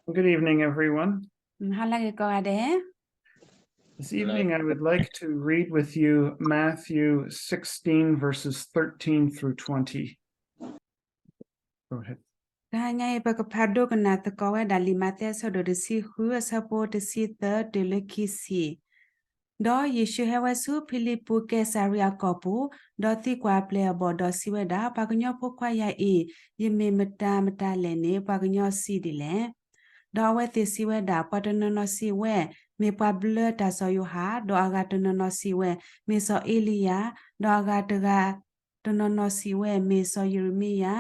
Well, good evening, everyone. ဟါလၢအဂ့ၤကိးဂၤဒဲး. This evening, I would like to read with you Matthew sixteen, verses thirteen through twenty. Go ahead. တဟါညါအံၤ ပကဖးဒိကနၣ်သကိးဝဲဒၣ်လံာ်မးသဲအဆၢဒိၣ်တဆံဃု အဆၢဖိတဆံသၢတုၤလၢခံဆံ ဒီးယ့ၣ်ၡူးဟဲဝဲဆူဖံလံးပူးကဲစၤရံယၤကီၢ်ပူၤ, ဒီးသံကွၢ်အပျဲၢ်အဘီၣ်ဒီးစံးဝဲဒၣ်, ပှၤကညီဖိခွါယၤအံၤ, ယမ့ၢ်မတၤမတၤလဲၣ်န့ၣ် ပှၤကညီစံးဒ်လဲၣ်. ဒီးအဝဲသ့ၣ်စံးဝဲဒၣ်, ပှၤတနီၤနီၤစံးဝဲ, မ့ၢ်ပှၤဘျၢတၢ်စီၤယိၤဟၣ်, ဒီးအဂၤတနီၤနီၤစံးဝဲ, မ့ၢ်စီၤအ့လံယၤ, ဒီးအဂၤတဂၤ တနီၤနီၤစံးဝဲ, မ့ၢ်စီၤယံးရမံယၤ,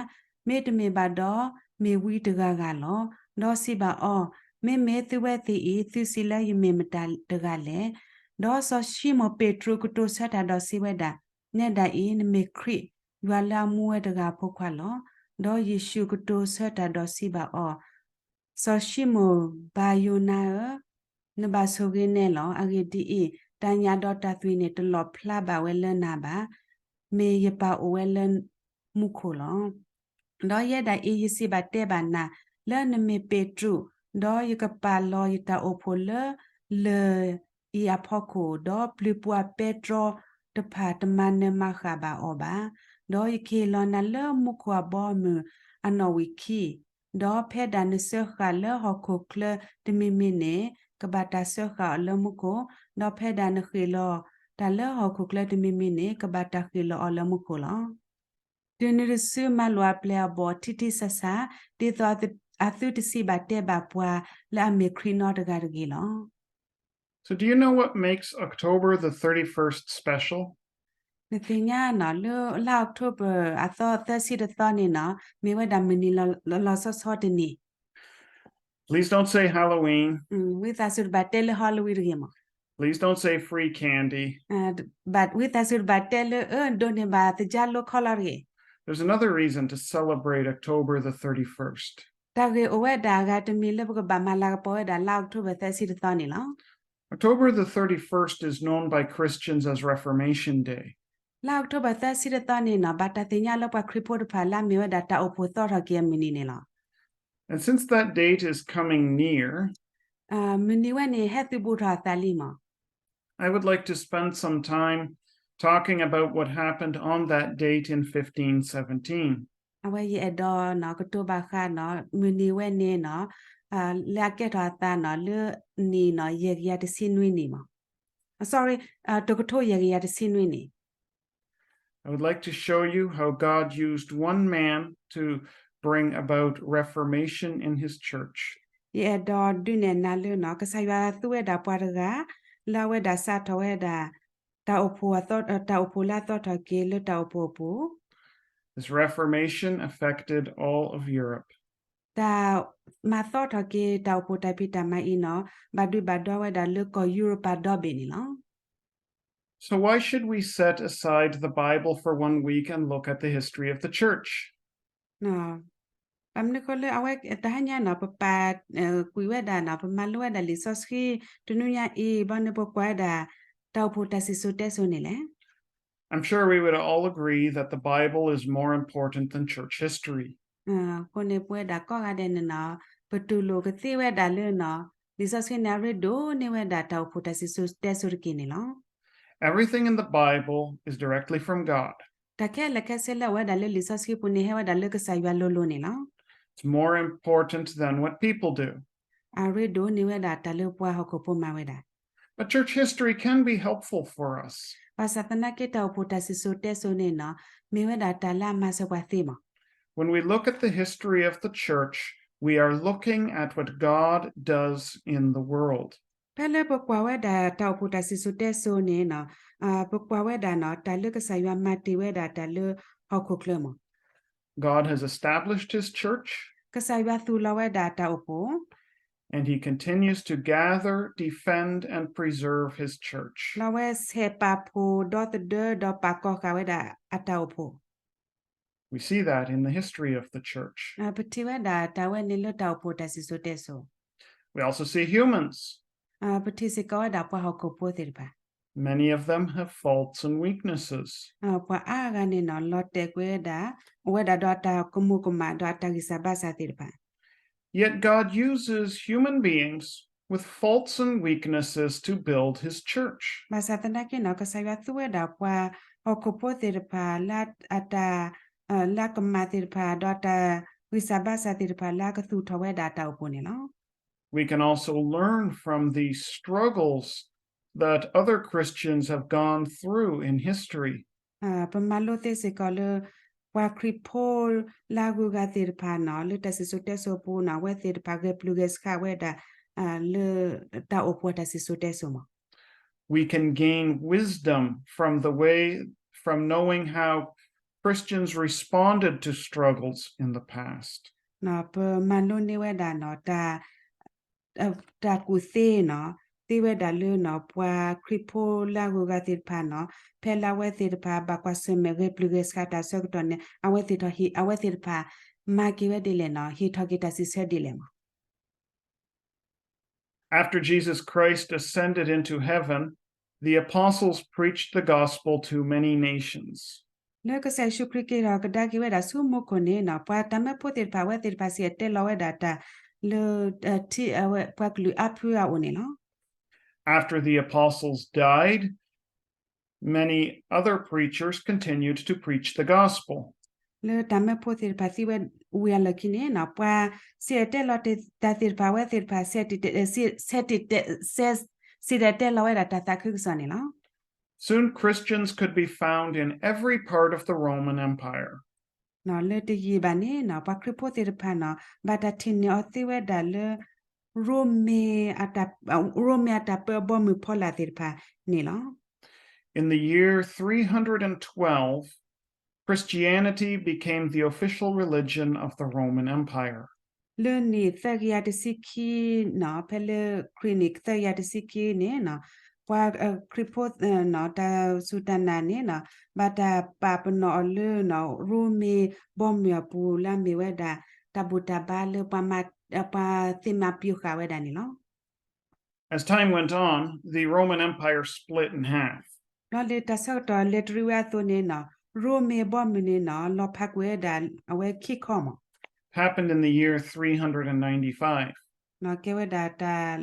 မ့တမ့ၢ်ဘၣ်ဒီး, မ့ၢ်ဝံတဂၤဂၤလီၤ. ဒီးစံးဘၣ်အီၤ, မ့မ့ၢ်သုဝဲသ့ၣ်အံၤ, သုစံးလၢယမ့ၢ်မတၤတဂၤလဲၣ်. ဒီးစီၤၡံမိၣ်ပ့းတရူးကတိၤဆၢတၢ်ဒီးစံးဝဲဒၣ်, နဲဒၣ်အံၤ, နမ့ၢ်ခရံာ်, ယွၤလၢအမူဝဲတဂၤအဖိခွါလီၤ. ဒီးယ့ၣ်ၡူးကတိၤဆၢတၢ်ဒီးစံးဘၣ်အီၤ, စီၤၡံမိၣ်ဘၤယိၤနါဧၢ, နဘၣ်ဆိၣ်ဂ့ၤနဲလီၤ. အဂ့ၢ်ဒ်အံၤ, တၢ်ညၣ်ဒီးတၢ်သွံၣ်န့ၣ် တလီၤဖျါဘၣ်ဝဲလၢနၤဘၣ်. မ့ၢ်ယပၢ်အိၣ်ဝဲလၢမူခိၣ်လီၤ. ဒီးယဲဒၣ်အံၤ, ယစံးဘၣ်တဲဘၣ်နၤ, လၢနမ့ၢ်ပ့းတရူး, ဒီးယကပာ်လီၤယတၢ်အိၣ်ဖှိၣ်လၢလၢၢ်အံၤအဖီခိၣ်, ဒီးပျုၤပှၤပဲတြီတဖၣ်တမၤနၢၤမၤဃၣ်ဘၣ်အီၤဘၣ်. ဒီးယကဟ့ၣ်လီၤနၤလၢမူခိၣ်အဘီအမုၢ်အနီၣ်ဝံာ်ခံ, ဒီးဖဲဒၣ်နစၢဃာ်လၢဟီၣ်ခိၣ်ချၢတမံၤမံၤန့ၣ်, ကဘၣ်တၢ်စၢဃာ်အီၤလၢမူခိၣ်, ဒီးဖဲဒၣ်နဃ့ၢ်လီၤတၢ်လၢဟီၣ်ခိၣ်ချၢတမံၤမံၤန့ၣ်, ကဘၣ်တၢ်ဃ့ၢ်လီၤအီၤလၢမူခိၣ်လီၤ. တုၤနုၤတစုမၤလိာ်အပျဲၢ်အဘီၣ်ထံထံဆးဆး, ဒ်သိးအသုတစံးဘၣ်တဲဘၣ်ပှၤလၢအမ့ၢ်ခရံာ်နီတဂၤတဂ့ၤလီၤ. So do you know what makes October the thirty-first special? နသ့ၣ်ညါနီၤ လၢလါအီးကထိဘၢၣ်အသီသၢဆံတသီန့ၣ်နီၤ မ့ၢ်ဝဲဒၣ်မုၢ်နံၤလီၤလီၤဆီဆီတနံၤ Please don't say Halloween. ဝံသးစူၤတဘၣ်တဲလၢ Halloween တဂ့ၤမး Please don't say free candy. ဘၣ်ဝံသးစူၤတဘၣ်တဲလၢ အၢ ဒိးန့ၢ်ဘၣ်သကြားလိခီလီၤတဂ့ၤ There's another reason to celebrate October the thirty-first. တၢ်ဂ့ၢ်အိၣ်ဝဲဒၣ်အဂၤတမံၤလၢပကဘၣ်မၤလၤကပီၤဝဲဒၣ်လါအီးကထိဘၢၣ်သၢဆံတသီန့ၣ်လီၤ October the thirty-first is known by Christians as Reformation Day. လါအီးကထိဘၢၣ်သၢဆံတသီန့ၣ်နီၤ ဘၣ်တၢ်သ့ၣ်ညါလၢပှၤခရံာ်ဖိတဖၣ်လၢအမ့ၢ်ဝဲဒၣ်တၢ်အိၣ်ဖှိၣ်သီထီၣ်က့ၤအမုၢ်နံၤန့ၣ်လီၤ And since that date is coming near, မုၢ်နံၤဝဲန့ၣ် ဟဲသုးဘူးထီၣ်အသးလံမး I would like to spend some time talking about what happened on that date in fifteen seventeen. အဝဲယအဲၣ်ဒိးနီၤ ကတိၤဘၣ်ဃးနီၤ မုၢ်နံၤဝဲန့ၣ်နီၤ လၢအကဲထီၣ်အသးနီၤ လၢနံၣ်နီၤ ယဲၢ်ကယၤတဆံနွံနံၣ်မး sorry, တကထိယဲၢ်ကယၤတဆံနွံနံၣ် I would like to show you how God used one man to bring about reformation in his church. ယအဲၣ်ဒိးဒုးနဲၣ်နၤလၢနီၤ ကစၢ်ယွၤသူဝဲဒၣ်ပှၤတဂၤ လၢအဝဲဒၣ်စးထီၣ်ဝဲဒၣ် တၢ်အိၣ်ဖှိၣ်အသီ တၢ်အိၣ်ဖှိၣ်လၢအသီထီၣ်က့ၤလၢတၢ်အိၣ်ဖှိၣ်အပူၤ This reformation affected all of Europe. တၢ်မၤသီထီၣ်က့ၤတၢ်အိၣ်ဖှိၣ်တၢ်ဖံးတၢ်မၤအံၤနီၤ ဘၣ်ဒုးဘၣ်ဒီဝဲဒၣ်လၢကီၢ်ယူရပၤဒီဘ့ၣ်န့ၣ်လီၤ So why should we set aside the Bible for one week and look at the history of the church? ဘၣ်မနုၤဃိလၢအဝဲတဟါညါနီၤ ပပာ်ကွံာ်ဝဲဒၣ်နီၤ ပမၤလိဝဲဒၣ်လံာ်စီဆှံ တနွံညါအံၤ ဘၣ်မနုၤပကွၢ်ဝဲဒၣ် တၢ်အိၣ်ဖှိၣ်တၢ်စံၣ်စိၤတဲစိၤန့ၣ်လဲၣ် I'm sure we would all agree that the Bible is more important than church history. အဃိန့ၣ် ပဝဲဒၣ်ကိးဂၤဒဲးန့ၣ်နီၤ ပတူၢ်လိာ်ကသ့ဝဲဒၣ်လၢနီၤ လံာ်စီဆှံန့ၣ် အရ့ဒိၣ်န့ၢ်ဝဲဒၣ်တၢ်အိၣ်ဖှိၣ်တၢ်စံၣ်စိၤတဲစိၤတက့ၢ်န့ၣ်လီၤ Everything in the Bible is directly from God. တၢ်ခဲလၢာ်ခဲဆ့လၢအအိၣ်ဝဲဒၣ်လၢလံာ်စီဆှံပူၤန့ၣ် ဟဲဝဲဒၣ်လၢကစၢ်ယွၤလိၤလိၤန့ၣ်လီၤ It's more important than what people do. အရ့ဒိၣ်န့ၢ်ဝဲဒၣ်တၢ်လၢပှၤဟီၣ်ခိၣ်ဖိမၤဝဲဒၣ် But church history can be helpful for us. ဘၣ်ဆၣ်သနာ်က့တၢ်အိၣ်ဖှိၣ်တၢ်စံၣ်စိၤတဲစိၤန့ၣ်နီၤ မ့ၢ်ဝဲဒၣ်တၢ်လၢအမၤစၢၤပှၤသ့မး When we look at the history of the church, we are looking at what God does in the world. ဖဲလၢပကွၢ်ဝဲဒၣ်တၢ်အိၣ်ဖှိၣ်တၢ်စံၣ်စိၤတဲစိၤန့ၣ်နီၤ ပကွၢ်ဝဲဒၣ်နီၤ တၢ်လၢကစၢ်ယွၤမၤတ့ၢ်ဝဲဒၣ်တၢ်လၢဟီၣ်ခိၣ်ချၢမး God has established his church. ကစၢ်ယွၤသူၣ်လီၤဝဲဒၣ်တၢ်အိၣ်ဖှိၣ် And he continues to gather, defend, and preserve his church. လီၤဝဲဆဲးပာ်ဖှိၣ်ဒီသဒၢဒီးပာ်ကီၤဃာ်ဝဲဒၣ်အတၢ်အိၣ်ဖှိၣ် We see that in the history of the church. ပထံၣ်ဝဲဒၣ်တၢ်ဝဲန့ၣ်လၢတၢ်အိၣ်ဖှိၣ်တၢ်စံၣ်စိၤတဲစိၤ We also see humans. ပထံၣ်စ့ၢ်ကီးဝဲဒၣ်ပှၤဟီၣ်ခိၣ်ဖိသ့ၣ်တဖၣ် Many of them have faults and weaknesses. ပှၤအါဂၤန့ၣ်နီၤ လီၤတဲာ်ကွံာ်ဝဲဒၣ် အိၣ်ဝဲဒၣ်ဒီးအတၢ်ကမူၤကမၣ်ဒီးအတၢ်ဂံၢ်စၢ်ဘါစၢ်သ့ၣ်တဖၣ် Yet God uses human beings with faults and weaknesses to build his church. ဘၣ်ဆၣ်သနာ်က့နီၤ ကစၢ်ယွၤသူဝဲဒၣ်ပှၤဟီၣ်ခိၣ်ဖိသ့ၣ်တဖၣ် လၢအတၢ် လၢအကမၣ်သ့ၣ်တဖၣ် ဒီးတၢ်ဂံၢ်စၢ်ဘါစၢ်သ့ၣ်တဖၣ် လၢအကသူၣ်ထီၣ်ဝဲဒၣ်တၢ်အိၣ်ဖှိၣ်န့ၣ်လီၤ. We can also learn from the struggles that other Christians have gone through in history. ပမၤလိသ့စ့ၢ်ကီးလၢ ပှၤခရံာ်ဖိလၢအဂုၤအဂၤသ့ၣ်တဖၣ်နီၤ လၢတၢ်စံၣ်စိၤတဲစိၤအပူၤနီၤ အဝဲသ့ၣ်တဖၣ်ဂဲၤပျုၤဂဲၤဆှးဝဲဒၣ် လၢတၢ်အိၣ်ဖှိၣ်တၢ်စံၣ်စိၤတဲစိၤမး We can gain wisdom from the way, from knowing how Christians responded to struggles in the past. ပမၤလိန့ၢ်ဝဲဒၣ်နီၤ တၢ်ကူၣ်သ့နီၤ သ့ဝဲဒၣ်လၢနီၤ ပှၤခရံာ်ဖိလၢအဂုၤအဂၤသ့ၣ်တဖၣ်နီၤ ဖဲလၢအဝဲသ့ၣ်တဖၣ် ဘၣ်ကွၢ်ဆၢၣ်မဲာ်ဂဲၤပျုၤဂဲၤဆှးတၢ်ဆၢကတီၢ်န့ၣ် အဝဲသ့ၣ်ထီၣ်ဟ့ၣ် အဝဲသ့ၣ်တဖၣ် မၤက့ၤဝဲဒ်လဲၣ်နီၤ ဟ့ၣ်ထီၣ်က့ၤတၢ်စံးဆၢဒ်လဲၣ်မး After Jesus Christ ascended into heaven, the apostles preached the gospel to many nations. လၢကစၢ်ယ့ၣ်ၡူးခရံာ်က့ၤထီၣ်ကဒါက့ၤဝဲဒၣ်ဆူမူခိၣ်န့ၣ်နီၤ ပှၤတၢ်မၢဖိသ့ၣ်တဖၣ် အဝဲသ့ၣ်တဖၣ်စံၣ်တဲၤတဲလီၤဝဲဒၣ်တၢ်လၢ ထံ အဝဲပှၤကလုာ်အါဖုအအိၣ်န့ၣ်လီၤ. After the apostles died, many other preachers continued to preach the gospel. လၢတၢ်မၢဖိသ့ၣ်တဖၣ်သံဝဲဝံၤအလီၢ်ခံန့ၣ်နီၤ ပှၤစံၣ်တဲၤတဲလီၤတၢ်သ့ၣ်တဖၣ် အဝဲသ့ၣ်တဖၣ် စံၣ်တဲၤတဲလီၤဝဲဒၣ်တၢ်သးခုကစီၣ်န့ၣ်လီၤ. Soon Christians could be found in every part of the Roman Empire. လၢတယံာ်ဘၣ်န့ၣ်နီၤ ပှၤခရံာ်ဖိသ့ၣ်တဖၣ်နီၤ ဘၣ်တၢ်ထံၣ်န့ၢ်အီၤသ့ဝဲဒၣ်လၢ ရိမ့ၤ ရိမ့ၤအတၢ်ပၢအဘီအမုၢ်ဖီလာ်သ့ၣ်တဖၣ်န့ၣ်လီၤ. In the year three hundred and twelve, Christianity became the official religion of the Roman Empire. လၢနံၣ်သၢကယၤတဆံခံနီၤ ဖဲလၢခရံာ်နံၣ်သၢကယၤတဆံခံန့ၣ်နီၤ ပှၤခရံာ်ဖိ တၢ်စူၢ်တၢ်နာ်န့ၣ်နီၤ ဘၣ်တၢ်ပာ်ပနီၣ်အီၤလၢနီၤ ရိမ့ၤဘီမုၢ်အပူၤလၢအမ့ၢ်ဝဲဒၣ် တၢ်ဘူၣ်တၢ်ဘါလၢပှၤသ့ၣ်မၤပျိဃာ်ဝဲဒၣ်န့ၣ်လီၤ. As time went on, the Roman Empire split in half. လီၤလၢတၢ်ဆၢကတီၢ်လဲၤတရံးဝဲအသိးန့ၣ်နီၤ ရိမ့ၤဘီမုၢ်န့ၣ်နီၤ လီၤဖးကွံာ်ဝဲဒၣ်အဝဲခံခီမး Happened in the year three hundred and ninety-five. ကဲဝဲဒၣ်တၢ်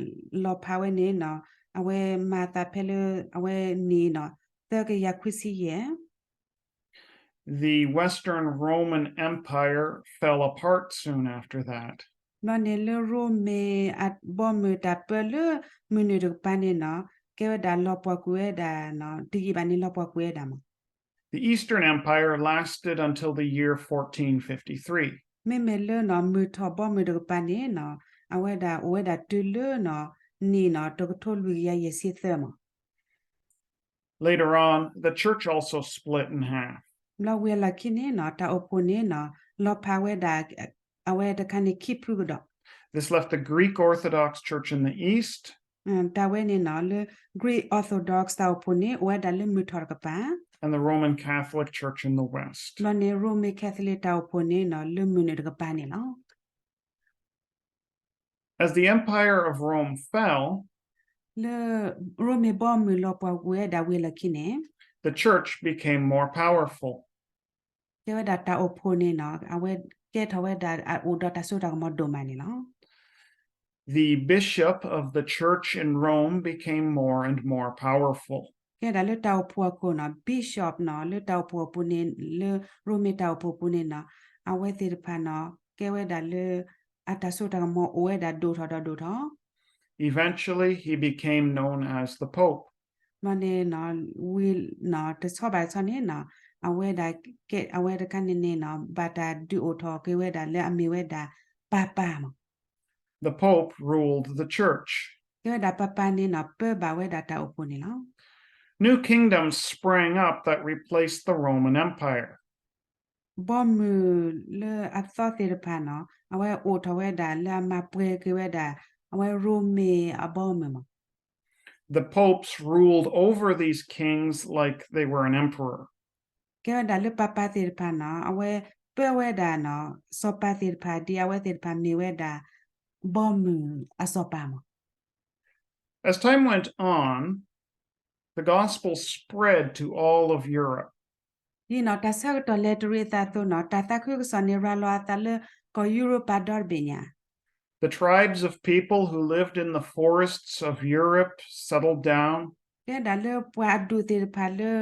လီၤဖးဝဲန့ၣ်နီၤ အဝဲမၤအသးဖဲလၢအဝဲနံၣ်နီၤ သၢကယၤခွံဆံယဲၢ် The Western Roman Empire fell apart soon after that. ဘျီန့ၣ်လၢရိမ့ၤအဘီမုၢ်တၢ်ပၢလၢမုၢ်နုာ်တကပၤန့ၣ်နီၤ ကဲဝဲဒၣ်လီၤပှီၢ်ကွံာ်ဝဲဒၣ် တယံာ်ဘၣ်န့ၣ်လီၤပှီၢ်ကွံာ်ဝဲဒၣ်မး The Eastern Empire lasted until the year fourteen fifty-three. မ့မ့ၢ်လၢနီၤ မုၢ်ထီၣ်ဘီမုၢ်တကပၤန့ၣ်နီၤ အဝဲဒၣ်အိၣ်ဝဲဒၣ်တုၤလၢနီၤ နံၣ်နီၤ တကထိလွံၢ်ကယၤယဲၢ်ဆံသၢမး Later on, the church also split in half. ဘျီဝံၤအလီၢ်ခံန့ၣ်နီၤ တၢ်အိၣ်ဖှိၣ်န့ၣ်နီၤ လီၤဖးဝဲဒၣ် အဝဲတခါန့ၣ်ခံဖုကဒီး This left the Greek Orthodox Church in the east တၢ်ဝဲန့ၣ်နီၤ လၢ Greek Orthodox တၢ်အိၣ်ဖှိၣ်န့ၣ် အိၣ်ဝဲဒၣ်လၢမုၢ်ထီၣ်တကပၤ and the Roman Catholic Church in the west. ဘျီန့ၣ် ရိမ့ၤ Catholic တၢ်အိၣ်ဖှိၣ်န့ၣ်နီၤ လၢမုၢ်နုာ်တကပၤန့ၣ်လီၤ As the Empire of Rome fell, လၢ ရိမ့ၤဘီမုၢ်လီၤပှီၢ်ကွံာ်ဝဲဒၣ်ဝံၤအလီၢ်ခံန့ၣ် the church became more powerful. ကဲဝဲဒၣ်တၢ်အိၣ်ဖှိၣ်န့ၣ်နီၤ အဝဲကဲထီၣ်ဝဲဒၣ်အအိၣ်ဒီးတၢ်စိတၢ်ကမီၤဒိၣ်မးန့ၣ်လီၤ The bishop of the church in Rome became more and more powerful. ကဲဒၣ်လၢတၢ်အိၣ်ဖှိၣ်အခိၣ်နီၤ bishop နီၤ လၢတၢ်အိၣ်ဖှိၣ်အပူၤန့ၣ် လၢရိမ့ၤတၢ်အိၣ်ဖှိၣ်အပူၤန့ၣ်နီၤ အဝဲသ့ၣ်တဖၣ်နီၤ ကဲဝဲဒၣ်လၢ အတၢ်စိတၢ်ကမီၤအိၣ်ဝဲဒၣ်ဒိၣ်ထီၣ်ဒီးဒိၣ်ထီၣ် Eventually, he became known as the Pope. ဘျီန့ၣ်နီၤ ဝံၤနီၤ တဆီဘၣ်တဆီန့ၣ်နီၤ အဝဲဒၣ် အဝဲတခါန့ၣ်န့ၣ်နီၤ ဘၣ်တၢ်ဒုးအိၣ်ထီၣ်က့ၤဝဲဒၣ်လၢအမ့ၢ်ဝဲဒၣ် ပၤပၤမး The Pope ruled the church. ကဲဝဲဒၣ်ပၤပၤန့ၣ်နီၤ ပၢဘၣ်ဝဲဒၣ်တၢ်အိၣ်ဖှိၣ်န့ၣ်လီၤ New kingdoms sprang up that replaced the Roman Empire. ဘီမုၢ်လၢအသီသ့ၣ်တဖၣ်နီၤ အဝဲအိၣ်ထီၣ်ဝဲဒၣ်လၢအမၤပှဲၤက့ၤဝဲဒၣ် အဝဲရိမ့ၤအဘီမုၢ်မး The popes ruled over these kings like they were an emperor. ကဲဝဲဒၣ်လၢပၤပၤသ့ၣ်တဖၣ်နီၤ အဝဲပၢဝဲဒၣ်နီၤ စီၤပၤသ့ၣ်တဖၣ် ဒ်အဝဲသ့ၣ်တဖၣ်မ့ၢ်ဝဲဒၣ် ဘီမုၢ်အစီၤပၤမး As time went on, the gospel spread to all of Europe. ဒ်နီၤ တၢ်ဆၢကတီၢ်လဲၤတရံးအသးအသိးနီၤ တၢ်သးခုကစီၣ်န့ၣ်ရၤလီၤအသးလၢ ကီၢ်ယူရပၤဒီတဘ့ၣ်ညါ The tribes of people who lived in the forests of Europe settled down. ကဲဒၣ်လၢပှၤအဒူၣ်သ့ၣ်တဖၣ်လၢ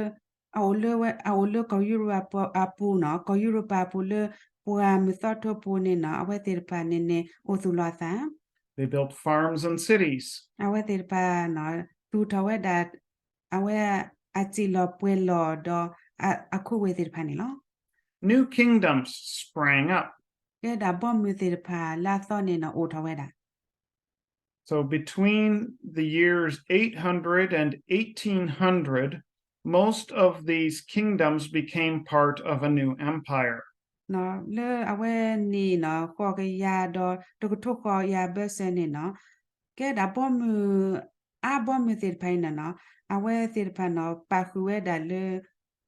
အအိၣ်လၢဝဲ အအိၣ်လၢကီၢ်ယူရပၤအပူၤနီၤ, ကီၢ်ယူရပၤအပူၤလၢ ပှၤမုၢ်သီထိပူၤန့ၣ်နီၤ, အဝဲသ့ၣ်တဖၣ်န့ၣ်န့ၣ် အိၣ်သူၣ်လီၤအသး They built farms and cities. အဝဲသ့ၣ်တဖၣ်နီၤ သူၣ်ထီၣ်ဝဲဒၣ် အဝဲအစံာ်လီၤပှဲၤလီၤဒီး အ အခိၣ်ဝ့ၢ်သ့ၣ်တဖၣ်န့ၣ်လီၤ. New kingdoms sprang up. ကဲဒၣ်ဘီမုၢ်သ့ၣ်တဖၣ်လၢအသီန့ၣ်နီၤ အိၣ်ထီၣ်ဝဲဒၣ် So between the years eight hundred and eighteen hundred, most of these kingdoms became part of a new empire. နီၤ လၢအဝဲန့ၣ်နီၤ ဃိးကယၤဒီး တကထိဃိးကယၤဘၢၣ်စၢၤန့ၣ်နီၤ ကဲဒၣ်ဘီမုၢ် အါဘီမုၢ်သ့ၣ်တဖၣ်အံၤန့ၣ်နီၤ အဝဲသ့ၣ်တဖၣ်နီၤ ပာ်ဃုာ်ဝဲဒၣ်လၢ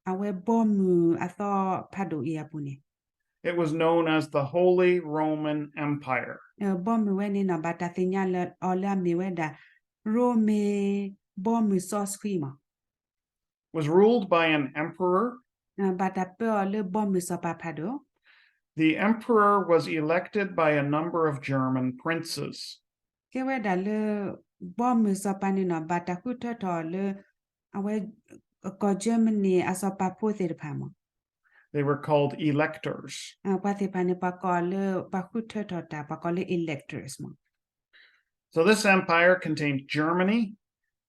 အဝဲဘီမုၢ်အသီဖးဒိၣ်အံၤအပူၤန့ၣ် It was known as the Holy Roman Empire. ဘီမုၢ်ဝဲန့ၣ်နီၤ ဘၣ်တၢ်သ့ၣ်ညါလၢအီၤလၢအမ့ၢ်ဝဲဒၣ် ရိမ့ၤဘီမုၢ်စီဆှံမး Was ruled by an emperor. ဘၣ်တၢ်ပၢအီၤလၢဘီမုၢ်စီၤပၤဖးဒိၣ် The emperor was elected by a number of German princes. ကဲဝဲဒၣ်လၢ ဘီမုၢ်စီၤပၤန့ၣ်နီၤ ဘၣ်တၢ်ဃုထၢထီၣ်လၢ အဝဲ ကီၢ် Germany အစီၤပၤဖိသ့ၣ်တဖၣ်မး They were called electors. ပှၤသ့ၣ်တဖၣ်န့ၣ် ပှၤကိးလၢ ပှၤဃုထၢထီၣ်တၢ် ပှၤကိးလၢ electors မး So this empire contained Germany.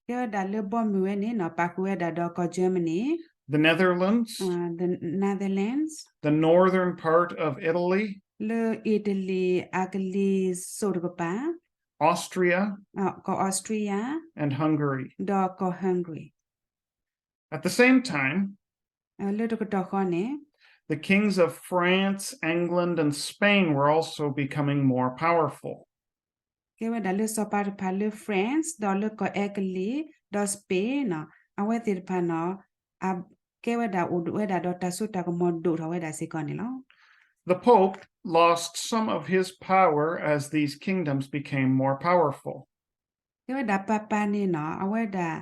ကဲဝဲဒၣ်လၢဘီမုၢ်ဝဲန့ၣ်နီၤ ပာ်ဃုာ်ဝဲဒၣ်ဒီးကီၢ် Germany, the Netherlands, the Netherlands, the northern part of Italy, လၢအ့တလံၤအကလံၤစိးတကပၤ, Austria, ကီၢ် Austria, and Hungary. ဒီးကီၢ် Hungary. At the same time, လၢတကတီၢ်ဃီန့ၣ်, the kings of France, England, and Spain were also becoming more powerful. ကဲဝဲဒၣ်လၢစီၤပၤတဖၣ်လၢ France ဒီးလၢကီၢ်အဲကလံး ဒီး Spain နီၤ အဝဲသ့ၣ်တဖၣ်နီၤ ကဲဝဲဒၣ်အိၣ်ဝဲဒၣ်ဒီးတၢ်စိတၢ်ကမီၤဒိၣ်ထီၣ်ဝဲဒၣ်စ့ၢ်ကီးန့ၣ်လီၤ. The Pope lost some of his power as these kingdoms became more powerful. ကဲဝဲဒၣ်ပၤပၤန့ၣ်နီၤ အဝဲဒၣ်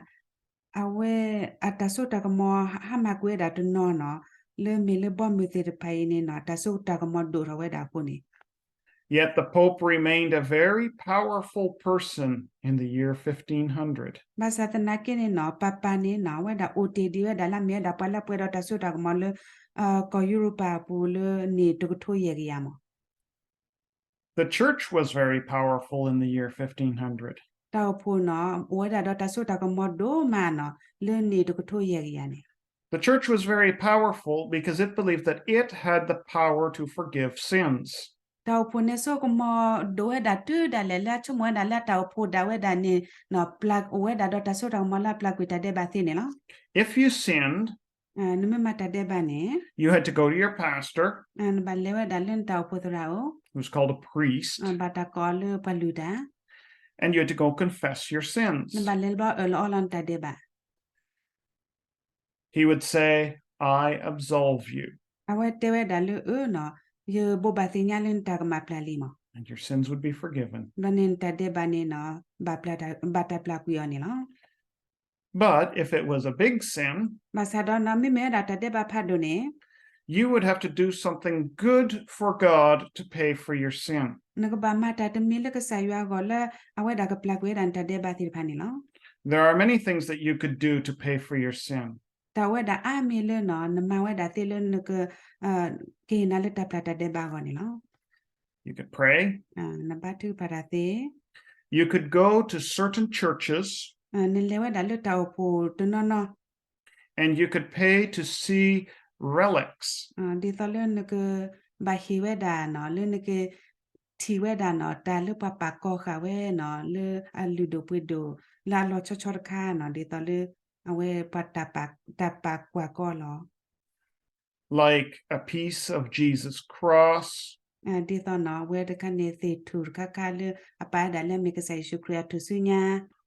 အဝဲအတၢ်စိတၢ်ကမီၤဟါမၢ်ကွံာ်ဝဲဒၣ်တနီၤနီၤ လၢမ့ၢ်လၢဘီမုၢ်သ့ၣ်တဖၣ်အံၤန့ၣ်နီၤ တၢ်စိတၢ်ကမီၤဒိၣ်ထီၣ်ဝဲဒၣ်အဃိန့ၣ် Yet the Pope remained a very powerful person in the year fifteen hundred. ဘၣ်ဆၣ်သနာ်က့န့ၣ်နီၤ ပၤပၤန့ၣ်နီၤ အဝဲဒၣ်အိၣ်တ့ၢ်ဒံးဝဲဒၣ်လၢအမ့ၢ်ဝဲဒၣ်ပှၤလၢပှဲၤဒီးတၢ်စိတၢ်ကမီၤလၢ ကီၢ်ယူရပၤအပူၤလၢနံၣ်တကထိယဲၢ်ကယၤမး The church was very powerful in the year fifteen hundred. တၢ်အိၣ်ဖှိၣ်နီၤ အိၣ်ဝဲဒၣ်ဒီးတၢ်စိတၢ်ကမီၤဒိၣ်မးနီၤ လၢနံၣ်တကထိယဲၢ်ကယၤန့ၣ် The church was very powerful because it believed that it had the power to forgive sins. တၢ်အိၣ်ဖှိၣ်န့ၣ်ဆိကမိၣ်ဒိၣ်ဝဲဒၣ်တုၤဒၣ်လဲာ်လၢအဆိကမိၣ်ဝဲဒၣ်လၢအတၢ်အိၣ်ဖှိၣ်ဒၣ်ဝဲဒၣ်န့ၣ်နီၤ ပျၢ်အိၣ်ဝဲဒၣ်ဒီးတၢ်စိတၢ်ကမီၤလၢအပျၢ်ကွံာ်တၢ်ဒဲးဘးသ့န့ၣ်လီၤ. If you sinned, နမ့ၢ်မၤတၢ်ဒဲးဘးန့ၣ် you had to go to your pastor, နဘၣ်လဲၤဝဲဒၣ်လၢနတၢ်အိၣ်ဖှိၣ်သရၣ်အအိၣ် who's called a priest, ဘၣ်တၢ်ကိးအီၤလၢပှၤလုၢ်တၢ် and you had to go confess your sins. နဘၣ်လဲၤဘီအၢၣ်လီၤအီလီၤနတၢ်ဒဲးဘး He would say, I absolve you. အဝဲတဲဝဲဒၣ်လၢအၢနီၤ ယဘိးဘၣ်သ့ၣ်ညါလၢနတၢ်ကမၣ်ပျၢ်လံမး And your sins would be forgiven. ဒီးန့ၣ်နတၢ်ဒဲးဘးန့ၣ်နီၤ ဘၣ်တၢ်ပျၢ်ကွံာ်အီၤန့ၣ်လီၤ. But if it was a big sin, ဘၣ်ဆၣ်ဒီးနီၤ မ့မ့ၢ်ဝဲဒၣ်တၢ်ဒဲးဘးဖးဒိၣ်န့ၣ် you would have to do something good for God to pay for your sin. နကဘၣ်မၤတၢ်တမံၤလၢကစၢ်ယွၤအဂီၢ်လၢ အဝဲဒၣ်ကပျၢ်ကွံာ်ဝဲဒၣ်နတၢ်ဒဲးဘးသ့ၣ်တဖၣ်န့ၣ်လီၤ. There are many things that you could do to pay for your sin. တၢ်ဝဲဒၣ်အါမံၤလၢနီၤ နမၤဝဲဒၣ်သ့လၢနက ကဟ့ၣ်နၤလၢတၢ်ပျၢ်တၢ်ဒဲးဘးအဂီၢ်န့ၣ်လီၤ. You could pray. နဘါထုကဖၣ်တၢ်သ့ You could go to certain churches. နလဲၤဝဲဒၣ်လၢတၢ်အိၣ်ဖှိၣ်တနီၤနီၤ And you could pay to see relics. ဒ်သိးလၢနကဘၣ်ဟ့ၣ်ဝဲဒၣ်နီၤ လၢနကထံၣ်ဝဲဒၣ်နီၤ တၢ်လၢပှၤပာ်ကီၤဃာ်ဝဲနီၤ လၢအလုၢ်ဒိၣ်ပှ့ၤဒိၣ် လၢအလီၤဆီဆီတခါနီၤ ဒ်သိးလၢ အဝဲပှၤ တၢ်ပာ်ကွၢ်ကီလီၤ. Like a piece of Jesus' cross. ဒ်သိးနီၤ အဝဲတခါန့ၣ် သ့ၣ်ထူၣ်တခါခါလၢအပာ်ဝဲဒၣ်လၢအမ့ၢ်ကစၢ်ယ့ၣ်ၡူးခရံာ်အထူၣ်စုညါ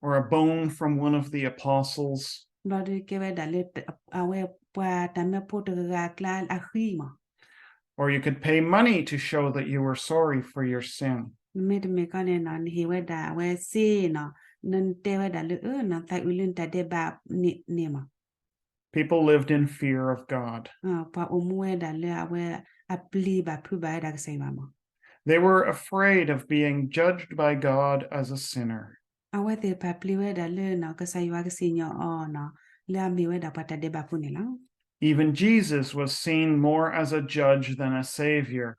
Or a bone from one of the apostles. ဘျီဒုးကဲဝဲဒၣ်လၢ အဝဲပှၤတၢ်မၢဖိတဂၤအကျါအဃံမး Or you could pay money to show that you were sorry for your sin. မ့တမ့ၢ်ကီန့ၣ်နီၤ နဟ့ၣ်ဝဲဒၣ်အဝဲစ့နီၤ နတဲဝဲဒၣ်လၢအၢ နသးအုးလၢနတၢ်ဒဲးဘးန့ၣ်မး People lived in fear of God. ပှၤအိၣ်မူဝဲဒၣ်လၢအဝဲအပျံၤဘၣ်ဖုးဘၣ်ဝဲဒၣ်ကစၢ်ယွၤမး They were afraid of being judged by God as a sinner. အဝဲသ့ၣ်တဖၣ်ပျံၤဝဲဒၣ်လၢနီၤ ကစၢ်ယွၤကစံၣ်ညီၣ်အီၤနီၤ လၢအမ့ၢ်ဝဲဒၣ်ပှၤတၢ်ဒဲးဘးဖိန့ၣ်လီၤ. Even Jesus was seen more as a judge than a savior.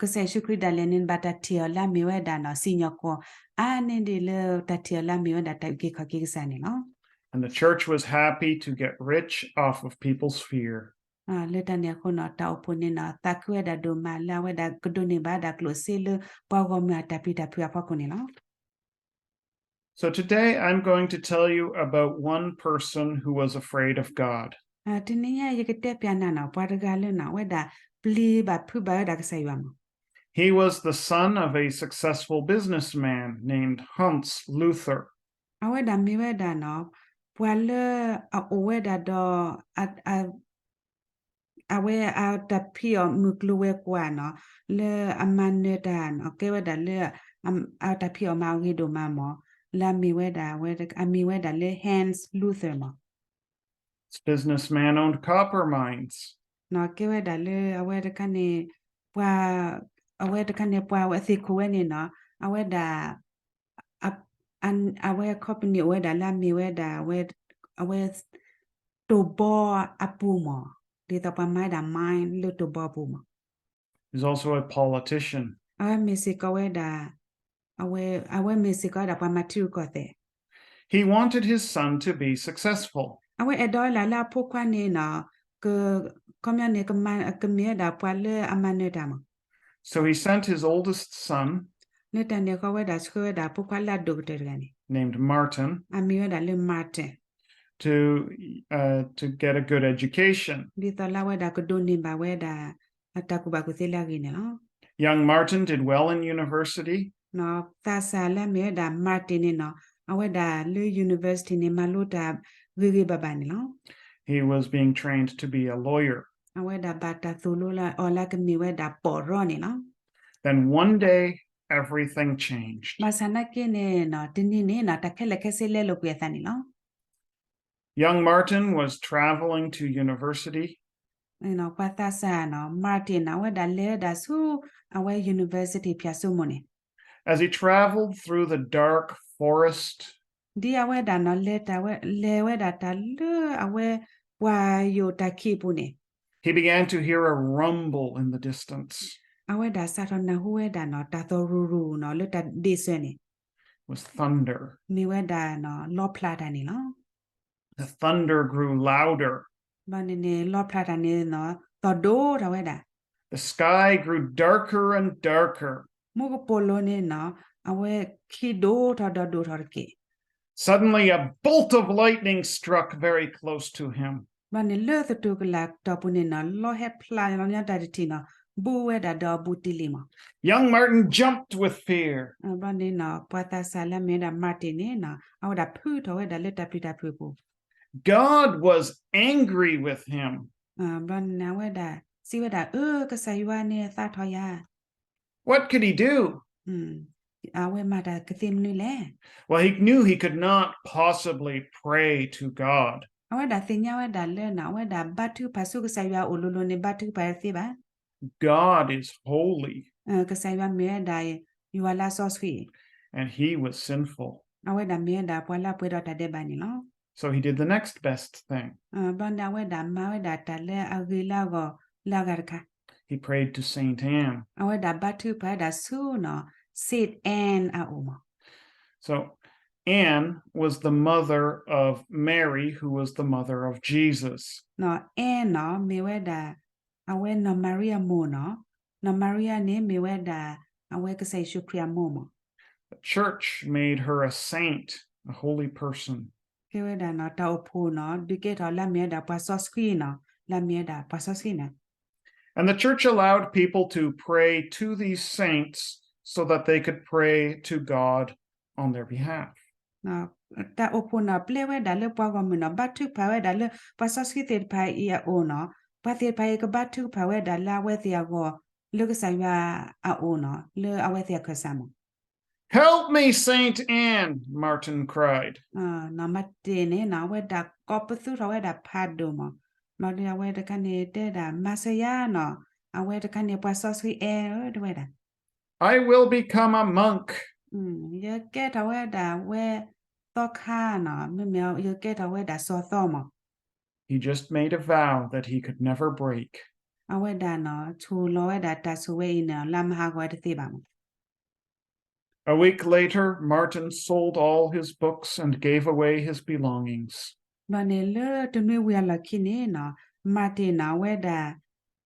ကစၢ်ယ့ၣ်ၡူးခရံာ်ဒၣ်လဲာ်န့ၣ် ဘၣ်တၢ်ထံၣ်အီၤလၢအမ့ၢ်ဝဲဒၣ်နီၤ စံၣ်ညီၣ်ကွီၢ် အါန့ၢ်ဒံးလၢတၢ်ထံၣ်အီၤလၢအမ့ၢ်ဝဲဒၣ်တၢ်အုၣ်က့ၤခီၣ်က့ၤကစၢ်န့ၣ်လီၤ. And the church was happy to get rich off of people's fear. လၢတၢ်န့ၣ်အဃိနီၤ တၢ်အိၣ်ဖှိၣ်န့ၣ်နီၤ သးခုဝဲဒၣ်ဒိၣ်မးလၢအဝဲဒၣ်ကဒိးန့ၢ်ဘၣ်ဒၣ်ကျိၣ်စ့လၢပှၤဂီၢ်မုၢ်အတၢ်ပျံၤတၢ်ဖုးအဖီခိၣ်န့ၣ်လီၤ. So today I'm going to tell you about one person who was afraid of God. တနံၤညါယကတဲပျးနၤနီၤ ပှၤတဂၤလၢနီၤ အဝဲဒၣ်ပျံၤဘၣ်ဖုးဘၣ်ဝဲဒၣ်ကစၢ်ယွၤမး. He was the son of a successful businessman named Hans Luther. အဝဲဒၣ်မ့ၢ်ဝဲဒၣ်နီၤ ပှၤလၢအအိၣ်ဝဲဒၣ်ဒီး အ အဝဲအတၢ်ဖံးအီၣ်မုၢ်ကျိၤဝဲၤကွာ်နီၤ လၢအမၤနၢၤတၢ်နီၤ ကဲဝဲဒၣ်လၢ အတၢ်ဖံးအီၣ်မၤအီၣ်ဂ့ၤဒိၣ်မးမး လၢအမ့ၢ်ဝဲဒၣ် အမံၤဝဲဒၣ်လၢ Hans Luther မး. This businessman owned copper mines. နီၤ ကဲဝဲဒၣ်လၢအဝဲတခါန့ၣ် ပှၤ အဝဲတခါန့ၣ် ပှၤအဝဲသ့ၣ်ခိၣ်ဝဲန့ၣ်နီၤ အဝဲဒၣ် အ အဝဲ company အိၣ်ဝဲဒၣ်လၢအမ့ၢ်ဝဲဒၣ် အဝဲ တိၢ်ဘီအပူၤမး ဒ်သိးပှၤမၤဝဲဒၣ် mine လၢတိၢ်ဘီအပူၤမး. He's also a politician. အဝဲမ့ၢ်စ့ၢ်ကီးဝဲဒၣ် အဝဲ အဝဲမ့ၢ်စ့ၢ်ကီးဝဲဒၣ်ပှၤမၤထံရူၢ်ကီၢ်သဲး. He wanted his son to be successful. အဝဲအဲၣ်ဒိးလၢအဖိခွါန့ၣ်နီၤ က ခီပညီန့ၣ် ကမၤ ကမ့ၢ်ဝဲဒၣ်ပှၤလၢအမၤနၢၤတၢ်မး. So he sent his oldest son လၢတၢ်န့ၣ်အဃိ အဝဲဒၣ်ဆှၢဝဲဒၣ်အဖိခွါလၢအဒိၣ်ကတၢၢ်တဂၤန့ၣ် named Martin အမံၤဝဲဒၣ်လၢ Martin to, uh, to get a good education. ဒ်သိးလၢအဝဲဒၣ်ကဒိးန့ၢ်ဘၣ်ဝဲဒၣ် အတၢ်ကူၣ်ဘၣ်ကူၣ်သ့လၢအဂ့ၤန့ၣ်လီၤ. Young Martin did well in university. နီၤ သးစၢ်လၢအမ့ၢ်ဝဲဒၣ် Martin န့ၣ်နီၤ အဝဲဒၣ်လၢ university န့ၣ် မၤလိတၢ်ဂ့ၤဂ့ၤဘၣ်ဘၣ်န့ၣ်လီၤ. He was being trained to be a lawyer. အဝဲဒၣ်ဘၣ်တၢ်သိၣ်လိလၢအီၤလၢကမ့ၢ်ဝဲဒၣ်ပီၢ်ရီန့ၣ်လီၤ. Then one day, everything changed. ဘၣ်ဆၣ်နာ်က့န့ၣ်နီၤ တနံၤန့ၣ်နီၤ တၢ်ခဲလၢာ်ခဲဆ့လဲလိာ်ကွံာ်အသးန့ၣ်လီၤ. Young Martin was traveling to university. ပှၤသးစၢ်နီၤ Martin နီၤ အဝဲဒၣ်လဲၤဝဲဒၣ်ဆူ အဝဲ university ဖၠၣ်စိမိၤန့ၣ် As he traveled through the dark forest, ဒ်အဝဲဒၣ်နီၤ လဲၤတၢ်ဝဲ လဲၤဝဲဒၣ်တၢ်လၢအဝဲပှၢ်ယိာ်တၢ်ခံးပူၤန့ၣ် he began to hear a rumble in the distance. အဝဲဒၣ်စးထီၣ်နၢ်ဟူဝဲဒၣ်နီၤ တၢ်သီၣ်ရူၤရူၤနီၤ လၢတၢ်ဒ့ၣ်စၢၤန့ၣ် It was thunder. မ့ၢ်ဝဲဒၣ်နီၤ လီဖျးတၢ်န့ၣ်လီၤ. The thunder grew louder. ဘျီန့ၣ်န့ၣ် လီဖျးတၢ်န့ၣ်နီၤ သီၣ်ဒိၣ်ထီၣ်ဝဲဒၣ် The sky grew darker and darker. မူကပိာ်လိၤန့ၣ်နီၤ အဝဲခံဒိၣ်ထီၣ်ဒီးဒိၣ်ထီၣ်တက့ၢ်. Suddenly, a bolt of lightning struck very close to him. ဘျီန့ၣ်လၢသတူၢ်ကလာ်တီၢ်ပူၤန့ၣ်နီၤ လီဟဲဖျါလီၤညီတၢ်တထံၣ်နီၤ ဘူးဝဲဒၣ်ဒီးအဘူးတံၢ်လံမး. Young Martin jumped with fear. ဘျီန့ၣ်နီၤ ပှၤသးစၢ်လၢအမ့ၢ်ဝဲဒၣ် Martin န့ၣ်နီၤ အဝဲဒၣ်ဖုးထီၣ်ဝဲဒၣ်လၢတၢ်ပျံၤတၢ်ဖုးအပူၤ God was angry with him. ဘျီန့ၣ်အဝဲဒၣ် စံးဝဲဒၣ် အၢ ကစၢ်ယွၤန့ၣ်သးထီၣ်ယၤ What could he do? အဝဲမၤတၢ်ကသ့မနုၤလဲၣ်. Well, he knew he could not possibly pray to God. အဝဲဒၣ်သ့ၣ်ညါဝဲဒၣ်လၢနီၤ အဝဲဒၣ်ဘါထုကဖၣ်ဆူကစၢ်ယွၤအအိၣ်လိၤလိၤန့ၣ် ဘါထုကဖၣ်တသ့ဘၣ်. God is holy. ကစၢ်ယွၤမ့ၢ်ဝဲဒၣ် ယွၤလၢအစီဆှံ And he was sinful. အဝဲဒၣ်မ့ၢ်ဝဲဒၣ်ပှၤလၢအပှဲၤဒီးတၢ်ဒဲးဘးန့ၣ်လီၤ. So he did the next best thing. ဘျီန့ၣ်အဝဲဒၣ်မၤဝဲဒၣ်တၢ်လၢအဂ့ၤလၢအဂီၢ်လၢအဂၤတခါ He prayed to Saint Anne. အဝဲဒၣ်ဘါထုကဖၣ်ဝဲဒၣ်ဆူနီၤ Saint Anne အအိၣ်မး. So Anne was the mother of Mary, who was the mother of Jesus. နီၤ Anne နီၤ မ့ၢ်ဝဲဒၣ် အဝဲနီၢ်မၤရံအမိၢ်နီၤ နီၢ်မၤရံန့ၣ်မ့ၢ်ဝဲဒၣ် အဝဲကစၢ်ယ့ၣ်ၡူးခရံာ်အမိၢ်မး. The church made her a saint, a holy person. ကဲဝဲဒၣ်နီၤ တၢ်အိၣ်ဖှိၣ်နီၤ ဒုးကဲထီၣ်လၢအမ့ၢ်ဝဲဒၣ်ပှၤစီဆှံနီၤ လၢအမ့ၢ်ဝဲဒၣ်ပှၤစီဆှံနီၤ And the church allowed people to pray to these saints so that they could pray to God on their behalf. တၢ်အိၣ်ဖှိၣ်နီၤ ပျဲဝဲဒၣ်လၢပှၤဂီၢ်မုၢ်နီၤ ဘါထုကဖၣ်ဝဲဒၣ်လၢပှၤစီဆှံသ့ၣ်တဖၣ်အံၤအအိၣ်နီၤ ပှၤသ့ၣ်တဖၣ်အံၤကဘါထုကဖၣ်ဝဲဒၣ်လၢအဝဲသ့ၣ်အဂီၢ် လၢကစၢ်ယွၤအအိၣ်နီၤ လၢအဝဲသ့ၣ်အခၢၣ်စးမး. Help me, Saint Anne, Martin cried. နီၢ်မၤတ့ၢ်န့ၣ်နီၤ အဝဲဒၣ်ကိးပသူထီၣ်ဝဲဒၣ်ဖးဒိၣ်မး ဘျီဒီးအဝဲတခါန့ၣ်တဲဒၣ် မၤစၢၤယၤနီၤ အဝဲတခါန့ၣ် ပှၤစီဆှံ Anne ဧၢ တဲဝဲဒၣ် I will become a monk. ယကဲထီၣ်ဝဲဒၣ်ဝဲသီခါနီၤ, မ့မ့ၢ်ယကဲထီၣ်ဝဲဒၣ်စီၤသီမး. He just made a vow that he could never break. အဝဲဒၣ်နီၤ ဆိၣ်လီၤဝဲဒၣ်တၢ်ဆိၣ်ဝဲအံၤန့ၣ် လၢမၤဟးဂီၤဝဲတသ့ဘၣ်မး. A week later, Martin sold all his books and gave away his belongings. ဘျီန့ၣ်လၢတနွံဝံၤအလီၢ်ခံန့ၣ်နီၤ, Martinနီၤ အဝဲဒၣ်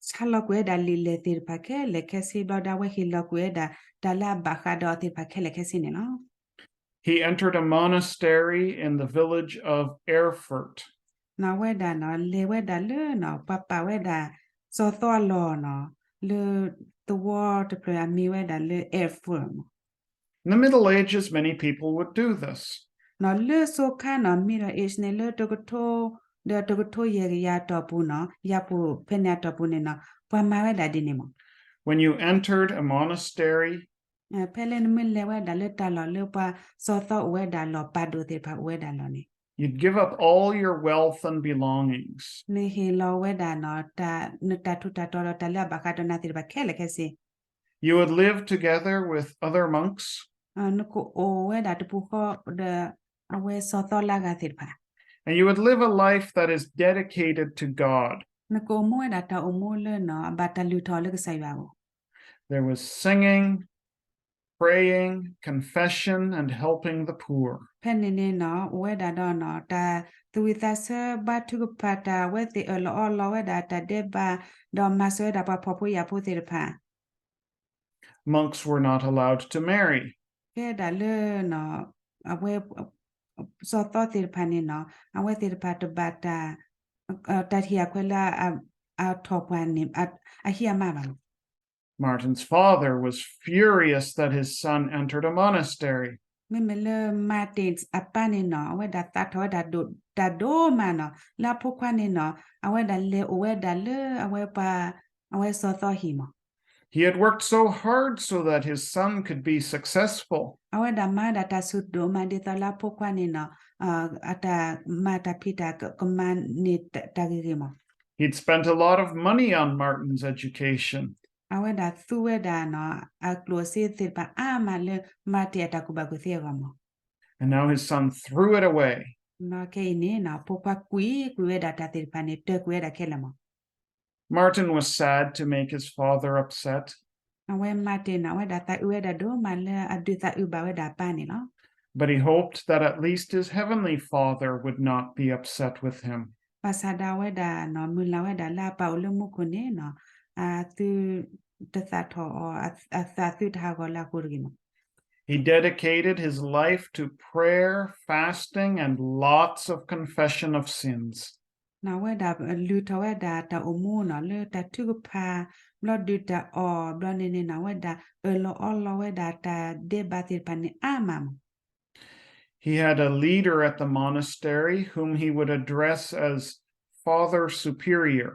ဆါလီၤကွံာ်ဝဲဒၣ်လံာ်လဲၢ်သ့ၣ်တဖၣ်ခဲလၢာ်ခဲဆ့ ဘျီဒီးအဝဲဟ့ၣ်လီၤကွံာ်ဝဲဒၣ်တၢ်လၢအဘၣ်ဃးဒီးအီၤသ့ၣ်တဖၣ်ခဲလၢာ်ခဲဆ့န့ၣ်လီၤ. He entered a monastery in the village of Erfurt. နီၤ အဝဲဒၣ်နီၤ လဲၤဝဲဒၣ်လၢနီၤ ပှၤပာ်ဝဲဒၣ် စီၤသီအလီၢ်နီၤ လၢသဝီတဖျၢၣ်အမံၤဝဲဒၣ်လၢ Erfurt မး. In the Middle Ages, many people would do this. နီၤ လၢစိၤခါနီၤ Middle Age န့ၣ် လၢတကထိ ဒီးတကထိယဲၢ်ကယၤအတီၢ်ပူၤနီၤ ယၤပူၤဖဲန့ၣ်အတီၢ်ပူၤန့ၣ်နီၤ ပှၤမၤဝဲဒၣ်ဒ်န့ၣ်မး. When you entered a monastery, ဖဲလၢနမ့ၢ်လဲၤဝဲဒၣ်လၢတၢ်လီၢ်လၢပှၤစီၤသီအိၣ်ဝဲဒၣ်လီၢ် ပာ်ဒိၣ်သ့ၣ်တဖၣ်အိၣ်ဝဲဒၣ်လီၢ်န့ၣ် you'd give up all your wealth and belongings. နဟ့ၣ်လီၤဝဲဒၣ်နီၤ နတၢ်ထူးတၢ်တီၤဒီးတၢ်လၢအဘၣ်ဃးဒီးနၤသ့ၣ်တဖၣ်ခဲလၢာ်ခဲဆ့ You would live together with other monks. နကအိၣ်ဝဲဒၣ်တပူၤဃီဒီး အဝဲစီၤသီလၢအဂၤသ့ၣ်တဖၣ် And you would live a life that is dedicated to God. နကအိၣ်မူဝဲဒၣ်တၢ်အိၣ်မူလၢနီၤ အဘၣ်တၢ်လုၢ်ထီၣ်လၢကစၢ်ယွၤအဂီၢ် There was singing, praying, confession, and helping the poor. ဖဲန့ၣ်န့ၣ်နီၤ အိၣ်ဝဲဒၣ်ဒီးနီၤ တၢ်သူၣ်ဝံၣ်သးဆၢ ဘါထုကဖၣ် တၢ်အဝဲသ့ၣ်အၢၣ်လီၤအီလီၤဝဲဒၣ်တၢ်ဒဲးဘး ဒီးမၤစၢၤဝဲဒၣ်ပှၤဖှီၣ်ဖိယာ်ဖိသ့ၣ်တဖၣ် Monks were not allowed to marry. ကဲဒၣ်လၢနီၤ အဝဲ စီၤသီသ့ၣ်တဖၣ်န့ၣ်နီၤ အဝဲသ့ၣ်တဖၣ်တဘၣ်တၢ် တၢ်ဟ့ၣ်အခွဲးလၢ အထီၣ်ပှၤန့ၣ် အဟံးအမါဘၣ်မး Martin's father was furious that his son entered a monastery. မ့မ့ၢ်လၢ Martin အပၢ်န့ၣ်နီၤ အဝဲဒၣ်သးထီၣ်ဝဲဒၣ်ဒိၣ်တၢ်ဒိၣ်မးနီၤ လၢအဖိခွါန့ၣ်နီၤ အဝဲဒၣ်လဲၤအိၣ်ဝဲဒၣ်လၢအဝဲပှၤ အဝဲစီၤသီဟံၣ်မး He had worked so hard so that his son could be successful. အဝဲဒၣ်မၤဝဲဒၣ်တၢ်ဆူၣ်ဒိၣ်မး ဒ်သိးလၢအဖိခွါန့ၣ်နီၤ အတၢ်မၤတၢ်ဖံးတၢ်ကမၤန့ၢ်တၢ်ဂ့ၤဂ့ၤမး He'd spent a lot of money on Martin's education. အဝဲဒၣ်သူဝဲဒၣ်နီၤ အကျိၣ်အစ့သ့ၣ်တဖၣ်အါမးလၢ Martin အတၢ်ကူၣ်ဘၣ်ကူၣ်သ့အဂီၢ်မး And now his son threw it away. နီၤ ခဲအံၤန့ၣ်နီၤ အဖိခွါကွံာ်ကွံာ်ဝဲဒၣ်တၢ်သ့ၣ်တဖၣ်န့ၣ် တၢၢ်ကွံာ်ဝဲဒၣ်ခဲလၢာ်မး Martin was sad to make his father upset. အဝဲ Martin နီၤ အဝဲဒၣ်သးအုးဝဲဒၣ်ဒိၣ်မးလၢအဒုးသးအုးဘၣ်ဝဲဒၣ်အပၢ်န့ၣ်လီၤ But he hoped that at least his heavenly Father would not be upset with him. ဘၣ်ဆၣ်ဒီးအဝဲဒၣ်နီၤ မုၢ်လၢ်ဝဲဒၣ်လၢအပၢ်အိၣ်လၢမူခိၣ်န့ၣ်နီၤ အသုတသးထီၣ်အီၤ အသးသုတဟးဂီၤလၢအဃိတဂ့ၤမး He dedicated his life to prayer, fasting, and lots of confession of sins. နီၤ အဝဲဒၣ်လုၢ်ထီၣ်ဝဲဒၣ်တၢ်အိၣ်မူနီၤ လၢတၢ်ထုကဖၣ် ဘျီဒုးတၢ်အီၣ် ဘျီန့ၣ်န့ၣ်နီၤ အဝဲဒၣ်အၢၣ်လီၤအီလီၤဝဲဒၣ်တၢ်ဒဲးဘးသ့ၣ်တဖၣ်န့ၣ်အါမးမး He had a leader at the monastery whom he would address as Father Superior.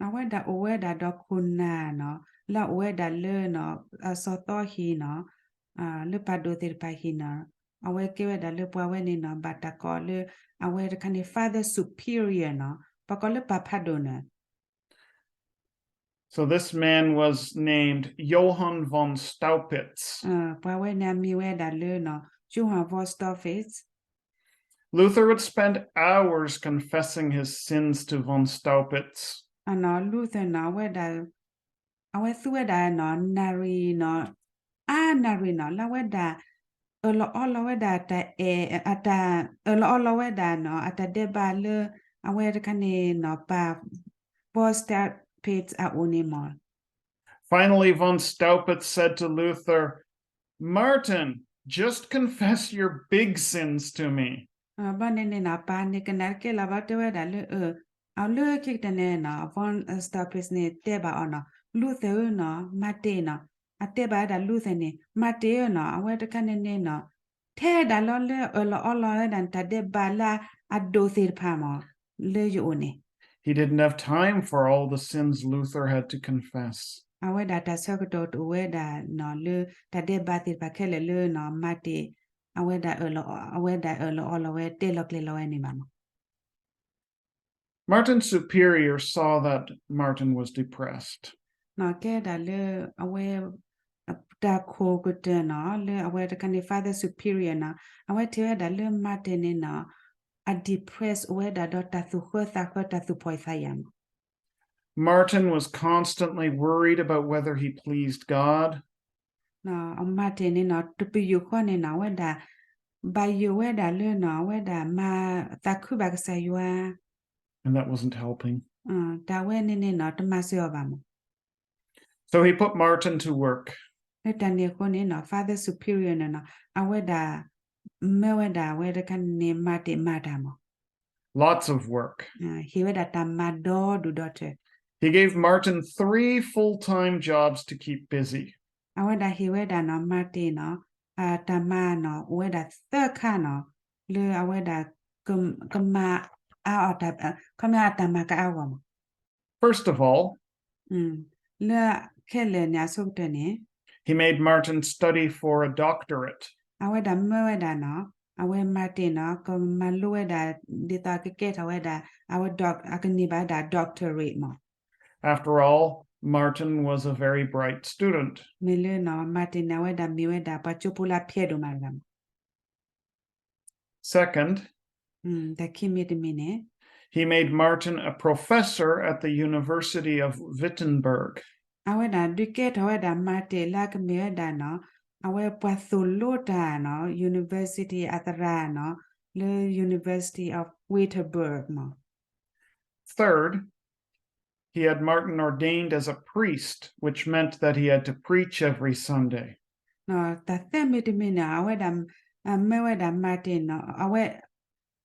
အဝဲဒၣ်အိၣ်ဝဲဒၣ်ဒီးခိၣ်နၢ်နီၤ လၢအအိၣ်ဝဲဒၣ်လၢနီၤ စီၤသီဟံၣ်နီၤ လၢပှၤဒိၣ်သ့ၣ်တဖၣ်ဟံၣ်နီၤ အဝဲကဲဝဲဒၣ်လၢပှၤဝဲန့ၣ်နီၤ ဘၣ်တၢ်ကိးလၢ အဝဲတခါန့ၣ် Father Superior နီၤ ပှၤကိးလၢပၢ်ဖးဒိၣ်န့ၣ် So this man was named Johann von Staupitz. ပှၤဝဲန့ၣ်အမံၤဝဲဒၣ်လၢနီၤ Johann von Staupitz. Luther would spend hours confessing his sins to von Staupitz. နီၤ Luther နီၤ အဝဲဒၣ် အဝဲသူဝဲဒၣ်နီၤ နၣ်ရံၣ်နီၤ အါနၣ်ရံၣ်နီၤ လၢအဝဲဒၣ် အၢၣ်လီၤအီလီၤဝဲဒၣ်တၢ်အဲၣ် အတၢ် အၢၣ်လီၤအီလီၤဝဲဒၣ်နီၤ အတၢ်ဒဲးဘးလၢ အဝဲတခါန့ၣ်နီၤ ပၢ် von Staupitz အအိၣ်န့ၣ်မး Finally, von Staupitz said to Luther, Martin, just confess your big sins to me. ဘျီန့ၣ်န့ၣ်နီၤ ပၢ်န့ၣ်ကနၣ်တကဲလၢၤဘၣ် တဲဝဲဒၣ်လၢ အလၢခံကတၢၢ်န့ၣ်နီၤ von Staupitz န့ၣ်တဲဘၣ်အီၤနီၤ Luther ဧၢနီၤ Martin နီၤ အတဲဘၣ်ဝဲဒၣ် Luther န့ၣ် Martin ဧၢနီၤ အဝဲတခါန့ၣ်န့ၣ်နီၤ ထဲဒၣ်လီၤလၢအၢၣ်လီၤအီလီၤဝဲဒၣ်တၢ်ဒဲးဘးလၢအဒိၣ်သ့ၣ်တဖၣ်မး လၢယအိၣ်န့ၣ် He didn't have time for all the sins Luther had to confess. အဝဲဒၣ်တၢ်ဆၢကတီၢ်တအိၣ်ဝဲဒၣ်နီၤ လၢတၢ်ဒဲးဘးသ့ၣ်တဖၣ်ခဲလၢာ်လၢနီၤ Martin အဝဲဒၣ် အဝဲဒၣ်အၢၣ်လီၤအီလီၤဝဲတဲလီၤကျဲၤလီၤဝဲန့ၣ်ဘၣ်မး Martin's superior saw that Martin was depressed. နီၤ ကဲဒၣ်လၢအဝဲ တၢ်ခိၣ်ကတၢၢ်နီၤ လၢအဝဲတခါန့ၣ် Father Superior နီၤ အဝဲထံၣ်ဝဲဒၣ်လၢ Martin န့ၣ်နီၤ အ depress အိၣ်ဝဲဒၣ်ဒီးတၢ်သူၣ်ဃၢသးဃၢ တၢ်သူၣ်ဖှီၣ်သးယာ်မး Martin was constantly worried about whether he pleased God. နီၤ Martin န့ၣ်နီၤ တပယူာ်ဃီန့ၣ်နီၤ အဝဲဒၣ် ဘၣ်ယိၣ်ဝဲဒၣ်လၢနီၤ အဝဲဒၣ်မၤသးခုဘၣ်ကစၢ်ယွၤ And that wasn't helping. တၢ်ဝဲန့ၣ်န့ၣ်နီၤ တမၤစၢၤအီၤဘၣ်မး So he put Martin to work. လၢတၢ်န့ၣ်အဃိန့ၣ်နီၤ Father Superior န့ၣ်နီၤ အဝဲဒၣ် မၢဝဲဒၣ်အဝဲတခါန့ၣ် Martin မၤတၢ်မး Lots of work. ဟ့ၣ်ဝဲဒၣ်တၢ်မၤဒီဒူၣ်ဒီထၢၣ် He gave Martin three full-time jobs to keep busy. အဝဲဒၣ်ဟ့ၣ်ဝဲဒၣ်နီၤ Martin နီၤ တၢ်မၤနီၤ အိၣ်ဝဲဒၣ်သၢခါနီၤ လၢအဝဲဒၣ် ကမၤအါအီၤတၢ် ခီပညီအတၢ်မၤကအါဂီၢ်မး First of all, လၢခဲလၢာ်န့ၣ် အဆိကတၢၢ်န့ၣ် he made Martin study for a doctorate. အဝဲဒၣ်မၢဝဲဒၣ်နီၤ အဝဲ Martin နီၤ ကမၤလိဝဲဒၣ် ဒ်သိးကကဲထီၣ်ဝဲဒၣ် အဝဲ doc အကန့ၢ်ဘၣ်ဝဲဒၣ် doctorate မး After all, Martin was a very bright student. မ့ၢ်လၢနီၤ Martin န့ၣ် အဝဲဒၣ်မ့ၢ်ဝဲဒၣ်ပှၤကၠိဖိလၢအဖျဲးဒိၣ်မးတဂၤမး Second, တၢ်ခံမံၤတမံၤန့ၣ် he made Martin a professor at the University of Wittenberg. အဝဲဒၣ်ဒုးကဲထီၣ်ဝဲဒၣ် Martin လၢအကမ့ၢ်ဝဲဒၣ်နီၤ အဝဲပှၤသိၣ်လိတၢ်နီၤ University အသရၣ်နီၤ လၢ University of Wittenberg မး Third, he had Martin ordained as a priest, which meant that he had to preach every Sunday. တၢ်သၢမံၤတမံၤန့ၣ် အဝဲဒၣ် မၢဝဲဒၣ် Martin နီၤ အဝဲ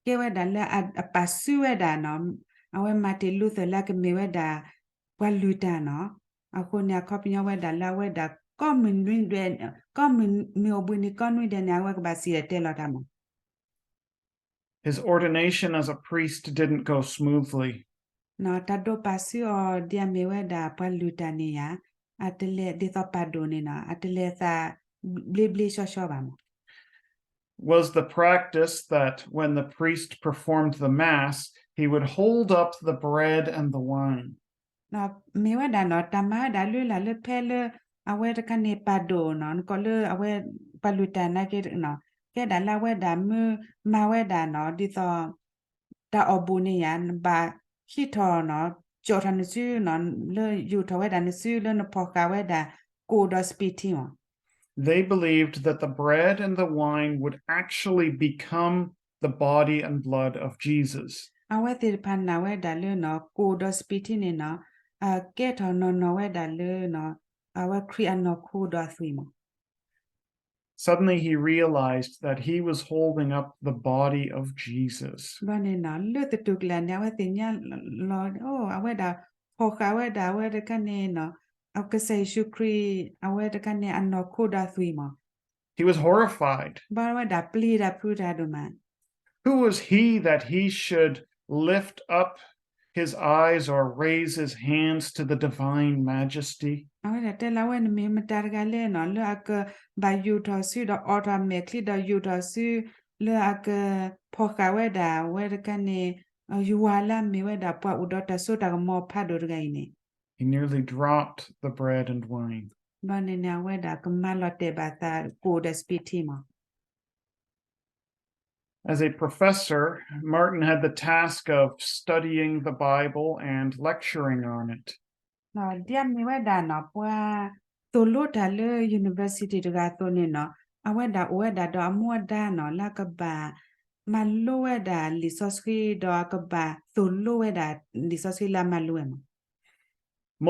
ကဲဝဲဒၣ်လၢအပာ်စုဝဲဒၣ်နီၤ အဝဲ Martin Luther လၢအကမ့ၢ်ဝဲဒၣ် ပှၤလုၢ်တၢ်နီၤ အဃိန့ၣ် အခီပညီဝဲဒၣ်လၢအဝဲဒၣ် ကီၢ်မုၢ်နွံဒဲး ကီၢ်မုၢ်မ့ၢ်အိၣ်ဘှံးနံၤကီၢ်နွံဒဲးန့ၣ် အဝဲကဘၣ်စံၣ်တဲၤတဲလီၤတၢ်မး His ordination as a priest didn't go smoothly. နီၤ တၢ်ဒိးပာ်စုအီၤဒ်အမ့ၢ်ဝဲဒၣ်ပှၤလုၢ်တၢ်န့ၣ်ယါ အတလဲၤဒ်သိးပာ်ဒိၣ်န့ၣ်နီၤ အတလဲၤသးဘျ့ဘျ့ဆှီဆှီဘၣ်မး was the practice that when the priest performed the Mass, he would hold up the bread and the wine. မ့ၢ်ဝဲဒၣ်နီၤ တၢ်မၤဝဲဒၣ်လၢလၢ်လၢဖဲလၢ အဝဲတခါန့ၣ်ပာ်ဒိၣ်နီၤ နကိးလၢအဝဲ ပှၤလုၢ်တၢ်နာ်က့နီၤ ကဲဒၣ်လၢအဝဲဒၣ်မၢမၤဝဲဒၣ်နီၤ ဒ်သိး တၢ်အီၣ်ဘူးန့ၣ်ယါ နဘၣ်ဟံးထီၣ်နီၤ ကၠီၣ်ထီၣ်နစုနီၤ လၢယူာ်ထီၣ်ဝဲဒၣ်နစုလၢနဖီၣ်ဃာ်ဝဲဒၣ် ကိၣ်ဒီးစပံးထံမး They believed that the bread and the wine would actually become the body and blood of Jesus. အဝဲသ့ᣣတဖၣ်နာ်ဝဲဒၣ်လၢနီၤ ကိၣ်ဒီးစပံးထံန့ၣ်နီၤ အကဲထီၣ်နီၢ်နီၢ်ဝဲဒၣ်လၢနီၤ အဝဲခရံာ်အနီၢ်ခိဒီးအသွံၣ်မး Suddenly he realized that he was holding up the body of Jesus. ဘၣ်န့ၣ်နီၤ လၢသတူၢ်ကလာ်န့ၣ် အဝဲသ့ၣ်ညါလီၤ အိၣ် အဝဲဒၣ်ဖီၣ်ဃာ်ဝဲဒၣ် အဝဲတခါန့ၣ်နီၤ အကစၢ်ယ့ၣ်ၡူးခရံာ် အဝဲတခါန့ၣ် အနီၢ်ခိဒီးအသွံၣ်မး He was horrified. ဘၣ်ဝဲဒၣ်ပျံၤတၢ်ဖုးတၢ်ဒိၣ်မး Who was he that he should lift up his eyes or raise his hands to the divine majesty? အဝဲဒၣ်တဲလၢအဝဲန့ၣ် မ့ၢ်မတၤတဂၤလဲၣ်နီၤ လၢအကဘၣ်ယူာ်ထီၣ်စုဒီးအိးထီၣ်အမဲာ်ချံဒီးယူာ်ထီၣ်စု လၢအကဖီၣ်ဃာ်ဝဲဒၣ် အဝဲတခါန့ၣ် ယွၤလၢအမ့ၢ်ဝဲဒၣ်ပှၤအိၣ်ဒီးတၢ်စိတၢ်ကမီၤဖးဒိၣ်တဂၤအံၤန့ၣ် He nearly dropped the bread and wine. ဘၣ်န့ၣ်န့ၣ် အဝဲဒၣ်ကမၤလီၤတဲာ်ဘၣ်သးကိၣ်ဒီးစပံးထံမး As a professor, Martin had the task of studying the Bible and lecturing on it. ဒ်အမ့ၢ်ဝဲဒၣ်နီၤ ပှၤသိၣ်လိတၢ်လၢ university တဂၤအသိးန့ၣ်နီၤ အဝဲဒၣ်အိၣ်ဝဲဒၣ်ဒီးအမူအဒါနီၤ လၢအကဘၣ်မၤလိဝဲဒၣ်လံာ်စီဆှံ ဒီးအကဘၣ်သိၣ်လိဝဲဒၣ်လံာ်စီဆှံလၢအမၤလိဝဲမး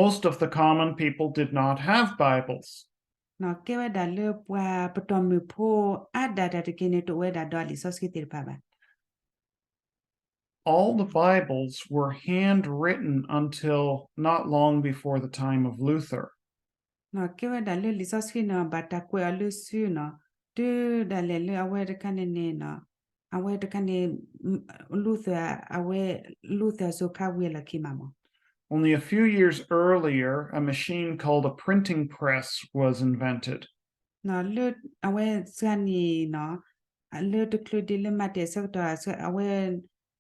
Most of the common people did not have Bibles. ကဲဝဲဒၣ်လၢပှၤပတီၢ်မုၢ်ဖိအါဒၣ်တၢ်တက့ၢ်န့ၣ် တအိၣ်ဝဲဒၣ်ဒီးလံာ်စီဆှံသ့ၣ်တဖၣ်ဘၣ် All the Bibles were handwritten until not long before the time of Luther. ကဲဝဲဒၣ်လၢလံာ်စီဆှံန့ၣ် ဘၣ်တၢ်ကွဲးအီၤလၢစုနီၤ တုၤဒၣ်လဲာ်လၢအဝဲတခါန့ၣ်န့ၣ် အဝဲတခါန့ၣ် Luther အဝဲ Luther အစိၤခါဝံၤအလီၢ်ခံမးမး Only a few years earlier, a machine called a printing press was invented. လၢအဝဲစှၤနံၣ်နီၤ လၢတချုးဒံးလၢ Martin အဆၢကတီၢ် အဝဲ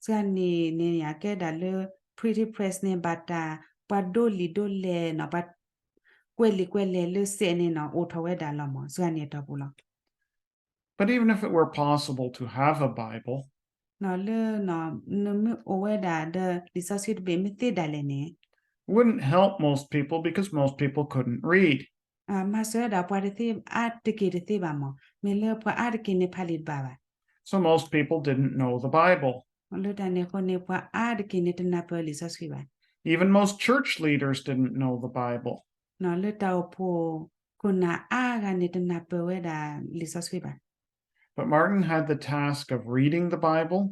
စှၤနံၣ်န့ၣ်ယါ ကဲဒၣ်လၢ printing press န့ၣ် ဘၣ်တၢ်ပှၤဒိလံာ်ဒိလဲၢ်နီၤ ပှၤ ကွဲးလံာ်ကွဲးလဲၢ်လၢစဲးန့ၣ်နီၤ အိၣ်ထီၣ်ဝဲဒၣ်လီၤမး စှၤန့ၣ်အတီၢ်ပူၤလီၤ. But even if it were possible to have a Bible, နီၤလၢနီၤ နမ့ၢ်အိၣ်ဝဲဒၣ်ဒီးလံာ်စီဆှံတဘ့ၣ်မ့ၢ်သ့ဒၣ်လဲာ်န့ၣ် it wouldn't help most people because most people couldn't read. မၤစၢၤဝဲဒၣ်ပှၤတသ့အါတက့ၢ်တသ့ဘၣ်မး မ့ၢ်လၢပှၤအါတက့ၢ်န့ၣ်ဖးလံာ်တဘၣ်ဘၣ်. So most people didn't know the Bible. လၢတၢ်န့ၣ်အဃိန့ၣ် ပှၤအါတက့ၢ်န့ၣ်တနၢ်ပၢၢ်လံာ်စီဆှံဘၣ်. Even most church leaders didn't know the Bible. နီၤလၢတၢ်အိၣ်ဖှိၣ်ခိၣ်နၢ်အါဂၤန့ၣ်တနၢ်ပၢၢ်ဝဲဒၣ်လံာ်စီဆှံဘၣ်. But Martin had the task of reading the Bible.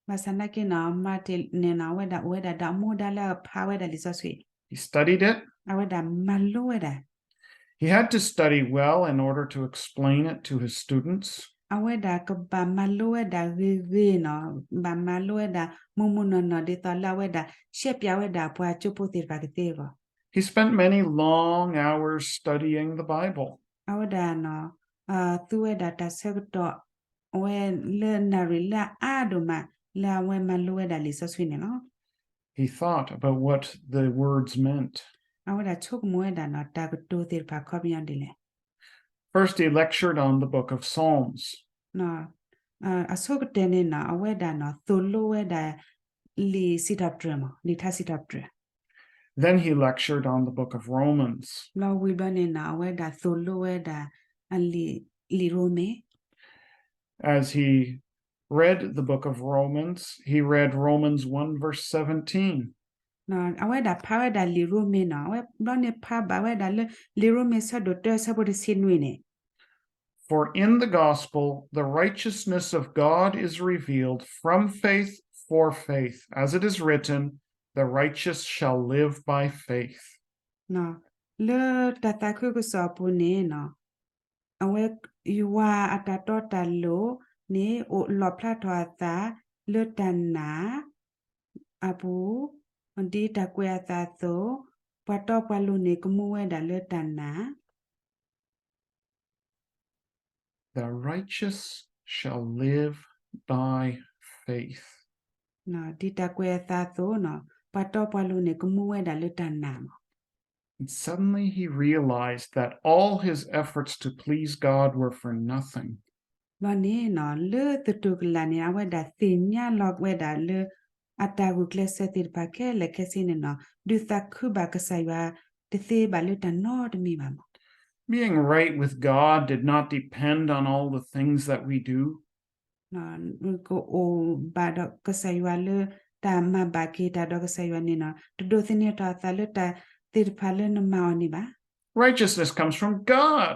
ဘၣ်ဆၣ်နာ်က့နီၤ Martin န့ၣ်နီၤ အဝဲဒၣ်အိၣ်ဝဲဒၣ်ဒီးအမူဒါလၢအဖးဝဲဒၣ်လံာ်စီဆှံ He studied it. အဝဲဒၣ်မၤလိဝဲဒၣ် He had to study well in order to explain it to his students. အဝဲဒၣ်ကဘၣ်မၤလိဝဲဒၣ်ဂ့ၤဂ့ၤနီၤ ဘၣ်မၤလိဝဲဒၣ်မုၢ်မုၢ်နီၢ်နီၢ်ဒ်သိးလၢအဝဲဒၣ်ရှဲပၠးဝဲဒၣ်ပှၤကၠိဖိသ့ၣ်တဖၣ်ကသ့အဂီၢ်. He spent many long hours studying the Bible. အဝဲဒၣ်နီၤ သူဝဲဒၣ်တၢ်ဆၢကတီၢ် အဝဲလၢနၣ်ရံၣ်လၢအအါဒိၣ်မး လၢအဝဲမၤလိဝဲဒၣ်လံာ်စီဆှံန့ၣ်လီၤ. He thought about what the words meant. အဝဲဒၣ်ဆိကမိၣ်ဝဲဒၣ်နီၤ တၢ်ကတိၤသ့ၣ်တဖၣ်ခီပညီဒ်လဲၣ်. First, he lectured on the book of Psalms. အဆိကတၢၢ်န့ၣ်နီၤ အဝဲဒၣ်နီၤ သိၣ်လိဝဲဒၣ် လံာ်စံးထီၣ်ပတြၢၤမး လံာ်ထါစံးထီၣ်ပတြၢၤ. Then he lectured on the book of Romans. လီၤဝံၤဘျီန့ၣ်နီၤ အဝဲဒၣ်သိၣ်လိဝဲဒၣ် လံာ်ရိမ့ၤ As he read the book of Romans, he read Romans one verse seventeen. အဝဲဒၣ်ဖးဝဲဒၣ်လံာ်ရိမ့ၤနီၤ အဝဲဘျီန့ၣ်ဖးဘၣ်ဝဲဒၣ်လၢ လံာ်ရိမ့ၤဆၢဒိၣ်တၢဆၢဖိတဆံနွံန့ၣ်. For in the gospel, the righteousness of God is revealed from faith for faith. As it is written, the righteous shall live by faith. လၢတၢ်သးခုကစီၣ်အပူၤန့ၣ်နီၤ အဝဲယွၤအတၢ်တီတၢ်လိၤန့ၣ် အိၣ်လီၣ်ဖျါထီၣ်အသးလၢတၢ်နာ် အပူၤ, ဒ်တၢ်ကွဲးအသးအသိး, ပှၤတီပှၤလိၤန့ၣ် ကမူဝဲဒၣ်လၢတၢ်နာ် The righteous shall live by faith. ဒ်တၢ်ကွဲးအသးအသိး, ပှၤတီပှၤလိၤန့ၣ် ကမူဝဲဒၣ်လၢတၢ်နာ်မး. And suddenly he realized that all his efforts to please God were for nothing. ဘျီန့ၣ် လၢသတူၢ်ကလာ်န့ၣ် အဝဲဒၣ်သ့ၣ်ညါလီၤဝဲဒၣ်လၢ အတၢ်ဂုာ်ကျဲးစၢးသ့ၣ်တဖၣ်ခဲလၢာ်ခဲဆ့န့ၣ်နီၤ ဒုးသးခုဘၣ်ကစၢ်ယွၤတသ့ဘၣ်လၢတၢ်နီတမံၤဘၣ်မး. Being right with God did not depend on all the things that we do. ကအိၣ်ဘၣ်ဒီးကစၢ်ယွၤလၢ တၢ်မၤဘၣ်က့ၤတၢ်ဒီးကစၢ်ယွၤန့ၣ်နီၤ တဒိးသန့ၤထီၣ်အသးလၢတၢ်သ့ၣ်တဖၣ်လၢနမၤအီၤန့ၣ်ဘၣ်. Righteousness comes from God.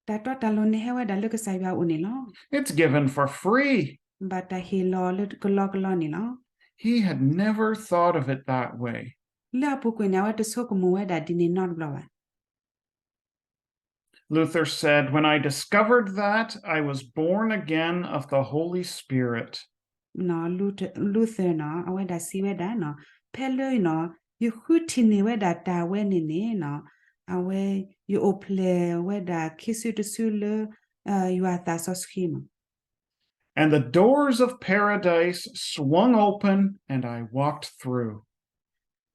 တၢ်တီတၢ်လိၤန့ၣ်ဟဲဝဲဒၣ်လၢကစၢ်ယွၤအအိၣ်န့ၣ်လီၤ. It's given for free. ဘၣ်တၢ်ဟ့ၣ်လီၤလၢကလီကလီန့ၣ်လီၤ. He had never thought of it that way. လၢအပူၤကွံာ်န့ၣ် အဝဲတဆိကမိၣ်ဝဲဒၣ်ဒ်န့ၣ်နီတဘျီဘၣ်. Luther said, When I discovered that, I was born again of the Holy Spirit. Luther နီၤ အဝဲဒၣ်စံးဝဲဒၣ်နီၤ ဖဲလၢနီၤ ယဃုထံၣ်န့ၢ်ဝဲဒၣ်တၢ်ဝဲန့ၣ်န့ၣ်နီၤ အဝဲ ယအိၣ်ဖျဲၣ်ဝဲဒၣ်ခံစုတစုလၢ ယွၤသးစီဆှံမး. And the doors of paradise swung open and I walked through.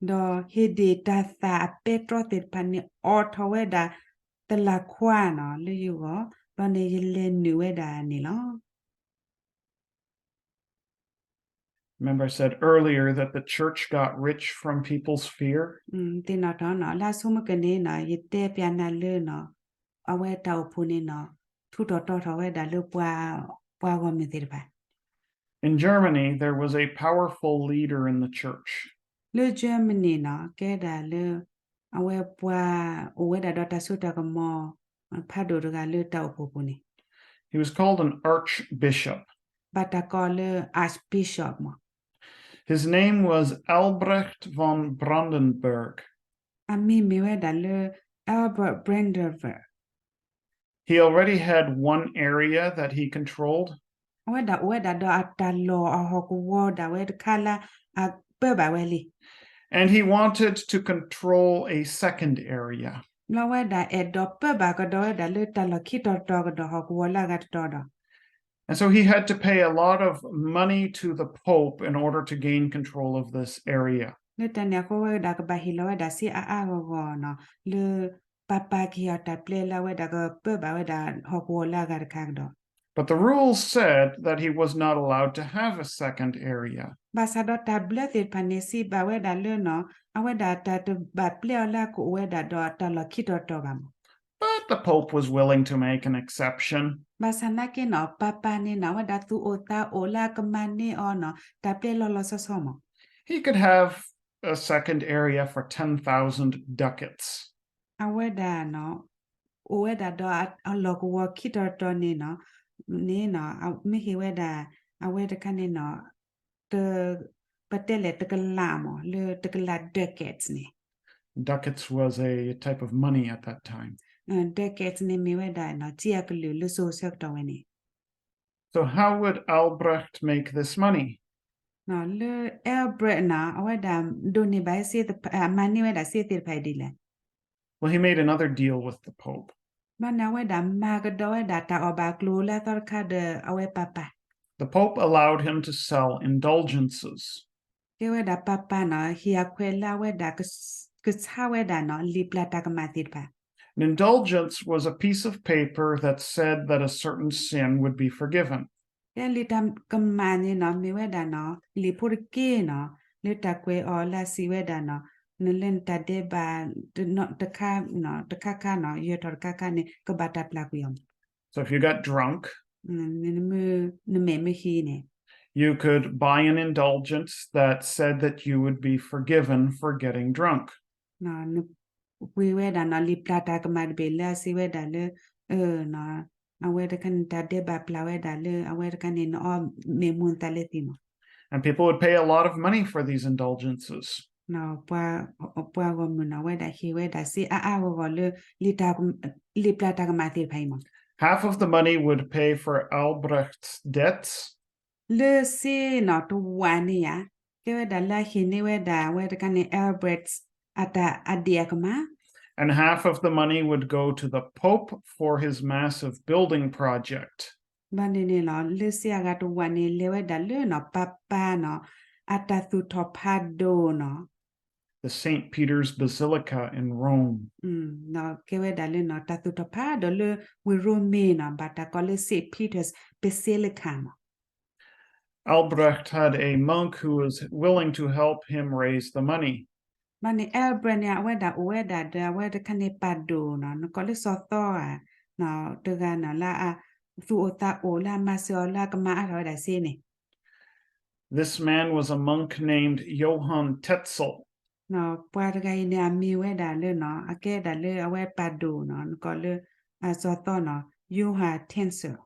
ဒီးဟ့ၣ်ဒ့ၣ်တၢ်သၣ်အပဲတြီသ့ၣ်တဖၣ်န့ၣ် အိးထီၣ်ဝဲဒၣ်တလၢ်ခွါနီၤ လၢယဂီၢ် ဘျီန့ၣ်ယလဲၤနုာ်ဝဲဒၣ်န့ၣ်လီၤ. Remember, I said earlier that the church got rich from people's fear. သ့ၣ်နီၣ်ထီၣ်နီၤ လၢအဆိကတၢၢ်န့ၣ်နီၤ ယတဲပျးနၤလၢနီၤ အဝဲတၢ်အိၣ်ဖှိၣ်န့ၣ်နီၤ ထူးထီၣ်တီၤထီၣ်ဝဲဒၣ်လၢပှၤ ပှၤဂီၢ်မုၢ်သ့ၣ်တဖၣ် In Germany, there was a powerful leader in the church. လၢ Germany နီၤ ကဲဒၣ်လၢ အဝဲပှၤအိၣ်ဝဲဒၣ်ဒီးတၢ်စိတၢ်ကမီၤ ဖးဒိၣ်တဂၤလၢတၢ်အိၣ်ဖှိၣ်ပူၤန့ၣ် He was called an archbishop. ဘၣ်တၢ်ကိးလၢ archbishop မး. His name was Albrecht von Brandenburg. အမံၤမ့ၢ်ဝဲဒၣ်လၢ Albert Brandenburg. He already had one area that he controlled. အဝဲဒၣ်အိၣ်ဝဲဒၣ်ဒီးအတၢ်လီၢ်အဟီၣ်ကဝီၤဒၣ်ဝဲတခါလၢ အပၢဘၣ်ဝဲလံ. And he wanted to control a second area. ဘျီဝဲဒၣ်အဲၣ်ဒိးပၢဘၣ်ကဒီးဝဲဒၣ်လၢတၢ်လီၢ်ခံတီၤတီၤကဒီးဟီၣ်ကဝီၤလၢအဂၤတတီၤဒီး And so he had to pay a lot of money to the Pope in order to gain control of this area. လၢတၢ်န့ၣ်အဃိဝဲဒၣ်ကဘၣ်ဟ့ၣ်လီၤဝဲဒၣ်စ့အါအါဂီၢ်ဂီၢ်နီၤ လၢ ပာ်ပာ်က့ၤအီၤတၢ်ပျဲလၢအဝဲဒၣ်ကပၢဘၣ်ဝဲဒၣ်ဟီၣ်ကဝီၤလၢအဂၤတခါကဒီး But the rules said that he was not allowed to have a second area. ဘၣ်ဆၣ်ဒီးတၢ်ဘျၢသ့ၣ်တဖၣ်န့ၣ် စံးဘၣ်ဝဲဒၣ်လၢနီၤ အဝဲဒၣ်တၢ်တဘၣ်ပျဲအီၤလၢအကအိၣ်ဝဲဒၣ်ဒီးတၢ်လီၢ်ခံတီၤတီၤဘၣ်မး But the Pope was willing to make an exception. ဘၣ်ဆၣ်နာ်က့နီၤ ပၢ်ပၢ်န့ၣ်နီၤ အဝဲဒၣ်သူၣ်အိၣ်သးအိၣ်လၢအကမၤန့ၢ်အီၤနီၤ တၢ်ပျဲလီၤလီၤဆီဆီမး He could have a second area for ten thousand ducats. အဝဲဒၣ်နီၤ အိၣ်ဝဲဒၣ်ဒီးအလီၢ်ကဝီၤခံတီၤတီၤန့ၣ်နီၤ န့ၣ်နီၤ မ့ၢ်ဟ့ၣ်ဝဲဒၣ် အဝဲတခါန့ၣ်နီၤ တ ပတဲလဲၣ်တကလးမး လၢတကလး ducats န့ၣ် Ducats was a type of money at that time. ducats န့ၣ်မ့ၢ်ဝဲဒၣ်နီၤ စ့အကလုာ်လၢစိၤဆၢကတီၢ်ဝဲန့ၣ် So how would Albrecht make this money? လၢ Albrecht နီၤ အဝဲဒၣ်ဒိးန့ၢ်ဘၣ် မၤန့ၢ်ဝဲဒၣ်စ့သ့ၣ်တဖၣ်အံၤဒ်လဲၣ် Well, he made another deal with the Pope. ဘၣ်န့ၣ်အဝဲဒၣ်မၤကဒီးဝဲဒၣ်တၢ်အီၣ်ဘၣ်ကျိၤလၢအသီတခါဒီးအဝဲပၢ်ပၢ် The Pope allowed him to sell indulgences. ကဲဝဲဒၣ်ပၢ်ပၢ်နီၤ ဟ့ၣ်အခွဲးလၢအဝဲဒၣ် ကဆါဝဲဒၣ်နီၤ လံာ်ပျၢ်တၢ်ကမၣ်သ့ၣ်တဖၣ် An indulgence was a piece of paper that said that a certain sin would be forgiven. ကဲလံာ်တၢ်ကမၣ်န့ၣ်နီၤ မ့ၢ်ဝဲဒၣ်နီၤ လံာ်ဖိတက့ၢ်နီၤ လၢတၢ်ကွဲးအီၤလၢအစံးဝဲဒၣ်နီၤ နလၢနတၢ်ဒဲးဘး တခါ တခါခါနီၤ ယၢၤထီၣ်တခါခါန့ၣ် ကဘၣ်တၢ်ပျၢ်ကွံာ်အီၤမး So if you got drunk, နမဲာ်မ့ၢ်ဟံးန့ၣ် you could buy an indulgence that said that you would be forgiven for getting drunk. ပှ့ၤဝဲဒၣ်နီၤ လံာ်ပျၢ်တၢ်ကမၣ်တဘ့ၣ်လၢအစံးဝဲဒၣ်လၢ အဝဲတခါန့ၣ် တၢ်ဒဲးဘးပျၢ်ဝဲဒၣ်လၢ အဝဲတခါန့ၣ် နအီၣ်မ့ၢ်မူနသးလၢသံမး And people would pay a lot of money for these indulgences. ပှၤဂီၢ်မုၢ်နီၤ အဝဲဒၣ်ဟ့�11ဝဲဒၣ်စ့အါအါဂီၢ်ဂီၢ်လၢ လံာ်ပျၢ်တၢ်ကမၣ်သ့ၣ်တဖၣ်အံၤမး Half of the money would pay for Albrecht's debts. လၢစ့နီၤတဝာ်န့ၣ်ဧါ ကဲဝဲဒၣ်လၢအဟ့ၣ်န့ၢ်ဝဲဒၣ် အဝဲတခါန့ၣ် Albrecht အတၢ်အဒဲးအကမၣ် And half of the money would go to the Pope for his massive building project. ဘၣ်န့ၣ်န့ၣ်လီၤ လၢစ့အဂၤတဝာ်န့ၣ် လဲၤဝဲဒၣ်လၢနီၤ ပၢ်ပၢ်နီၤ အတၢ်သူၣ်ထီၣ်ဖးဒိၣ်နီၤ The Saint Peter's Basilica in Rome. ကဲဝဲဒၣ်လၢနီၤ တၢ်သူၣ်ထီၣ်ဖးဒိၣ်လၢဝ့ၢ်ရိမ့ၤနီၤ ဘၣ်တၢ်ကိးလၢ Saint Peter's Basilica မး Albrecht had a monk who was willing to help him raise the money. ဘၣ်န့ၣ် Albrecht န့ၣ် အဝဲဒၣ်အိၣ်ဝဲဒၣ်ဒီး အဝဲတခါန့ၣ်ပၢ်ဒိၣ်နီၤ နကိးလၢစီၤသီဧါ တဂၤနီၤ လၢအသူၣ်အိၣ်သးအိၣ်လၢအမၤစၢၤအီၤလၢအကမၤအါထီၣ်ဝဲဒၣ်စ့န့ၣ် This man was a monk named Johann Tetzel. ပှၤတဂၤအံၤန့ၣ် အမံၤဝဲဒၣ်လၢနီၤ အကဲဒၣ်လၢအဝဲပၢ်ဒိၣ်နီၤ နကိးလၢ အစီၤသီနီၤ Johann Tetzel.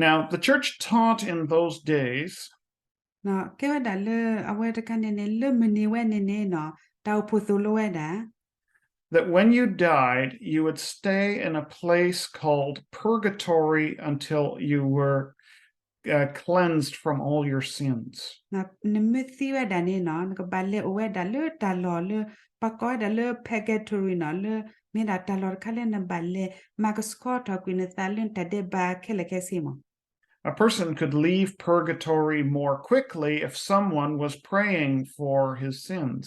Now, the church taught in those days ကဲဝဲဒၣ်လၢ အဝဲတခါန့ၣ်န့ၣ် လၢမုၢ်နံၤဝဲန့ၣ်န့ၣ်နီၤ တၢ်အိၣ်ဖှိၣ်သိၣ်လိဝဲဒၣ် that when you died, you would stay in a place called purgatory until you were uh, cleansed from all your sins. နမ့ၢ်သံဝဲဒၣ်န့ၣ်နီၤ နကဘၣ်လဲၤအိၣ်ဝဲဒၣ်လၢတၢ်လီၢ်လၢ ပှၤကိးဝဲဒၣ်လၢ purgatory နီၤ လၢ မ့ၢ်ဒၣ်တၢ်လီၢ်တခါလၢနဘၣ်လဲၤ မၤကဆှီထီၣ်ကွံာ်နသးလၢနတၢ်ဒဲးဘးခဲလၢာ်ခဲဆ့မး A person could leave purgatory more quickly if someone was praying for his sins.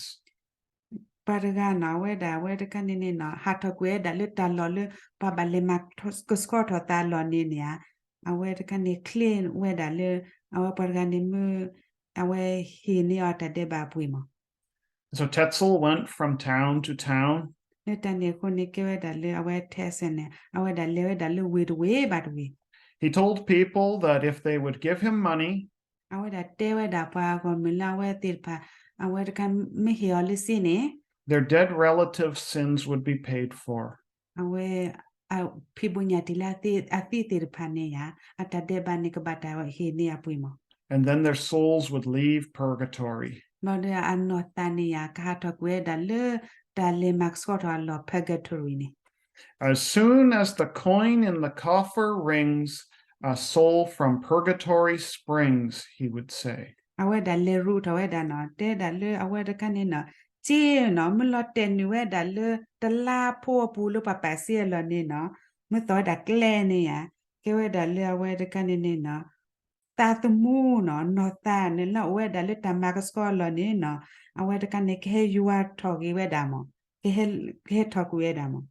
ပှၤတဂၤနီၤ အဝဲဒၣ်အဝဲတခါန့ၣ်န့ၣ်နီၤ ဟးထီၣ်ကွံာ်ဝဲဒၣ်လၢတၢ်လီၢ်လၢ ပှၤဘၣ်လဲၤမၤကဆှီထီၣ်သးလီၢ်န့ၣ်န့ၣ်ဧါ အဝဲတခါန့ၣ် ချ့ဝဲဒၣ်လၢ အဝဲပှၤတဂၤန့ၣ်မ့ၢ် အဝဲဟ့ၣ်န့ၢ်အီၤတၢ်ဒဲးဘးအပှ့ၤမး So Tetzel went from town to town. လၢတၢ်န့ၣ်အဃိန့ၣ် ကဲဝဲဒၣ်လၢအဝဲ Tetzel န့ၣ် အဝဲဒၣ်လဲၤဝဲဒၣ်လၢဝ့ၢ်တဝ့ၢ်ဘၣ်တဝ့ၢ် He told people that if they would give him money, အဝဲဒၣ်တဲဝဲဒၣ်ပှၤဂီၢ်မုၢ်လၢအဝဲသ့ၣ်တဖၣ် အဝဲတခါမ့ၢ်ဟ့ၣ်အီၤလၢစ့န့ၣ် their dead relatives' sins would be paid for. အဝဲ အဖံးဘိညၣ်တံၢ်လၢအသံသ့ၣ်တဖၣ်န့ၣ်ဧါ အတၢ်ဒဲးဘးန့ၣ်ကဘၣ်တၢ်ဟ့ၣ်န့ၢ်အပှ့ၤမး And then their souls would leave purgatory. ဘၣ်ဒီးအနီၢ်သးန့ၣ်ဧါ ကဟးထီၣ်ကွံာ်ဝဲဒၣ်လၢ တၢ်လဲၤမၤကဆှီထီၣ်အလီၢ် purgatory န့ၣ် As soon as the coin in the coffer rings, a soul from purgatory springs, he would say. အဝဲဒၣ်လဲၤရူးထီၣ်ဝဲဒၣ်နီၤ တဲဒၣ်လၢအဝဲတခါန့ၣ်နီၤ စ့နီၤ မ့ၢ်လီၤတဲာ်နုာ်ဝဲဒၣ်လၢ တလါဖိအပူၤလၢပှၤပာ်စ့အလီၢ်န့ၣ်နီၤ မ့ၢ်သီၣ်ဝဲဒၣ်ကျဲန့ၣ်ဧါ ကဲဝဲဒၣ်လၢအဝဲတခါန့ၣ်န့ၣ်နီၤ သးသမူနီၤ နီၢ်သးန့ၣ်လၢအအိၣ်ဝဲဒၣ်လၢတၢ်မၤကဆှီအလီၢ်န့ၣ်နီၤ အဝဲတခါန့ၣ် ကဟဲယွၤထီၣ်က့ၤဝဲဒၣ်မး ကဟဲထီၣ်ကွံာ်ဝဲဒၣ်မး.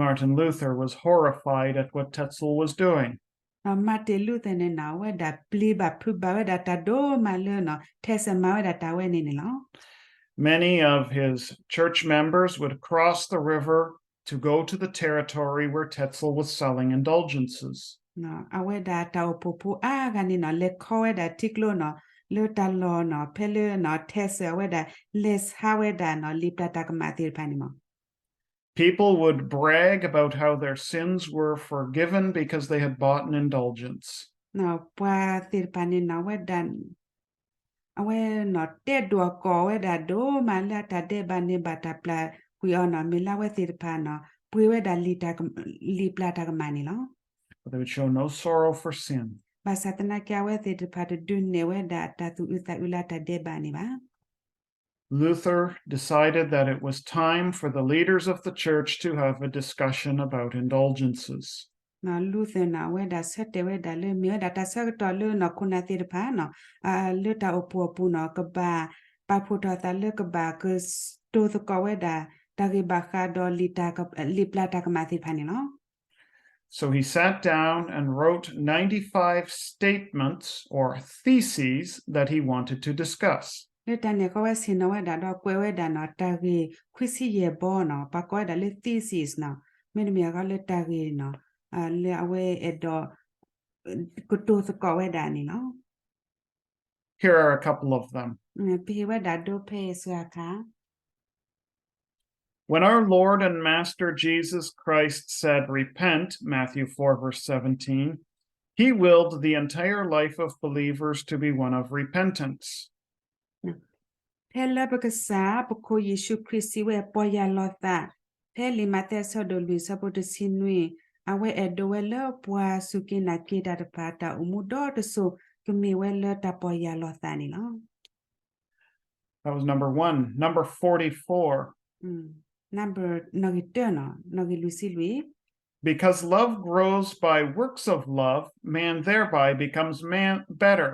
Martin Luther was horrified at what Tetzel was doing. ဒီး Martin Luther န့ၣ်နီၤ အဝဲဒၣ်ပျံၤဘၣ်ဖုးဘၣ်ဝဲဒၣ်တၢ်ဒိၣ်မးလၢနီၤ Tetzel မၤဝဲဒၣ်တၢ်ဝဲန့ၣ်န့ၣ်လီၤ. Many of his church members would cross the river to go to the territory where Tetzel was selling indulgences. အဝဲဒၣ်တၢ်အိၣ်ဖှိၣ်ဖိအါဂၤန့ၣ်နီၤ လဲၤခီဝဲဒၣ်ထံကျိနီၤ လၢတၢ်လီၢ်နီၤ ဖဲလၢနီၤ Tetzel အဝဲဒၣ် လဲၤဆါဝဲဒၣ်နီၤ လံာ်ပျၢ်တၢ်ကမၣ်သ့ၣ်တဖၣ်န့ၣ်မး. People would brag about how their sins were forgiven because they had bought an indulgence. ပှၤသ့ၣ်တဖၣ်န့ၣ်နီၤ အဝဲဒၣ် အဝဲနီၤ တဲဒိၣ်အကိာ်ဝဲဒၣ်ဒိၣ်မးလၢအတၢ်ဒဲးဘးန့ၣ် ဘၣ်တၢ်ပျၢ်ကွံာ်အီၤနီၤ မ့ၢ်လၢအဝဲသ့ၣ်တဖၣ်နီၤ ပှ့ၤဝဲဒၣ် လံာ်ပျၢ်တၢ်ကမၣ်န့ၣ်လီၤ. But they would show no sorrow for sin. ဘၣ်ဆၣ်သနာ်က့ အဝဲသ့ၣ်တဖၣ်တဒုးနဲၣ်ဝဲဒၣ်တၢ်သူၣ်အုးသးအုးလၢအတၢ်ဒဲးဘးန့ၣ်ဘၣ်. Luther decided that it was time for the leaders of the church to have a discussion about indulgences. Luther န့ၣ် အဝဲဒၣ်ဆၢတဲာ်ဝဲဒၣ်လၢ မ့ၢ်ဝဲဒၣ်တၢ်ဆၢကတီၢ်လၢနီၤ ခိၣ်နၢ်သ့ၣ်တဖၣ်နီၤ လၢတၢ်အိၣ်ဖှိၣ်အပူၤနီၤ ကဘၣ်ပာ်ဖှိၣ်ထီၣ်သးလၢကဘၣ်ကတိၤသကိးဝဲဒၣ် တၢ်ဂ့ၢ်ဘၣ်ဃးဒီး လံာ်ပျၢ်တၢ်ကမၣ်သ့ၣ်တဖၣ်န့ၣ်လီၤ. So he sat down and wrote ninety-five statements or theses that he wanted to discuss. လၢတၢ်န့ၣ်အဃိ အဝဲဆ့ၣ်နီၤဝဲဒၣ်ဒီး ကွဲးဝဲဒၣ်နီၤ တၢ်ဂ့ၢ်ခွံဆံယဲၢ်ဘီနီၤ ပှၤကိးဝဲဒၣ်လၢ theses နီၤ မ့တမ့ၢ်အဂီၢ်လၢတၢ်ဂ့ၢ်နီၤ လၢအဝဲအဲၣ်ဒိး ကတိၤသကိးဝဲဒၣ်န့ၣ်လီၤ. Here are a couple of them. ပဟ့ၣ်ဝဲဒၣ်ဒိဖဲအံၤစှၤခါ When our Lord and Master Jesus Christ said, "Repent," Matthew four, verse seventeen, he willed the entire life of believers to be one of repentance. ဖဲလၢပကစၢ်ပခိၣ်ယ့ၣ်ၡူးခရံာ်စံးဝဲ ပီၢ်ယၢ်လီၤသး, ဖဲလံာ်မးသဲအဆၢဒိၣ်လွံၢ်အဆၢဖိတဆံနွံ, အဝဲအဲၣ်ဒိးဝဲလၢပှၤစူၢ်က့ၤနာ်က့ၤတၢ်တဖၣ် တၢ်အိၣ်မူဒီတစိၤကမ့ၢ်ဝဲလၢတၢ်ပီၢ်ယၢ်လီၤသးန့ၣ်လီၤ. That was number one. Number forty-four. နီၣ်ဂံၢ်တၢနီၤ, နီၣ်ဂံၢ်လွံၢ်ဆံလွံၢ် Because love grows by works of love, man thereby becomes man better.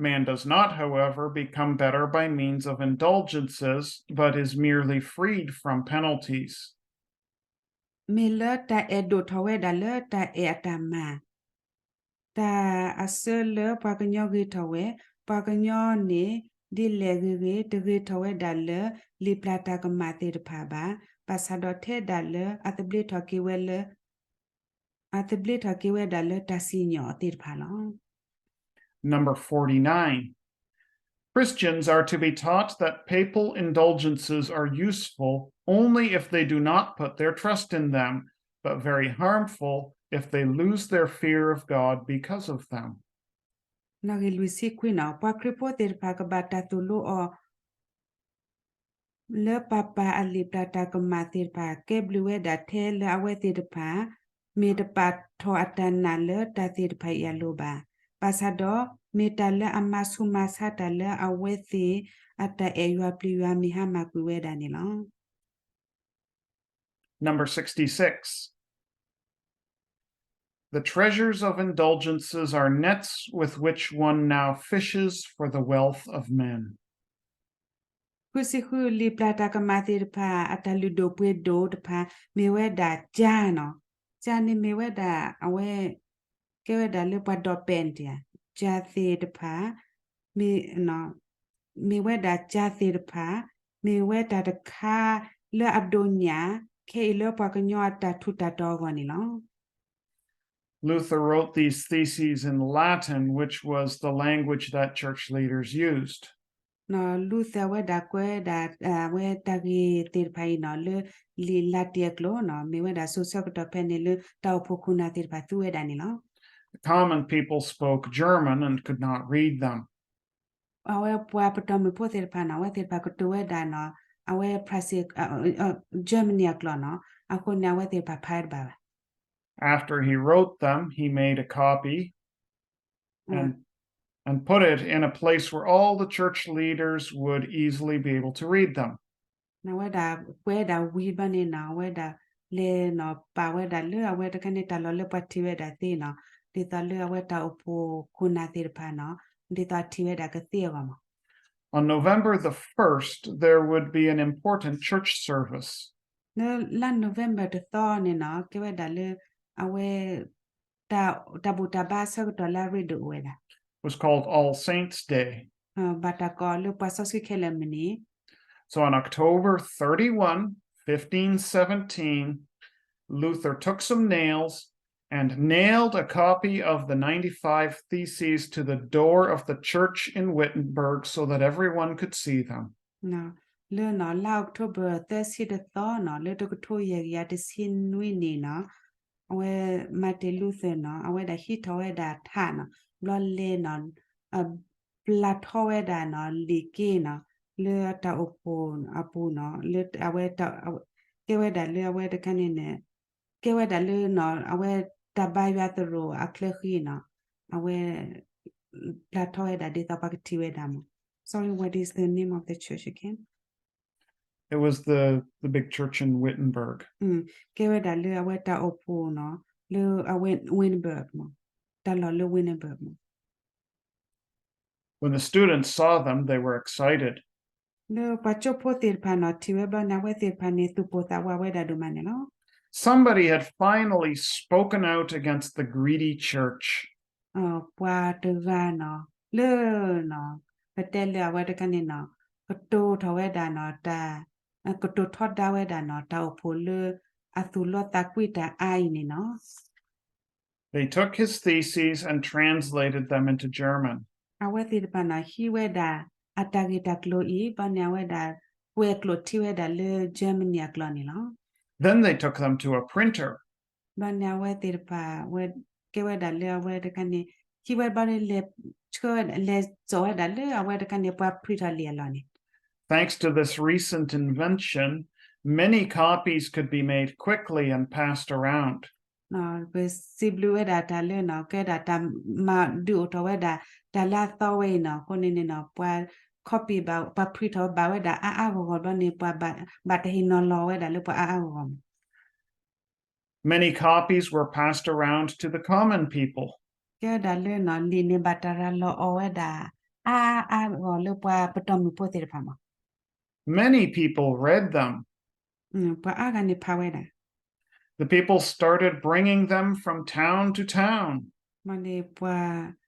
Man does not, however, become better by means of indulgences, but is merely freed from penalties. မ့ၢ်လၢတၢ်အဲၣ်ဒိၣ်ထီၣ်ဝဲဒၣ်လၢတၢ်အဲၣ်အတၢ်မၤ, တၢ်အဆၢလၢပှၤကညီဂ့ၤထီၣ်ဝဲ, ပှၤကညီန့ၣ် ဒ်လဲၣ်ဂ့ၤဂ့ၤ တဂ့ၤထီၣ်ဝဲဒၣ်လၢ လံာ်ပျၢ်တၢ်ကမၣ်သ့ၣ်တဖၣ်ဘၣ်, ဘၣ်ဆၣ်ဒီးထဲဒၣ်လၢအသဘျ့ထီၣ်က့ၤဝဲလၢ အသဘျ့ထီၣ်က့ၤဝဲဒၣ်လၢတၢ်စံၣ်ညီၣ်သ့ၣ်တဖၣ်လီၤ. Number forty-nine. Christians are to be taught that papal indulgences are useful only if they do not put their trust in them, but very harmful if they lose their fear of God because of them. နီၣ်ဂံၢ်လွံၢ်ဆံခွံနီၤ, ပှၤခရံာ်ဖိသ့ၣ်တဖၣ်ကဘၣ်တၢ်သိၣ်လိအီၤ လၢပၢ်ပၢ်အလံာ်ပျၢ်တၢ်ကမၣ်သ့ၣ်တဖၣ် ကဲဘျုးဝဲဒၣ်ထဲလၢအဝဲသ့ၣ်တဖၣ် မ့ၢ်တပာ်ထီၣ်အတၢ်နာ်လၢတၢ်သ့ၣ်တဖၣ်အံၤအလိၤဘၣ်. ဘၣ်ဆၣ်ဒီး မ့ၢ်တၢ်လၢအမၤဆူၣ်မၤဆါတၢ်လၢအဝဲသ့ၣ်အတၢ်အဲၣ်ယွၤပျံၤယွၤမုၢ်ဟါမၢ်ကွံာ်ဝဲဒၣ်န့ၣ်လီၤ. Number sixty-six. The treasures of indulgences are nets with which one now fishes for the wealth of men. ဃုဆံဃု လံာ်ပျၢ်တၢ်ကမၣ်သ့ၣ်တဖၣ် အတၢ်လုၢ်ဒိၣ်ပှ့ၤဒိၣ်တဖၣ် မ့ၢ်ဝဲဒၣ်ကၠါနီၤ. ကၠါန့ၣ်မ့ၢ်ဝဲဒၣ်အဝဲ ကဲဝဲဒၣ်လၢပှၤဒိးပဲာ်န့ၣ်တဧါ, ကၠါသ့ၣ်တဖၣ် မ့ၢ် မ့ၢ်ဝဲဒၣ်ကၠါသ့ၣ်တဖၣ် မ့ၢ်ဝဲတၢ်တခါလၢအဒိးညၣ် ခဲအံၤလၢပှၤကညီအတၢ်ထူးတၢ်တီၤအဂီၢ်န့ၣ်လီၤ. Luther wrote these theses in Latin, which was the language that church leaders used. နီၣ် Luther ဝဲဒၣ်ကွဲးဒၣ် အဝဲတၢ်ဂ့ၢ်သ့ၣ်တဖၣ်အံၤနီၤ လၢလံာ်လၤတံၣ်အကျိာ်နီၤ မ့ၢ်ဝဲဒၣ်စိၤဆၢကတီၢ်ဖဲန့ၣ်လၢတၢ်အိၣ်ဖှိၣ်ခိၣ်နၢ်သ့ၣ်တဖၣ်သူဝဲဒၣ်န့ၣ်လီၤ. The common people spoke German and could not read them. အဝဲပှၤပတီၢ်မုၢ်ဖိသ့ၣ်တဖၣ်နီၤ အဝဲသ့ၣ်တဖၣ်ကတိၤဝဲဒၣ်နီၤ အဝဲ Prussia, Germany အကျိာ်နီၤ အဃိန့ၣ် အဝဲသ့ၣ်တဖၣ်ဖးတဘၣ်ဘၣ်. After he wrote them, he made a copy and, and put it in a place where all the church leaders would easily be able to read them. နီၣ် အဝဲဒၣ်ကွဲးဒၣ်ဝံၤဘျီန့ၣ်နီၤ အဝဲဒၣ်လဲၤနီၤ ပာ်ဝဲဒၣ်လၢအဝဲတခါန့ၣ် တၢ်လီၢ်လၢပှၤထံၣ်ဝဲဒၣ်သ့နီၤ ဒ်သိးလၢအဝဲတၢ်အိၣ်ဖှိၣ်ခိၣ်နၢ်သ့ၣ်တဖၣ်နီၤ ဒ်သိးထံၣ်ဝဲဒၣ်ကသ့အဂီၢ်မး. On November the first, there would be an important church service. လၢလါ November တသီန့ၣ်နီၤ ကဲဝဲဒၣ်လၢ အဝဲ တၢ်ဘူၣ်တၢ်ဘါဆၢကတီၢ်လၢအရ့ဒိၣ်အိၣ်ဝဲဒၣ် was called All Saints' Day. ဘၣ်တၢ်ကိးလၢပှၤစီဆှံခဲလၢာ်မုၢ်နံၤ So on October thirty-one, fifteen seventeen, Luther took some nails and nailed a copy of the ninety-five Theses to the door of the church in Wittenberg so that everyone could see them. လၢနီၤ လါ October သၢဆံတသီနီၤ လၢတကထိယဲၢ်ကယၤတဆံနွံနံၣ်နီၤ အဝဲ Martin Luther နီၤ အဝဲဒၣ်ဟံးထီၣ်ဝဲဒၣ်ထးနီၤ ဘျီလဲၤနီၤ ပျၢ်ထီဝဲဒၣ်နီၤ လံာ်က့နီၤ လၢတၢ်အိၣ်ဖှိၣ်အပူၤနီၤ လၢအဝဲ ကဲဝဲဒၣ်လၢအဝဲတခါန့ၣ်န့ၣ် ကဲဝဲဒၣ်လၢနီၤ အဝဲတၢ်ဘါယွၤသရိာ်အချၢဃံနီၤ အဝဲ ပျၢ်ထီဝဲဒၣ်ဒ်သိးပှၤကထံၣ်ဝဲဒၣ်မး Sorry, what is the name of the church again? It was the, the big church in Wittenberg. ကဲဝဲဒၣ်လၢအဝဲတၢ်အိၣ်ဖှိၣ်နီၤ လၢအဝဲ Wittenberg မး တၢ်လီၢ်လၢ Wittenberg မး When the students saw them, they were excited. လၢပှၤကၠိဖိသ့ၣ်တဖၣ်နီၤ ထံၣ်ဝဲဘျီန့ၣ် အဝဲသ့ၣ်တဖၣ်န့ၣ်သူၣ်ပိၢ်သးဝးဝဲဒၣ်ဒိၣ်မးန့ၣ်လီၤ Somebody had finally spoken out against the greedy church. ပှၤတဂၤနီၤ လၢနီၤ ပတဲလၢအဝဲတခါန့ၣ်နီၤ ကတိၤထီၣ်ဝဲဒၣ်နီၤ တၢ် ကတိၤထီဒါဝဲဒၣ်နီၤ တၢ်အိၣ်ဖှိၣ်လၢ အသူၣ်လီသးကွံတၢ်အါအံၤန့ၣ်နီၤ They took his theses and translated them into German. အဝဲသ့ၣ်တဖၣ်နီၤ ဟံးဝဲဒၣ် အတၢ်ဂ့ၢ်တၢ်ကျိၤအံၤ ဘျီန့ၣ်အဝဲဒၣ် ကွဲးကျိာ်ထံဝဲဒၣ်လၢ Germany အကျိာ်န့ၣ်လီၤ Then they took them to a printer. ဘျီန့ၣ်အဝဲသ့ၣ်တဖၣ် ကဲဝဲဒၣ်လၢအဝဲတခါန့ၣ် ဟံးဝဲဘျီန့ၣ် လဲၤဆှၢဝဲဒၣ် လဲၤစိာ်ဝဲဒၣ်လၢအဝဲတခါန့ၣ် ပှၤ print ထီၣ်လံာ်အလီၢ်န့ၣ် Thanks to this recent invention, many copies could be made quickly and passed around. ပစံးဘျုးဝဲဒၣ်တၢ်လၢနီၤ ကဲဒၣ်တၢ်မၤဒုးအိၣ်ထီၣ်ဝဲဒၣ် တၢ်လၢအသီဝဲအံၤနီၤ အဃိန့ၣ်န့ၣ်နီၤ ပှၤ copy ဘၣ် ပှၤ print ထီၣ်ဘၣ်ဝဲဒၣ်အါအါဂီၢ်ဂီၢ်ဘျီန့ၣ် ပှၤဘၣ် ဘၣ်တဟ့ၣ်နီၤလီၤဝဲဒၣ်လၢပှၤအါအါဂီၢ်ဂီၢ်မး Many copies were passed around to the common people. ကဲဒၣ်လၢနီၤ လံာ်န့ၣ်ဘၣ်တၢ်ရၤလီၤအီၤဝဲဒၣ် အါအါဂီၢ်လၢပှၤပတီၢ်မုၢ်ဖိသ့ၣ်တဖၣ်မး Many people read them. ပှၤအါဂၤန့ၣ်ဖးဝဲဒၣ် The people started bringing them from town to town. မ့ၢ်န့ၣ်ပှၤ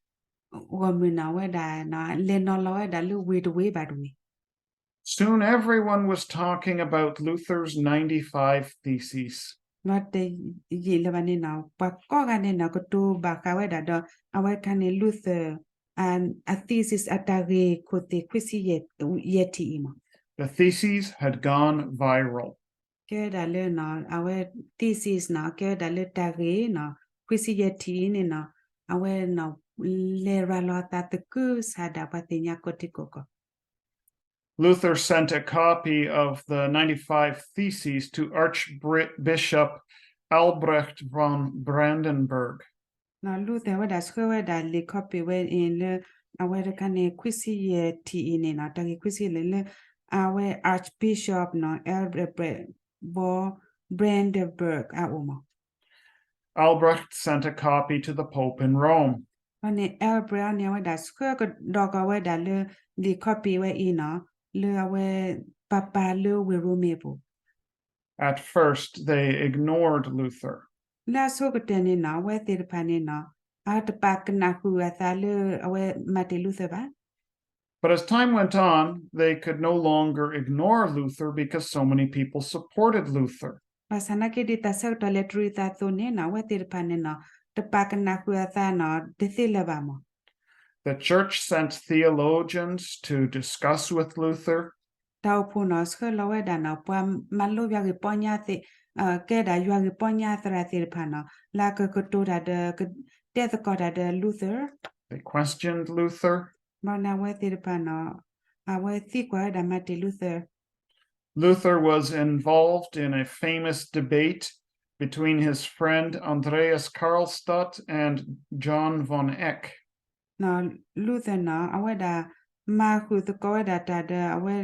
ဂီၢ်မုၢ်နီၤဝဲဒၣ် လဲၤနီၤလီၤဝဲဒၣ်လၢဝ့ၢ်တဝ့ၢ်ဘၣ်တဝ့ၢ် Soon everyone was talking about Luther's ninety-five theses. လီၤတယံာ်လၢၤဘၣ်န့ၣ်နီၤ ပှၤကိးဂၤန့ၣ်နီၤ ကတိၤဘၣ်ဃးဝဲဒၣ်ဒီး အဝဲခါန့ၣ် Luther အ thesis အတၢ်ဂ့ၢ်ခိၣ်သ့ၣ်ခွံဆံယဲၢ်ထံၣ်အံၤမး The theses had gone viral. ကဲဝဲဒၣ်လၢနီၤ အဝဲ thesis နီၤ ကဲဝဲဒၣ်လၢတၢ်ဂ့ၢ်နီၤ ခွံဆံယဲၢ်ထံၣ်အံၤန့ၣ်နီၤ အဝဲနီၤ လဲၤရၤလီၤအသးသကုၤဆးဒး ပှၤသ့ၣ်ညါကိးထံကိးကီၢ် Luther sent a copy of the ninety-five Theses to Archbishop Albrecht von Brandenburg. နီၤ Luther ဝဲဒၣ်ဆှၢဝဲဒၣ်လံာ် copy ဝဲအံၤလၢ အဝဲတခါန့ၣ် ခွံဆံယဲၢ်ထံၣ်အံၤန့ၣ်နီၤ တၢ်ဂ့ၢ်ခွံဆံယဲၢ်လၢ အဝဲ Archbishop နီၤ Albrecht von Brandenburg အအိၣ်မး Albrecht sent a copy to the Pope in Rome. ဘျီန့ၣ် Albrecht န့ၣ် အဝဲဒၣ်ဆှၢကဒီးကီးဝဲဒၣ်လၢ လံာ် copy ဝဲအံၤနီၤ လၢအဝဲ ပၢ်ပၢ်လၢဝ့ၢ်ရိမ့ၤအပူၤ At first, they ignored Luther. လၢအဆိကတၢၢ်န့ၣ်နီၤ အဝဲသ့ၣ်တဖၣ်န့ၣ်နီၤ အတပာ်ကနၣ်ဃုာ်အသးလၢအဝဲ Martin Luther ဘၣ် But as time went on, they could no longer ignore Luther because so many people supported Luther. ဘၣ်ဆၣ်နာ်က့ဒ်တၢ်ဆၢကတီၢ်လဲၤတရံးအသးအသိးန့ၣ်နီၤ အဝဲသ့ၣ်တဖၣ်န့ၣ်နီၤ တပာ်ကနၣ်ဃုာ်အသးနီၤ တသ့လၢၤဘၣ်မး The church sent theologians to discuss with Luther. တၢ်အိၣ်ဖှိၣ်နီၤ ဆှၢလီၤဝဲဒၣ်နီၤ ပှၤမၤလိယွၤဂ့ၢ်ပီညါသ့ၣ် ကဲဒၣ်ယွၤဂ့ၢ်ပီညါသရၣ်သ့ၣ်တဖၣ်နီၤ လၢအကကတိၤတၢ်ဒီး ကတဲသကိးတၢ်ဒီး Luther. They questioned Luther. ဘၣ်န့ၣ်အဝဲသ့ၣ်တဖၣ်နီၤ အဝဲသံကွၢ်ဝဲဒၣ် Martin Luther. Luther was involved in a famous debate between his friend Andreas Karlstadt and John von Eck. နီၤ Luther နီၤ အဝဲဒၣ် မၤဃုာ်သကိးဝဲဒၣ်တၢ်ဒီး အဝဲ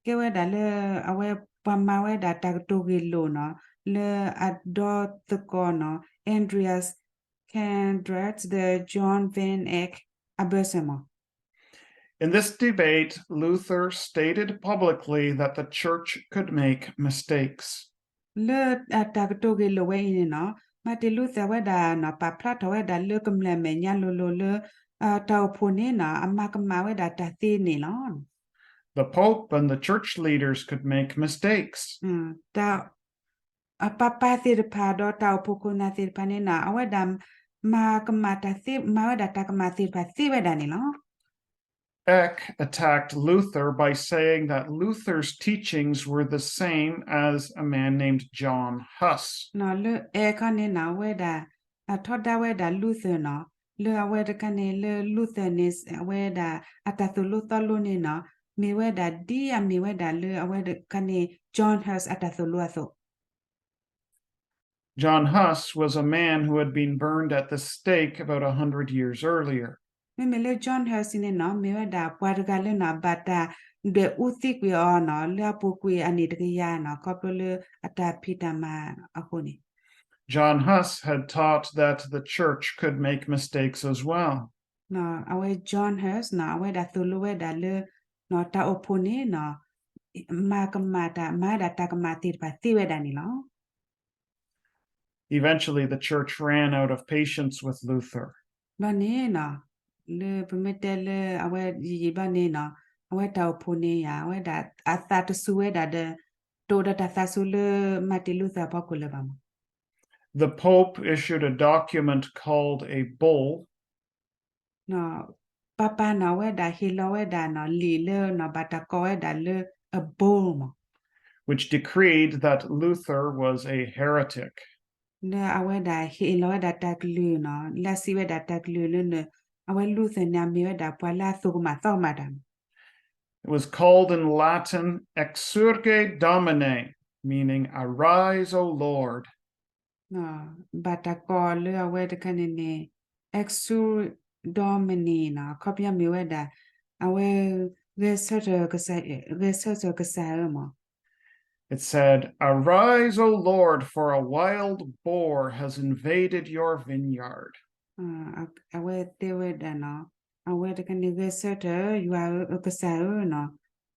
ကဲဝဲဒၣ်လၢ အဝဲပှၤမၤဝဲဒၣ်တၢ်ကတိၤဂ့ၢ်လိာ်နီၤ လၢအဒီသကိးနီၤ Andreas Karlstadt ဒီး John von Eck အဘၢၣ်စၢၤမး In this debate, Luther stated publicly that the church could make mistakes. လၢတၢ်ကတိၤဂ့ၢ်လိာ်ဝဲအံၤန့ၣ်နီၤ, မၤတ့ၢ်လူသၢၣ် အဝဲဒၣ်နီၤ ပာ်ဖျါထီၣ်ဝဲဒၣ်လၢကမျၢၢ်အမဲာ်ညါလိၤလိၤလၢ တၢ်အိၣ်ဖှိၣ်န့ၣ်နီၤ အမၤကမၣ်ဝဲဒၣ်တၢ်သ့န့ၣ်လီၤ. The Pope and the church leaders could make mistakes. တၢ် အပၢ်ပၢ်သ့ၣ်တဖၣ် ဒီးတၢ်အိၣ်ဖှိၣ်ခိၣ်နၢ်သ့ၣ်တဖၣ်န့ၣ်နီၤ အဝဲဒၣ်မၤကမၣ်တၢ်သ့ မၤဝဲဒၣ်တၢ်ကမၣ်သ့ၣ်တဖၣ်သ့ဝဲဒၣ်န့ၣ်လီၤ. Eck attacked Luther by saying that Luther's teachings were the same as a man named John Huss. လၢ Eck န့ၣ်နီၤ အဝဲဒၣ် အထီဒါဝဲဒၣ် Luther နီၤ လၢအဝဲတခါန့ၣ် လၢ Luther န့ၣ် အဝဲဒၣ်အတၢ်သိၣ်လိသီလိန့ၣ်နီၤ မ့ၢ်ဝဲဒၣ်ဒ်အမ့ၢ်ဝဲဒၣ်လၢအဝဲတခါန့ၣ် John Huss အတၢ်သိၣ်လိအသိး John Huss was a man who had been burned at the stake about a hundred years earlier. မ့မ့ၢ်လၢ John Huss န့ၣ်နီၤ မ့ၢ်ဝဲဒၣ်ပှၤတဂၤလၢနီၤ ဘၣ်တၢ်ဒွဲၣ်အူသံကွံာ်အီၤနီၤ လၢအပူၤကွံာ်အနံၣ်တကယၤနီၤ ခီဖျိလၢအတၢ်ဖံးတၢ်မၤအဃိန့ၣ် John Huss had taught that the church could make mistakes as well. အဝဲ John Huss နီၤ အဝဲဒၣ်သိၣ်လိဝဲဒၣ်လၢ တၢ်အိၣ်ဖှိၣ်န့ၣ်နီၤ မၤကမၣ်တၢ် မၤဝဲဒၣ်တၢ်ကမၣ်သ့ၣ်တဖၣ်သ့ဝဲဒၣ်န့ၣ်လီၤ. Eventually, the church ran out of patience with Luther. ဘျီန့ၣ်နီၤ လၢပမ့ၢ်တဲလၢအဝဲယံာ်ယံာ်ဘျီန့ၣ်နီၤ အဝဲတၢ်အိၣ်ဖှိၣ်န့ၣ်ယါ အဝဲဒၣ်အသးတစူၤဝဲဒၣ်ဒီး တအိၣ်ဒီးတၢ်သးစူၤလၢ Martin Luther အဖီခိၣ်လၢၤဘၣ်မး The Pope issued a document called a bull ပၢ်ပၢ်နီၤ အဝဲဒၣ်ဟ့ၣ်လီၤဝဲဒၣ်နီၤ လံာ်လၢနီၤ ဘၣ်တၢ်ကိးဝဲဒၣ်လၢ a bull မး which decreed that Luther was a heretic. လၢအဝဲဒၣ်ဟ့ၣ်လီၤဝဲဒၣ်တၢ်ကလုၢ်နီၤ လၢအစံးဝဲဒၣ်တၢ်ကလုၢ်လၢ အဝဲ Luther န့ၣ် အမ့ၢ်ဝဲဒၣ်ပှၤလၢအသိၣ်ကမၣ်သီကမၣ်တၢ် It was called in Latin Exsurge Domine, meaning Arise, O Lord. ဘၣ်တၢ်ကိးလၢအဝဲတခါန့ၣ်န့ၣ် Exsurge Domine နီၤ အခီပညီမ့ၢ်ဝဲဒၣ် အဝဲ ဂဲၤဆၢထၢၣ်ကစၢ် ဂဲၤဆၢထၢၣ်ကစၢ်ဧၢမး It said, Arise, O Lord, for a wild boar has invaded your vineyard. အဝဲတဲဝဲဒၣ်နီၤ အဝဲတခါန့ၣ် ဂဲၤဆၢထၢၣ် ယွၤဧၢ ကစၢ်ဧၢနီၤ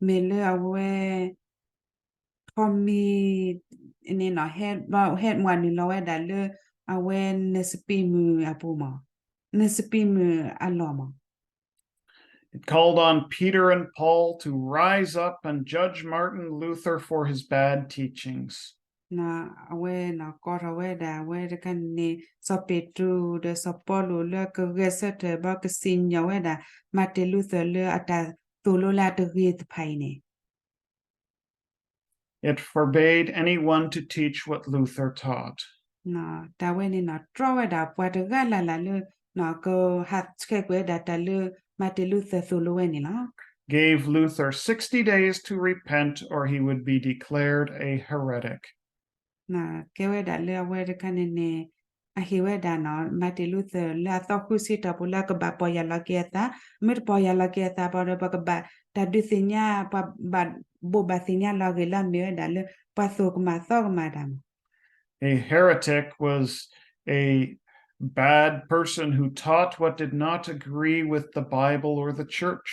မ့ၢ်လၢအဝဲ ထီးမံၤန့ၣ်နီၤ ဟဲမၤနုာ်လီၤဝဲဒၣ်လၢ အဝဲနစပံးမုၢ်အပူၤမး နစပံးမုၢ်အလီၢ်မး It called on Peter and Paul to rise up and judge Martin Luther for his bad teachings. အဝဲနီၤ ကိးထီၣ်ဝဲဒၣ် အဝဲတခါန့ၣ် စီၤပ့းတရူးဒီးစီၤပီလူးလၢကဂဲၤဆၢထၢၣ် ဘၣ်ကစံၣ်ညီၣ်ဝဲဒၣ် Martin Luther လၢအတၢ်သိၣ်လိလၢအတဂ့ၤတဖၣ်အံၤန့ၣ် It forbade anyone to teach what Luther taught. တၢ်ဝဲန့ၣ်နီၤ တြီဝဲဒၣ်ပှၤတဂၤလၢ်လၢ်လၢ ကဟးဆှဲးကွံာ်ဝဲဒၣ်တၢ်လၢ Martin Luther သိၣ်လိဝဲန့ၣ်လီၤ. Gave Luther sixty days to repent or he would be declared a heretic. ကဲဝဲဒၣ်လၢအဝဲတခါန့ၣ်န့ၣ် အဟ့ၣ်ဝဲဒၣ်နီၤ Martin Luther လၢအသီဃုဆံတီၢ်ပူၤလၢအကဘၣ်ပီၢ်ယၢ်လီၤက့ၤအသး, မ့ၢ်တပီၢ်ယၢ်လီၤက့ၤအသးဘၣ်ဒီး ပကဘၣ်တၢ်ဒုးသ့ၣ်ညါ ပှၤဘၣ်ဘိးဘၣ်သ့ၣ်ညါလီၤဂ့ၢ်လၢအမ့ၢ်ဝဲဒၣ်လၢ ပှၤသိၣ်ကမၣ်သီကမၣ်တၢ်မး A heretic was a bad person who taught what did not agree with the Bible or the church.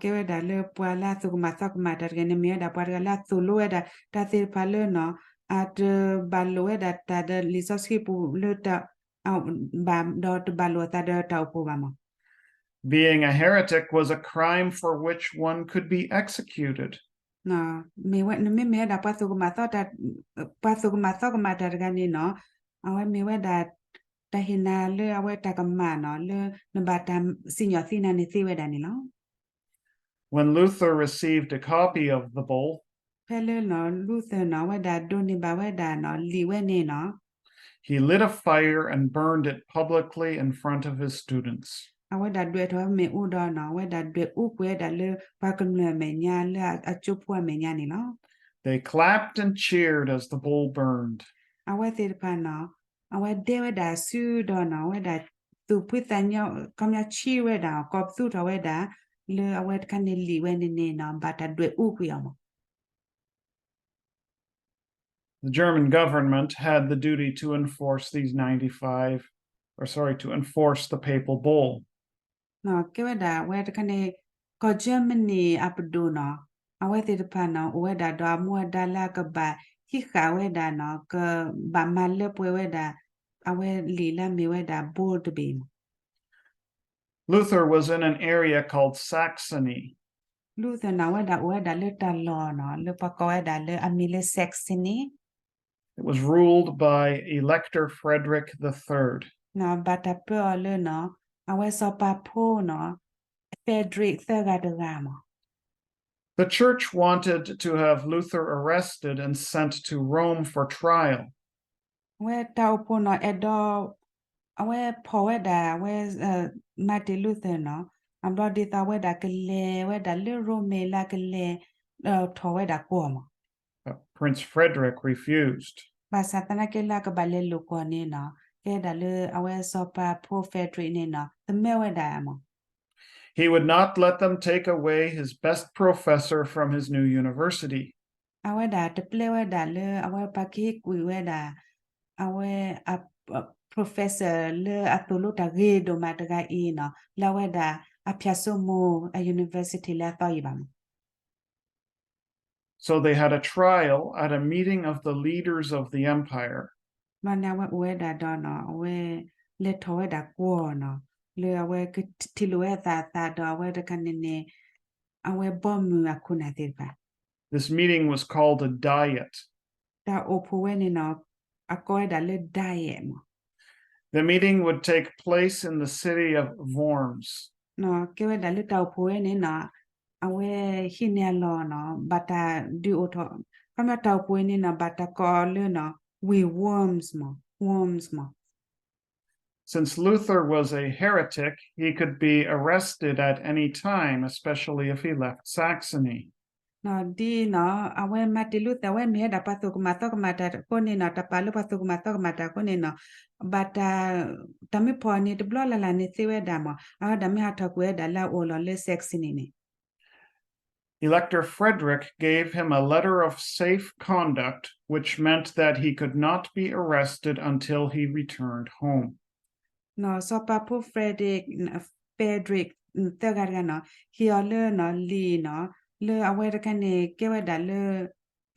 ကဲဝဲဒၣ်လၢပှၤလၢအသိၣ်ကမၣ်သီကမၣ်တၢ်တဂၤန့ၣ် မ့ၢ်ဝဲဒၣ်ပှၤတဂၤလၢအသိၣ်လိဝဲဒၣ် တၢ်သ့ၣ်တဖၣ်လၢနီၤ အတဘၣ်လိာ်ဝဲဒၣ်တၢ်ဒီးလံာ်စီဆှံပူၤလၢ ဘၣ်ဒီးတဘၣ်လိာ်အသးဒီးတၢ်အိၣ်ဖှိၣ်ဘၣ်မး Being a heretic was a crime for which one could be executed. မ့ၢ်ဝဲ နမ့မ့ၢ်ဝဲဒၣ် ပှၤသိၣ်ကမၣ်သီ ပှၤသိၣ်ကမၣ်သီကမၣ်တၢ်တဂၤန့ၣ်နီၤ အဝဲမ့ၢ်ဝဲဒၣ် တၢ်ဟ့ၣ်နၤလၢအဝဲတၢ်ကမၣ်နီၤ လၢနဘၣ်တၢ်စံၣ်ညီၣ်သံနၤန့ၣ်သ့ဝဲဒၣ်န့ၣ်လီၤ When Luther received a copy of the bull, ဖဲလၢနီၤ Luther နီၤ အဝဲဒၣ်ဒိးန့ၢ်ဘၣ်ဝဲဒၣ်နီၤ လံာ်ဝဲန့ၣ်နီၤ he lit a fire and burned it publicly in front of his students. အဝဲဒၣ်ဒွဲၣ်ထီၣ်ဝဲမ့ၣ်အူဒီးနီၤ အဝဲဒၣ်ဒွဲၣ်အူကွံာ်ဝဲဒၣ်လၢ ပှၤကမျၢၢ်အမဲာ်ညါ လၢအကၠိဖိအမဲာ်ညါန့ၣ်လီၤ They clapped and cheered as the bull burned. အဝဲသ့ၣ်တဖၣ်နီၤ အဝဲဒဲဝဲဒၣ်အစုဒီးနီၤ အဝဲဒၣ်သူၣ်ဖှံသးညီ ခီပညီဆံးဝဲဒၣ် ကိးပသူထီၣ်ဝဲဒၣ် လၢအဝဲတခါန့ၣ်လံာ်ဝဲန့ၣ်န့ၣ်နီၤ ဘၣ်တၢ်ဒွဲၣ်အူကွံာ်အီၤမး The German government had the duty to enforce these ninety-five, or sorry, to enforce the papal bull. ကဲဝဲဒၣ် အဝဲတခါန့ၣ် ကီၢ် Germany အပဒိၣ်နီၤ, အဝဲသ့ၣ်တဖၣ်နီၤ အိၣ်ဝဲဒၣ်ဒီးအမူအဒါလၢအကဘၣ်ဟံးဃာ်ဝဲဒၣ်နီၤ, ကဘၣ်မၤလၢပှဲၤဝဲဒၣ် အဝဲလံာ်လၢအမ့ၢ်ဝဲဒၣ် Bold တဘ့ၣ်နီၤ. Luther was in an area called Saxony. Luther နီၤ အဝဲဒၣ်အိၣ်ဝဲဒၣ်လၢတၢ်လီၢ်နီၤ လၢပှၤကိးဝဲဒၣ်လၢအမ့ၢ်လၢ Saxony It was ruled by Elector Frederick the Third. နီၤ ဘၣ်တၢ်ပၢအီၤလၢနီၤ အဝဲစီၤပၤဖိနီၤ Frederick သၢဂၤတဂၤမး. The church wanted to have Luther arrested and sent to Rome for trial. အဝဲတၢ်အိၣ်ဖှိၣ်နီၤ အဲၣ်ဒိး အဝဲဖီၣ်ဝဲဒၣ် အဝဲ Martin Luther နီၤ, အဘျီဒ်သိးအဝဲဒၣ်ကလဲၤဝဲဒၣ်လၢရိမ့ၤလၢကလဲၤ ထီၣ်ဝဲဒၣ်ကွီၢ်မး. But Prince Frederick refused. ဘၣ်ဆၣ်သနာ်က့လၢအကဘၣ်လဲၤလိာ်ကွီၢ်န့ၣ်နီၤ ကဲဒၣ်လၢအဝဲစီၤပၤဖိ Frederick န့ၣ်နီၤ သမၢဝဲဒၣ်မး. He would not let them take away his best professor from his new university. အဝဲဒၣ်တပျဲဝဲဒၣ်လၢအဝဲပှၤကဟ့ၣ်ကွံာ်ဝဲဒၣ် အဝဲ professor လၢအသိၣ်လိတၢ်ဂ့ၤဒိၣ်မးတဂၤအံၤနီၤ လၢအဝဲဒၣ်အဖၠၣ်စိမိၤအ university လၢအသီအံၤဘၣ်မး. So they had a trial at a meeting of the leaders of the empire. ဘျီန့ၣ်အဝဲအိၣ်ဝဲဒၣ်ဒီးနီၤ အဝဲလဲၤထီၣ်ဝဲဒၣ်ကွီၢ်နီၤ လၢအဝဲကထံၣ်လိာ်ဝဲအသးအသးဒီး အဝဲတခါန့ၣ်န့ၣ် အဝဲဘီမုၢ်အခိၣ်နၢ်သ့ၣ်တဖၣ် This meeting was called a diet. တၢ်အိၣ်ဖှိၣ်ဝဲန့ၣ်နီၤ အကိးဝဲဒၣ်လၢ diet မး. The meeting would take place in the city of Worms. ကဲဝဲဒၣ်လၢတၢ်အိၣ်ဖှိၣ်ဝဲန့ၣ်နီၤ အဝဲဟံးန့ၢ်အလီၢ်နီၤ ဘၣ်တၢ်ဒုးအိၣ်ထီၣ် ခီဖျိတၢ်အိၣ်ဖှိၣ်ဝဲန့ၣ်နီၤ ဘၣ်တၢ်ကိးအီၤလၢနီၤ ဝ့ၢ် Worms မး Worms မး. Since Luther was a heretic, he could be arrested at any time, especially if he left Saxony. ဒ်နီၤ အဝဲ Martin Luther အဝဲမ့ၢ်ဝဲဒၣ်ပှၤသူၣ်ကမၣ်သီကမၣ်တၢ်အဃိန့ၣ်နီၤ တၢ်ပာ်လၢပှၤသူၣ်ကမၣ်သီကမၣ်တၢ်အဃိန့ၣ်နီၤ ဘၣ်တၢ် တၢ်မ့ၢ်ဖီၣ်န့ၣ် တဘျီလၢ်လၢ်န့ၣ်သ့ဝဲဒၣ်မး အဝဲဒၣ်မ့ၢ်ဟးထီၣ်ကွံာ်ဝဲဒၣ်လၢအအိၣ်လီၤလၢ Saxony န့ၣ် Elector Frederick gave him a letter of safe conduct, which meant that he could not be arrested until he returned home. စီၤပၤဖိ Frederick Frederick သၢဂၤတဂၤနီၤ ဟ့ၣ်အီၤလၢနီၤ လံာ်နီၤ လၢအဝဲတခါန့ၣ် ကဲဝဲဒၣ်လၢ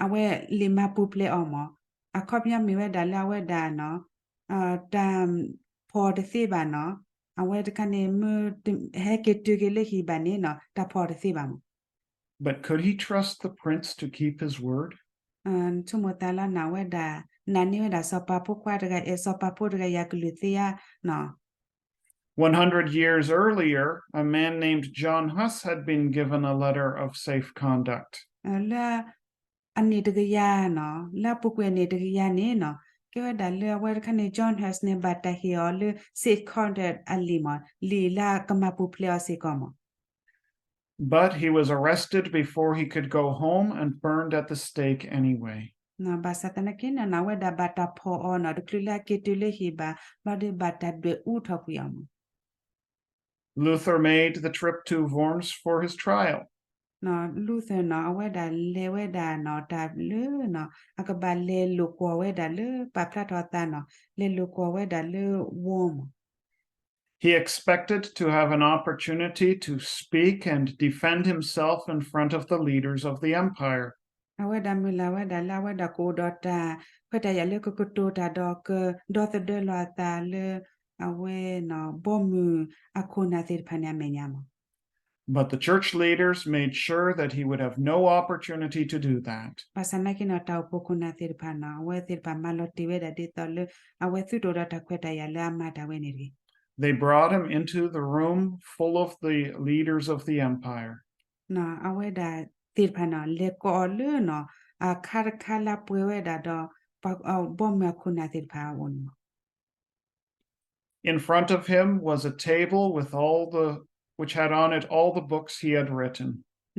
အဝဲလံာ်မၤပူၤဖျဲးအီၤမး အခီပညီမ့ၢ်ဝဲဒၣ်လၢအဝဲဒၣ်နီၤ တၢ်ဖီၣ်တသ့ဘၣ်နီၤ အဝဲတခါန့ၣ် မ့ၢ်ဟဲက့ၤတုၤက့ၤလၢဟံၣ်ဘၣ်န့ၣ်နီၤ တၢ်ဖီၣ်တသ့ဘၣ်မး. But could he trust the prince to keep his word? ဆိကမိၣ်သးလီၤနီၤ အဝဲဒၣ် နာ်န့ၢ်ဝဲဒၣ်စီၤပၤဖိခွါတဂၤ အဲၣ်စီၤပၤဖိတဂၤ ယၤကလုၢ်သ့ဧါနီၤ One hundred years earlier, a man named John Huss had been given a letter of safe conduct. လၢအနံၣ်တကယၤနီၤ လၢအပူၤကွံာ်အနံၣ်တကယၤန့ၣ်နီၤ ကဲဝဲဒၣ်လၢအဝဲတခါန့ၣ် John Huss န့ၣ် ဘၣ်တၢ်ဟ့ၣ်အီၤလၢ safe conduct အလံာ်မး လံာ်လၢကမၤပူၤဖျဲးအီၤစ့ၢ်ကီးမး But he was arrested before he could go home and burned at the stake anyway. ဘၣ်ဆၣ်သနာ်က့နီၤ အဝဲဒၣ်ဘၣ်တၢ်ဖီၣ်အီၤနီၤ တချုးလၢအက့ၤတုၤလၢဟံၣ်ဘၣ် ဘျီဒီးဘၣ်တၢ်ဒွဲၣ်အူထီၣ်ကွံာ်အီၤမး Luther made the trip to Worms for his trial. Luther နီၤ အဝဲဒၣ်လဲၤဝဲဒၣ်နီၤ တၢ်လၢနီၤ အကဘၣ်လဲၤလိာ်ကွီၢ်ဝဲဒၣ်လၢပာ်ဖျါထီၣ်အသးနီၤ လဲၤလိာ်ကွီၢ်ဝဲဒၣ်လၢ Worms မး He expected to have an opportunity to speak and defend himself in front of the leaders of the empire. အဝဲဒၣ်မုၢ်လၢ်ဝဲဒၣ်လၢအဝဲဒၣ်ကအိၣ်ဒီးတၢ်ခွဲးတၢ်ယာ်လၢကကတိၤတၢ်ဒီးကဒီသဒၢလီၤအသးလၢ အဝဲ ဘီမုၢ်အခိၣ်နၢ်သ့ၣ်တဖၣ်န့ၣ်အမဲာ်ညါမး But the church leaders made sure that he would have no opportunity to do that. ဘၣ်ဆၣ်သနာ်က့နီၤ တၢ်အိၣ်ဖှိၣ်ခိၣ်နၢ်သ့ၣ်တဖၣ်နီၤ အဝဲသ့ၣ်တဖၣ်မၤလီၤတံၢ်ဝဲဒၣ်ဒ်သိးလၢ အဝဲသုတအိၣ်ဒီးတၢ်ခွဲးတၢ်ယာ်လၢအမၤတၢ်ဝဲန့ၣ်တဂ့ၤ They brought him into the room full of the leaders of the empire. အဝဲဒၣ်သ့ၣ်တဖၣ်နီၤ လဲၤကိးအီၤလၢနီၤ အခါတခါလၢပှဲၤဝဲဒၣ်ဒီး ဘီမုၢ်အခိၣ်နၢ်သ့ၣ်တဖၣ်အအိၣ်န့ၣ်မး In front of him was a table with all the, which had on it all the books he had written.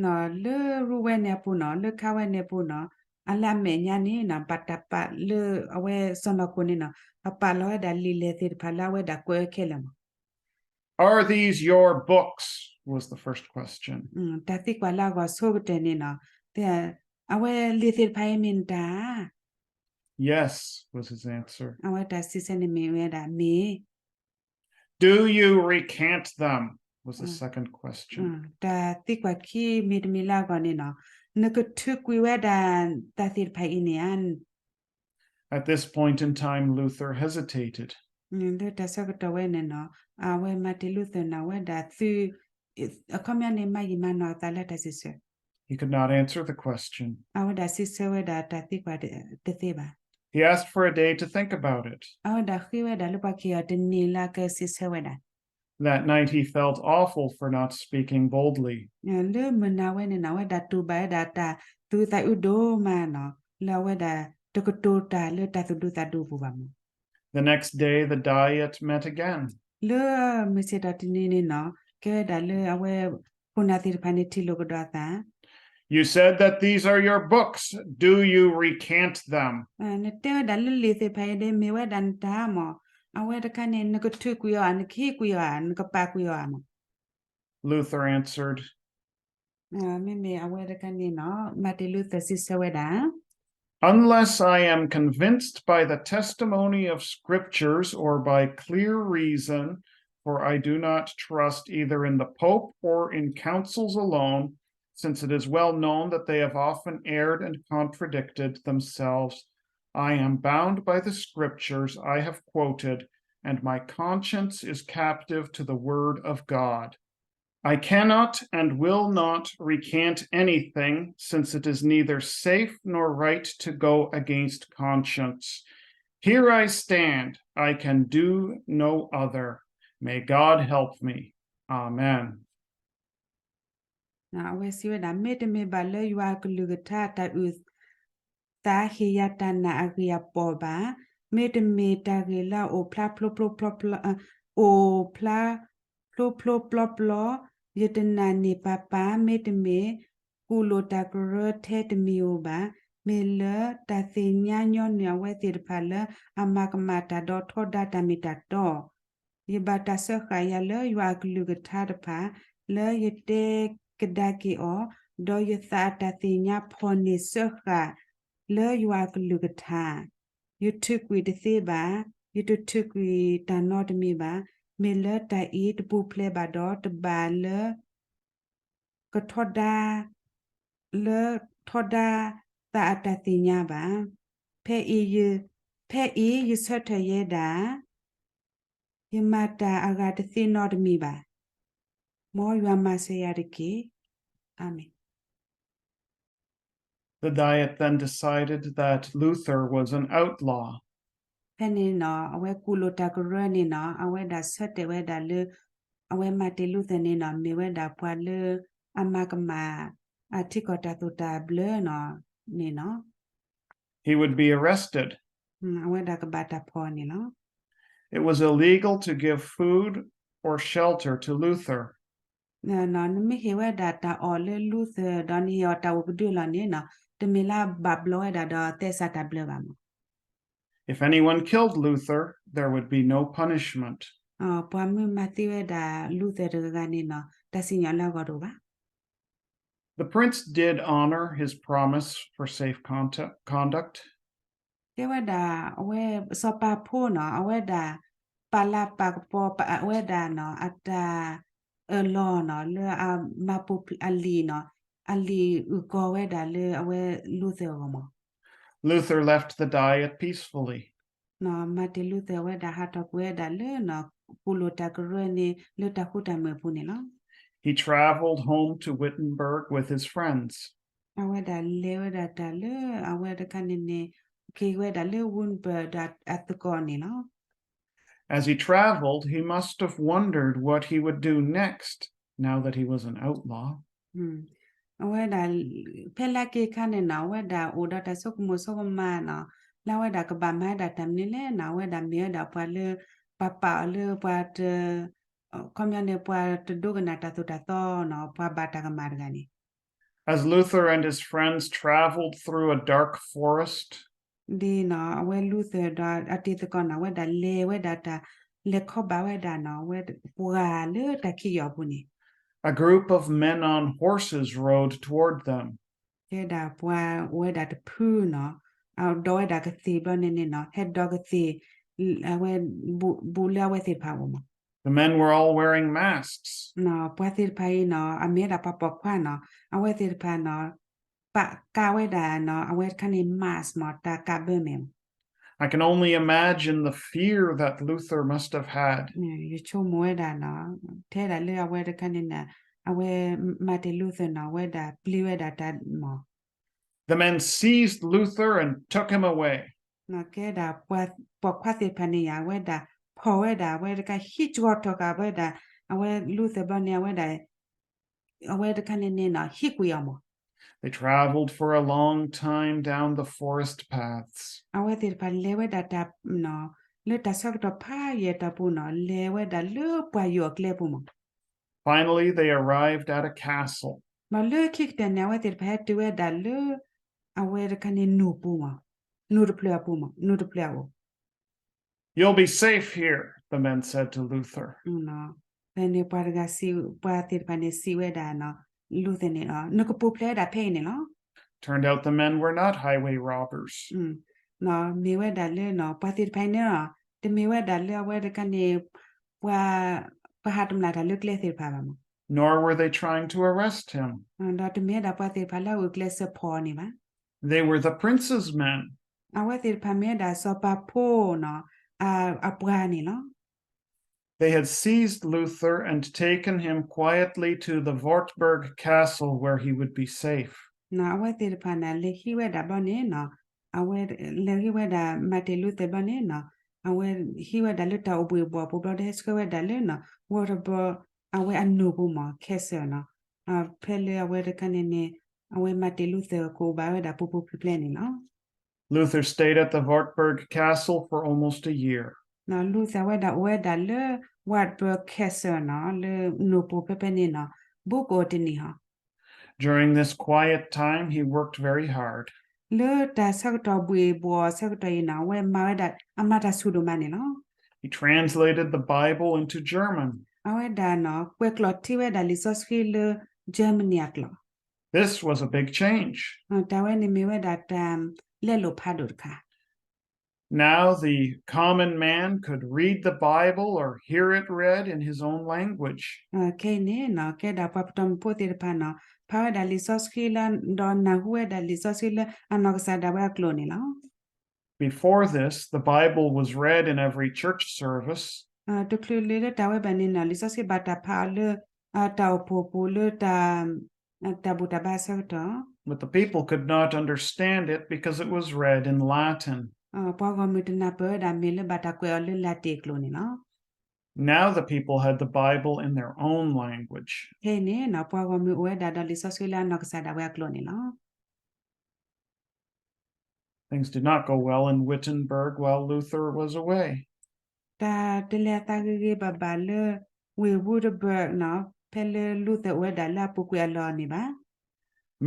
လၢရူဝဲန့ၣ်အပူၤနီၤ လၢခါဝဲန့ၣ်အပူၤနီၤ အလၢအမဲာ်ညါန့ၣ်နီၤ ဘၣ်တၢ်ပာ်လၢအဝဲစီၤနီၢ်ခိၣ်န့ၣ်နီၤ အပာ်လီၤဝဲဒၣ်လံာ်လဲၢ်သ့ၣ်တဖၣ်လၢအဝဲဒၣ်ကွဲးဝဲခဲလၢာ်မး Are these your books? was the first question. တၢ်သံကွၢ်လၢအဂီၢ်ဆိကတၢၢ်န့ၣ်နီၤ အဝဲလံာ်သ့ၣ်တဖၣ်အံၤမ့ၢ်နတၢ်ဧါ Yes, was his answer. အဝဲတၢ်စံးဆၢန့ၣ်မ့ၢ်ဝဲဒၣ် မ့ၢ် Do you recant them? was the second question. တၢ်သံကွၢ်ခံမ့ၢ်တမ့ၢ်လၢအဂီၢ်န့ၣ်နီၤ, နကထုးကွံာ်ဝဲဒၣ်တၢ်သ့ၣ်တဖၣ်အံၤန့ၣ်ဧါ. At this point in time, Luther hesitated. လၢတၢ်ဆၢကတီၢ်ဝဲန့ၣ်နီၤ, အဝဲမၤတ့ၢ်လူသၢ်န့ၣ် အဝဲဒၣ်သု, အခီပညီန့ၣ် မၤယံာ်မၤနီၢ်အသးလၢတၢ်စံးဆၢ. He could not answer the question. အဝဲဒၣ်စံးဆၢဝဲဒၣ်တၢ်သံကွၢ်တသ့ဘၣ်. He asked for a day to think about it. အဝဲဒၣ်ဃ့ဝဲဒၣ်လၢပှၤကဟ့ၣ်အီၤတနံၤလၢအကစံးဆၢဝဲဒၣ်. That night he felt awful for not speaking boldly. လၢမုၢ်နၤဝဲန့ၣ်နီၤ အဝဲဒၣ်တူၢ်ဘၣ်ဝဲဒၣ်တၢ်သူၣ်အုးသးအုးဒိၣ်မးနီၤ, လၢအဝဲဒၣ်တကတိၤတၢ်လၢတၢ်သူၣ်ဒူသးဒူအပူၤဘၣ်မး. The next day the diet met again. လၢမုၢ်ဆ့ၣ်ထီၣ်တနံၤန့ၣ်နီၤ, ကဲဝဲဒၣ်လၢအဝဲခိၣ်နၢ်သ့ၣ်တဖၣ်န့ၣ်ထံၣ်လိာ်ကဒီးအသး. You said that these are your books. Do you recant them? နတဲဝဲဒၣ်လၢလံာ်သ့ၣ်တဖၣ်အံၤဒီး မ့ၢ်ဝဲဒၣ်နတၢ်မး, အဝဲတခါန့ၣ် နကထုးကွံာ်အီၤဧါ, နကဟ့ၣ်ကွံာ်အီၤဧါ, နကပာ်ကွံာ်အီၤဧါမး. Luther answered, မ့မ့ၢ်အဝဲတခါန့ၣ်နီၤ Martin Luther စံးဆၢဝဲဒၣ် Unless I am convinced by the testimony of scriptures or by clear reason, for I do not trust either in the Pope or in councils alone, since it is well known that they have often erred and contradicted themselves, I am bound by the scriptures I have quoted, and my conscience is captive to the word of God. I cannot and will not recant anything, since it is neither safe nor right to go against conscience. Here I stand, I can do no other. May God help me. Amen. အဝဲစံးဝဲဒၣ် မ့တမ့ၢ်ဘၣ်လၢယွၤအကလုၢ်ကထါတၢ်အုၣ် သးဟ့ၣ်ယၤတၢ်နာ်အဂ့ၢ်အပီၢ်ဘၣ်, မ့တမ့ၢ်တၢ်ဂ့ၢ်လၢအအိၣ်ဖျါဖျိဖျိဖျီဖျီ, အိၣ်ဖျါဖျိဖျိဖျီဖျီ, ယတနာ်န့ၢ်ပၢ်ပၢ်, မ့တမ့ၢ်ကူၣ်လိာ်တၢ်ကရၢထဲတမံၤဧိၤဘၣ်, မ့ၢ်လၢတၢ်သ့ၣ်ညါညီနုၢ်အဝဲသ့ၣ်တဖၣ်လၢအမၤကမၣ်တၢ်ဒီးထီဒါတၢ်မ့ၢ်တၢ်တီ ယဘၣ်တၢ်စၢဃာ်ယၤလၢယွၤအကလုၢ်ကထါတဖၣ် လၢယတဲကဒါက့ၤအီၤ, ဒီးယသးအတၢ်သ့ၣ်ညါဖီၣ်န့ၢ်စၢဃာ်လၢယွၤအကလုၢ်ကထါ, ယထုးကွံာ်တသ့ဘၣ်, ယတထုးကွံာ်တၢ်နီတမံၤဘၣ်, မ့ၢ်လၢတၢ်အံၤတပူၤဖျဲးဘၣ်ဒီးတဘၣ်လၢ ကထီဒါ လၢထီဒါသးအတၢ်သ့ၣ်ညါဘၣ်. ဖဲအံၤယ ဖဲအံၤယဆၢထၢၣ်ယဲဒၣ်, ယမၤတၢ်အဂၤတသ့နီတမံၤဘၣ်. မ်ယွၤမၤစၢၤယၤတက့ၢ်. အၤမ့ၣ်. The Diet then decided that Luther was an outlaw. ဖဲန့ၣ်နီၤ အဝဲကူၣ်လိာ်တၢ်ကရၢန့ၣ်နီၤ အဝဲဒၣ်ဆၢတဲာ်ဝဲဒၣ်လၢ အဝဲမၤတ့ၢ်လူသၢ်န့ၣ်နီၤ မ့ၢ်ဝဲဒၣ်ပှၤလၢအမၤကမၣ် အထံကီၢ်တၢ်သိၣ်တၢ်ဘျၢနီၤ န့ၣ်နီၤ He would be arrested. အဝဲဒၣ်ကဘၣ်တၢ်ဖီၣ်န့ၣ်လီၤ. It was illegal to give food or shelter to Luther. နမ့ၢ်ဟ့ၣ်ဝဲဒၣ်တၢ်အီၣ်လၢလူသၢ်ဒီးနဟ့ၣ်အီၤတၢ်အိၣ်ကဒုလီၤန့ၣ်နီၤ တမ့ၢ်လၢဘၣ်ဘျီဝဲဒၣ်ဒီးသဲစးတၢ်ဘျၢဘၣ်မး. If anyone killed Luther, there would be no punishment. ပှၤမ့ၢ်မၤသံဝဲဒၣ်လူသၢ်တဂၤဂၤန့ၣ်နီၤ တၢ်စံၣ်ညီၣ်လၢအဂီၢ်တအိၣ်ဘၣ်. The prince did honor his promise for safe conduct. တဲဝဲဒၣ် အဝဲစီၤပၤဖိနီၤ အဝဲဒၣ် ပာ်လၤပာ်ကပီၤ အဝဲဒၣ်နီၤ အတၢ်အၢၣ်လီၤနီၤ လၢအမၤပူၤဖျဲးအလံာ်နီၤ အလံာ်အုၣ်ကီၤဝဲဒၣ်လၢအဝဲလူသၢ်အဂီၢ်မး. Luther left the Diet peacefully. မၤတ့ၢ်လူသၢ်ဝဲဒၣ်ဟးထီၣ်ကွံာ်ဝဲဒၣ်လၢ ကူၣ်လိာ်တၢ်ကရၢန့ၣ် လၢတၢ်ဃူတၢ်မုာ်အပူၤန့ၣ်လီၤ. He traveled home to Wittenberg with his friends. အဝဲဒၣ်လဲၤဝဲဒၣ်တၢ်လၢ အဝဲတခါန့ၣ်န့ၣ် က့ၤဝဲဒၣ်လၢ Wittenberg ဒီးအသကိးန့ၣ်လီၤ. As he traveled, he must have wondered what he would do next, now that he was an outlaw. အဝဲဒၣ် ဖဲလၢက့ၤအခါန့ၣ်နီၤ အဝဲဒၣ်အိၣ်ဒီးတၢ်ဆိကမိၣ်ဆိကမးနီၤ လၢအဝဲဒၣ်ကဘၣ်မၤဝဲဒၣ်တၢ်မနုၤလဲၣ်နီၤ အဝဲဒၣ်မ့ၢ်ဝဲဒၣ်ပှၤလၢ ပှၤပာ်အီၤလၢပှၤတ ခီပညီန့ၣ် ပှၤတဒိကနၣ်တၢ်သိၣ်တၢ်သီနီၤ ပှၤဘၣ်တၢ်ကမၣ်တဂၤန့ၣ် As Luther and his friends traveled through a dark forest, ဒ်နီၤ အဝဲလူသၢ်ဒီးအတံၤသကိးနီၤ အဝဲဒၣ်လဲၤဝဲဒၣ်တၢ် လဲၤခီဘၣ်ဝဲဒၣ်နီၤ အဝဲပှၤလၢတၢ်ခံးယီၢ်အပူၤန့ၣ် a group of men on horses rode toward them. ကဲဒၣ်ပှၤအိၣ်ဝဲဒၣ်တဖုနီၤ အဒိးဝဲဒၣ်ကသ့ၣ်ဘျီန့ၣ်န့ၣ်နီၤ ဟဲဒိးကသ့ၣ် အဝဲ ဘူးလၢအဝဲသ့ၣ်တဖၣ်အအိၣ်မး The men were all wearing masks. နီၣ် ပှၤသ့ၣ်တဖၣ်အံၤနီၣ် အမ့ၢ်ဝဲဒၣ်ပှၤပိာ်ခွါနီၣ် အဝဲသ့ၣ်တဖၣ်နီၣ် ပာ်ကါဝဲဒၣ်နီၣ် အဝဲတခါန့ၣ် mask မ့ၢ် တၢ်ကးဘၢမဲာ်မ့ၢ် I can only imagine the fear that Luther must have had. ယဆိကမိၣ်ဝဲဒၣ်နီၣ် ထဲဒၣ်လၢအဝဲတခါန့ၣ် အဝဲ Martin Luther နီၣ် အဝဲဒၣ်ပျံၤဝဲဒၣ်တၢ်မ့ၢ် The men seized Luther and took him away. နီၣ် ကဲဒၣ် ပိာ်ခွါသ့ၣ်တဖၣ်န့ၣ်ယါ အဝဲဒၣ် ဖီၣ်ဝဲဒၣ် အဝဲတခါ ဟံးကၠီထီၣ်ဃာ်ဝဲဒၣ် အဝဲ Luther ဘျီန့ၣ် အဝဲဒၣ် အဝဲတခါန့ၣ်န့ၣ်နီၣ် ဟံးကွံာ်အီၤမ့ၢ် They traveled for a long time down the forest paths. အဝဲသ့ၣ်တဖၣ်လဲၤဝဲဒၣ်တၢ် လၢတၢ်ဆၢကတီၢ်ဖးယံာ်တၢ်ပူၤနီၣ် လဲၤဝဲဒၣ်လၢပှၢ်ယိာ်အကျဲပူၤမ့ၢ် Finally, they arrived at a castle. မ့ၢ်လၢခံကတၢၢ်န့ၣ် အဝဲသ့ၣ်တဖၣ်ဟဲတုၤဝဲဒၣ်လၢ အဝဲတခါန့ၣ် နိၣ်ပူၤမ့ၢ် နိၣ်တဖျၢၣ်အပူၤမ့ၢ် နိၣ်တဖျၢၣ်အအိၣ် You'll be safe here, the men said to Luther. ဖဲန့ၣ်ပှၤတဂၤ ပှၤသ့ၣ်တဖၣ်န့ၣ်စံးဝဲဒၣ် Luther န့ၣ် နကပူၤဖျဲးဝဲဒၣ်ဖဲအံၤန့ၣ်လီၤ. Turned out the men were not highway robbers. မ့ၢ်ဝဲဒၣ်လၢ ပှၤသ့ၣ်တဖၣ်အံၤန့ၣ် တမ့ၢ်ဝဲဒၣ်လၢအဝဲတခါန့ၣ် ပှၤ ပှၤဟးတမျၢ်တၢ်လၢကျဲသ့ၣ်တဖၣ်ဘၣ်မ့ၢ် Nor were they trying to arrest him. ဒီးတမ့ၢ်ဝဲဒၣ်ပှၤသ့ၣ်တဖၣ်လၢအဂုာ်ကျဲးစၢးဖီၣ်န့ၣ်ဘၣ် They were the prince's men. အဝဲသ့ၣ်တဖၣ်မ့ၢ်ဝဲဒၣ်စီၤပၤဖိနီၣ် အပှၤန့ၣ်လီၤ. They had seized Luther and taken him quietly to the Wartburg Castle where he would be safe. အဝဲသ့ၣ်တဖၣ်န့ၣ် လဲၤဟံးဝဲဒၣ်ဘျီန့ၣ်နီၣ် အဝဲ လဲၤဟံးဝဲဒၣ် Martin Luther ဘျီန့ၣ်နီၣ် အဝဲဟံးဝဲဒၣ်လၢတၢ်အိၣ်ဘှံးအဘီၣ်အပူၤဘျီဒီး ဟဲဆှၢဝဲဒၣ်လၢနီၣ် Wartburg အဝဲအနိၣ်ပူၤမ့ၢ် castle နီၣ် ဖဲလၢအဝဲတခါန့ၣ်န့ၣ် အဝဲ Martin Luther ကအိၣ်ဘၣ်ဝဲဒၣ်ပူၤပူၤဖျဲးဖျဲးန့ၣ်လီၤ. Luther stayed at the Wartburg Castle for almost a year. Luther အဝဲဒၣ်အိၣ်ဝဲဒၣ်လၢ Wartburg Castle နီၣ် လၢနိၣ်ပူၤဖဲဖဲန့ၣ်နီၣ် ဘူးကအိၣ်တနံၣ်ဟီ During this quiet time, he worked very hard. လၢတၢ်ဆၢကတီၢ်ဘှံးဘှီၣ်ဆၢကတီၢ်အံၤနီၣ် အဝဲမၤဝဲဒၣ် အမၤတၢ်ဆူၣ်ဒိၣ်မးန့ၣ်လီၤ. He translated the Bible into German. အဝဲဒၣ်နီၣ် ကွဲးကျိာ်ထံဝဲဒၣ်လံာ်စီဆှံလၢ Germany အကျိာ် This was a big change. တၢ်ဝဲန့ၣ်မ့ၢ်ဝဲဒၣ်တၢ်လဲလိာ်ဖးဒိၣ်တခါ Now the common man could read the Bible or hear it read in his own language. ခဲအံၤန့ၣ်နီၣ် ကဲဒၣ်ပှၤပတီၢ်မုၢ်ဖိသ့ၣ်တဖၣ်နီၣ် ဖးဝဲဒၣ်လံာ်စီဆှံလၢ ဒီးနၢ်ဟူဝဲဒၣ်လံာ်စီဆှံလၢအနီၢ်ကစၢ်ဒၣ်ဝဲအကျိာ်န့ၣ်လီၤ. Before this, the Bible was read in every church service. တချုးလၢလၢတၢ်ဝဲဘၣ်န့ၣ်နီၣ် လံာ်စီဆှံဘၣ်တၢ်ဖးအီၤလၢ တၢ်အိၣ်ဖှိၣ်ပူၤလၢ တၢ်ဘူၣ်တၢ်ဘါအဆၢကတီၢ် But the people could not understand it because it was read in Latin. ပှၤဂီၢ်မုၢ်တနၢ်ပၢၢ်ဝဲဒၣ်မ့ၢ်လၢဘၣ်တၢ်ကွဲးအီၤလၢ Latin အကျိာ်န့ၣ်လီၤ. Now the people had the Bible in their own language. ခဲအံၤန့ၣ်နီၣ် ပှၤဂီၢ်မုၢ်အိၣ်ဝဲဒၣ်ဒီးလံာ်စီဆှံလၢအနီၢ်ကစၢ်ဒၣ်ဝဲအကျိာ်န့ၣ်လီၤ. Things did not go well in Wittenberg while Luther was away. တၢ်တလဲၤအသးဂ့ၤဂ့ၤဘၣ်ဘၣ်လၢ Wittenberg နီၣ် ဖဲလၢ Luther အိၣ်ဝဲဒၣ်လၢအပူၤကွံာ်အလီၢ်န့ၣ်ဘၣ်